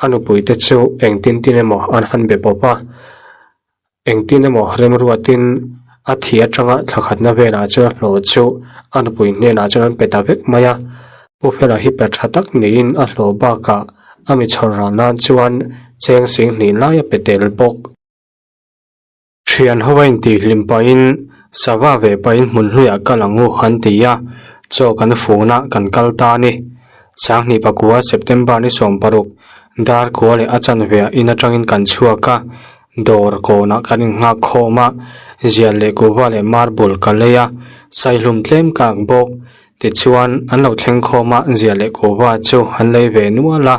A nupui te chu engtin tin emaw an han be pawp a. Engtin emaw remruatin a thi atanga thlakhatna velah chuan hlawh chu a nupui hnenah chuan an pe ta vek mai a. Pu Fela hi pe tha tak niin a hlawh bakah a mi chhawr ral nan chuan cheng sing hnih lai a pe tel bawk. Thian ho a intihhlim pahin sava ve pahin hmun hluiah kal ang u an ti a, chaw kan fun a kan kal ta a ni. Sanghnih pakua September ni 16 dar kua leh a chanve ah in atangin kan chhuak a, Dawr kawnah kan innghak khawm a, zial leh kuhva leh marble ka lei a, saihlum tlem kak bawk. Tichuan, an lo thleng khawm a, zial leh kuhva chu an lei ve nual a.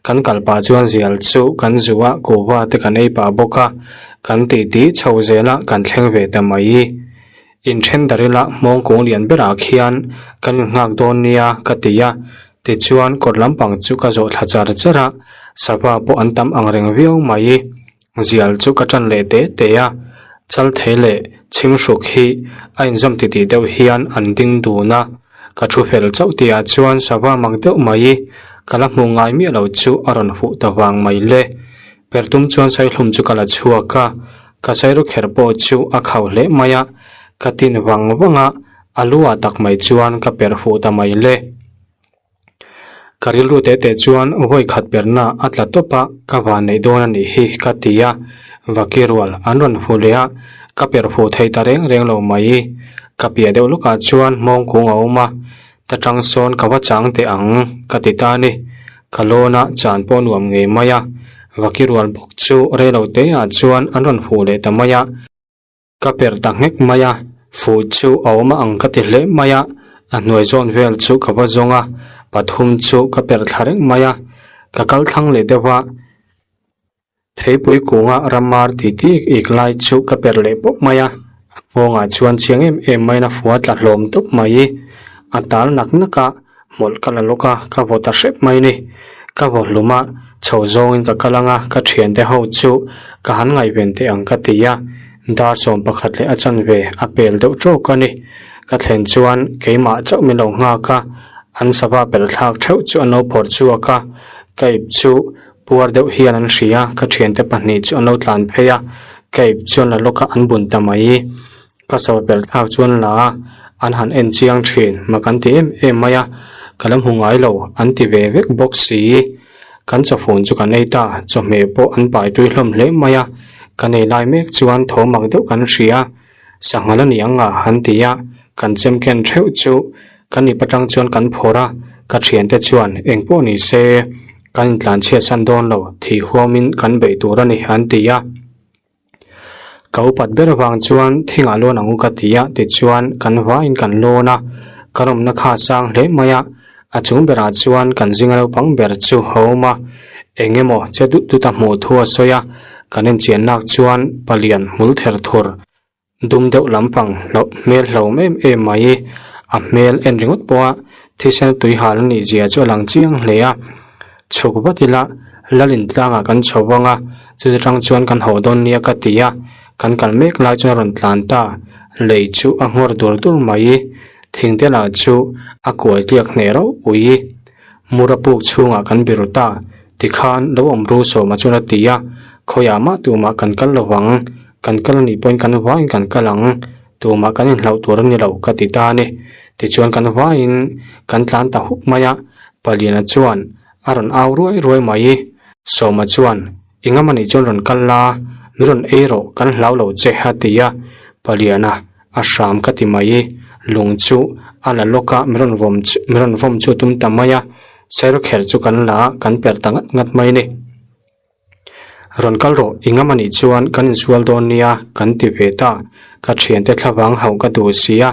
Kan kal pah chuan zial chu kan zu a, kuhva te kan ei pah bawk a. Kan titi chho zel a, kan thleng ve ta mai. Inthen dar ila hmawng kung lian berah khian kan innghak dawn nia ka ti a, tichuan kawt lampang chu ka zawh thla char char a, sava pawh an tam ang reng viau mai. Zial chu ka tan leh te te a, chal thei leh chhinghruk hi a inzawm titih deuh hian an ding dun a, ka thu fel chauh tihah chuan sava mak deuh mai ka la hmuh ngai miah lo chu a rawn huh ta vang mai le. Pertum chuan saihlum chu ka la chhuak a, Ka sairu kher pawh chu a khauh hle mai a, ka tin vang vang a, a lu ah tak mai chuan ka perh fuh ta mai le. Ka rilru teh teh chuan vawi khat perhna a tla tawp a, ka van neih dawn a nih hi ka ti a, vaki rual an rawn fuh leh a, ka perh fuh thei ta reng reng lo mai. Ka piah deuh lawkah chuan hmawng kung a awm a, ta tang sawn ka va chang teh ang ka ti ta a ni. Ka lawn a chan pawh nuam ngei mai a, vaki rual bawk chu rei lo te ah chuan an rawn fuh leh ta mai a, ka perh ta nghek mai a, fuh chu a awm a ang ka ti hle mai a, a hnuai zawn vel chu ka va zawng a, pathum chu ka perh thla reng mai a, ka kal thlang leh deuh a. Theipui kunga ramar ti tik ik lai chu ka per leh pawp mai a, a nghawngah chuan chiang em em maiin a fua tla hlawm tawp mai. A tal nak nak a, hmawlh ka la lawk a, ka vaw ta hrep mai ni. Ka vaw hlum a, chho zawngin ka kal ang a, ka thiante ho chu ka han ngaihven teh ang ka ti a, dar 11 leh a chanve a pel deuh tawk a ni. Ka thlen chuan keimah chauh min lo nghak a, an sava pelh thlak theuh chu an lo phawrh chhuak a, ka ip chu Puar deuh hian an hria, ka thiante pahnih chu an lo tlan phei a, ka ip chuan la lawk a an bun ta mai. Ka sawi pelh thlak chuan la a, an han en chiang thin, mak an ti em em mai a, ka la hmu ngai lo, an ti ve vek bawk si. Kan chawfun chu kan ei ta, chawhmeh pawh an pai tui hlawm hle mai a, kan ei lai mek chuan tho mak deuh kan hria. Sanghal a ni ang a, an ti a, kan chem ken theuh chu kan ip atang chuan kan phawrh a, ka thiante chuan eng pawh ni se kan intlan chhiatsan dawn lo thih huamin kan beih tur a ni an ti a. Ka upat ber avang chuan thingah lawn ang u ka ti a, tichuan kan vaiin kan lawn a, kan awmna kha a sang hle mai a, a chung berah chuan kan zinga naupang ber chu a awm a, eng emaw che dut dut a hmuh thu a sawi a, kan enchian lak chuan palian hmul ther thur dum deuh lampang hlauh hmel hlauhawm em em mai, a hmel en ringawt pawha thisen tui hal a nih zia chu a lang chiang hle a, chhuk vat ila lalin tlangah kan chho vang a, chuti tang chuan kan haw dawn nia ka ti a, kan kal mek lai chuan a rawn tlan ta, lei chu a nghawr dur dur mai. Thingte lah chu a kuai tliak hneh ropui. Mura puk chhungah kan biru ta, tikhan lo awm ru sawma chuan a ti a, khawiah mah tumah kan kal lo ang, kan kal anih pawhin kan vaiin kan kal ang. Tumah kan inhlauh tur a ni lo ka ti ta a ni. Tichuan kan vaiin kan tlan ta hup mai a, Paliana chuan a rawn au ruai ruai mai. Sawma chuan, I ngam anih chuan rawn kal la, min rawn ei rawh, kan hlau lo che a ti a. Paliana, a hram ka ti mai. Lung chu a la lawk a, min rawn vawm chu min rawn vawm chu a tum ta mai a. Sairukher chu kan la a, kan perh ta ngat ngat mai a ni. Rawn kal rawh, i ngam anih chuan kan insual dawn nia kan ti ve ta. Ka thiante thlavang hauh ka duh si a,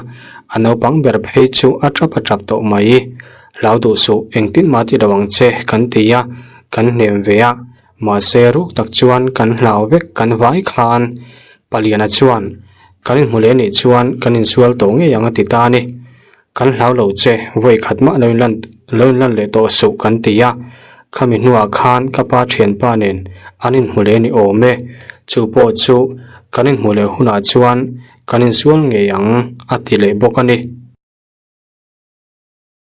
a naupang ber phei chu a tap a tap tawh mai. Hlau duh suh, engtin mah ti lo ang che kan ti a, kan hnem ve a. Mahse ruk tak chuan kan hlau vek kan vai khan. Paliana chuan, Kan inhmu leh anih chuan kan insual tawh ngei ang a ti ta a ni. Kan hlau lo che, vawi khat mah lo inlan lo inlan leh tawh suh kan ti a, khami hnuah khan ka pa thianpa nen an inhmu leh ni awm e, chu pawh chu kan inhmu leh hunah chuan kan insual ngei ang a ti leh bawk a ni.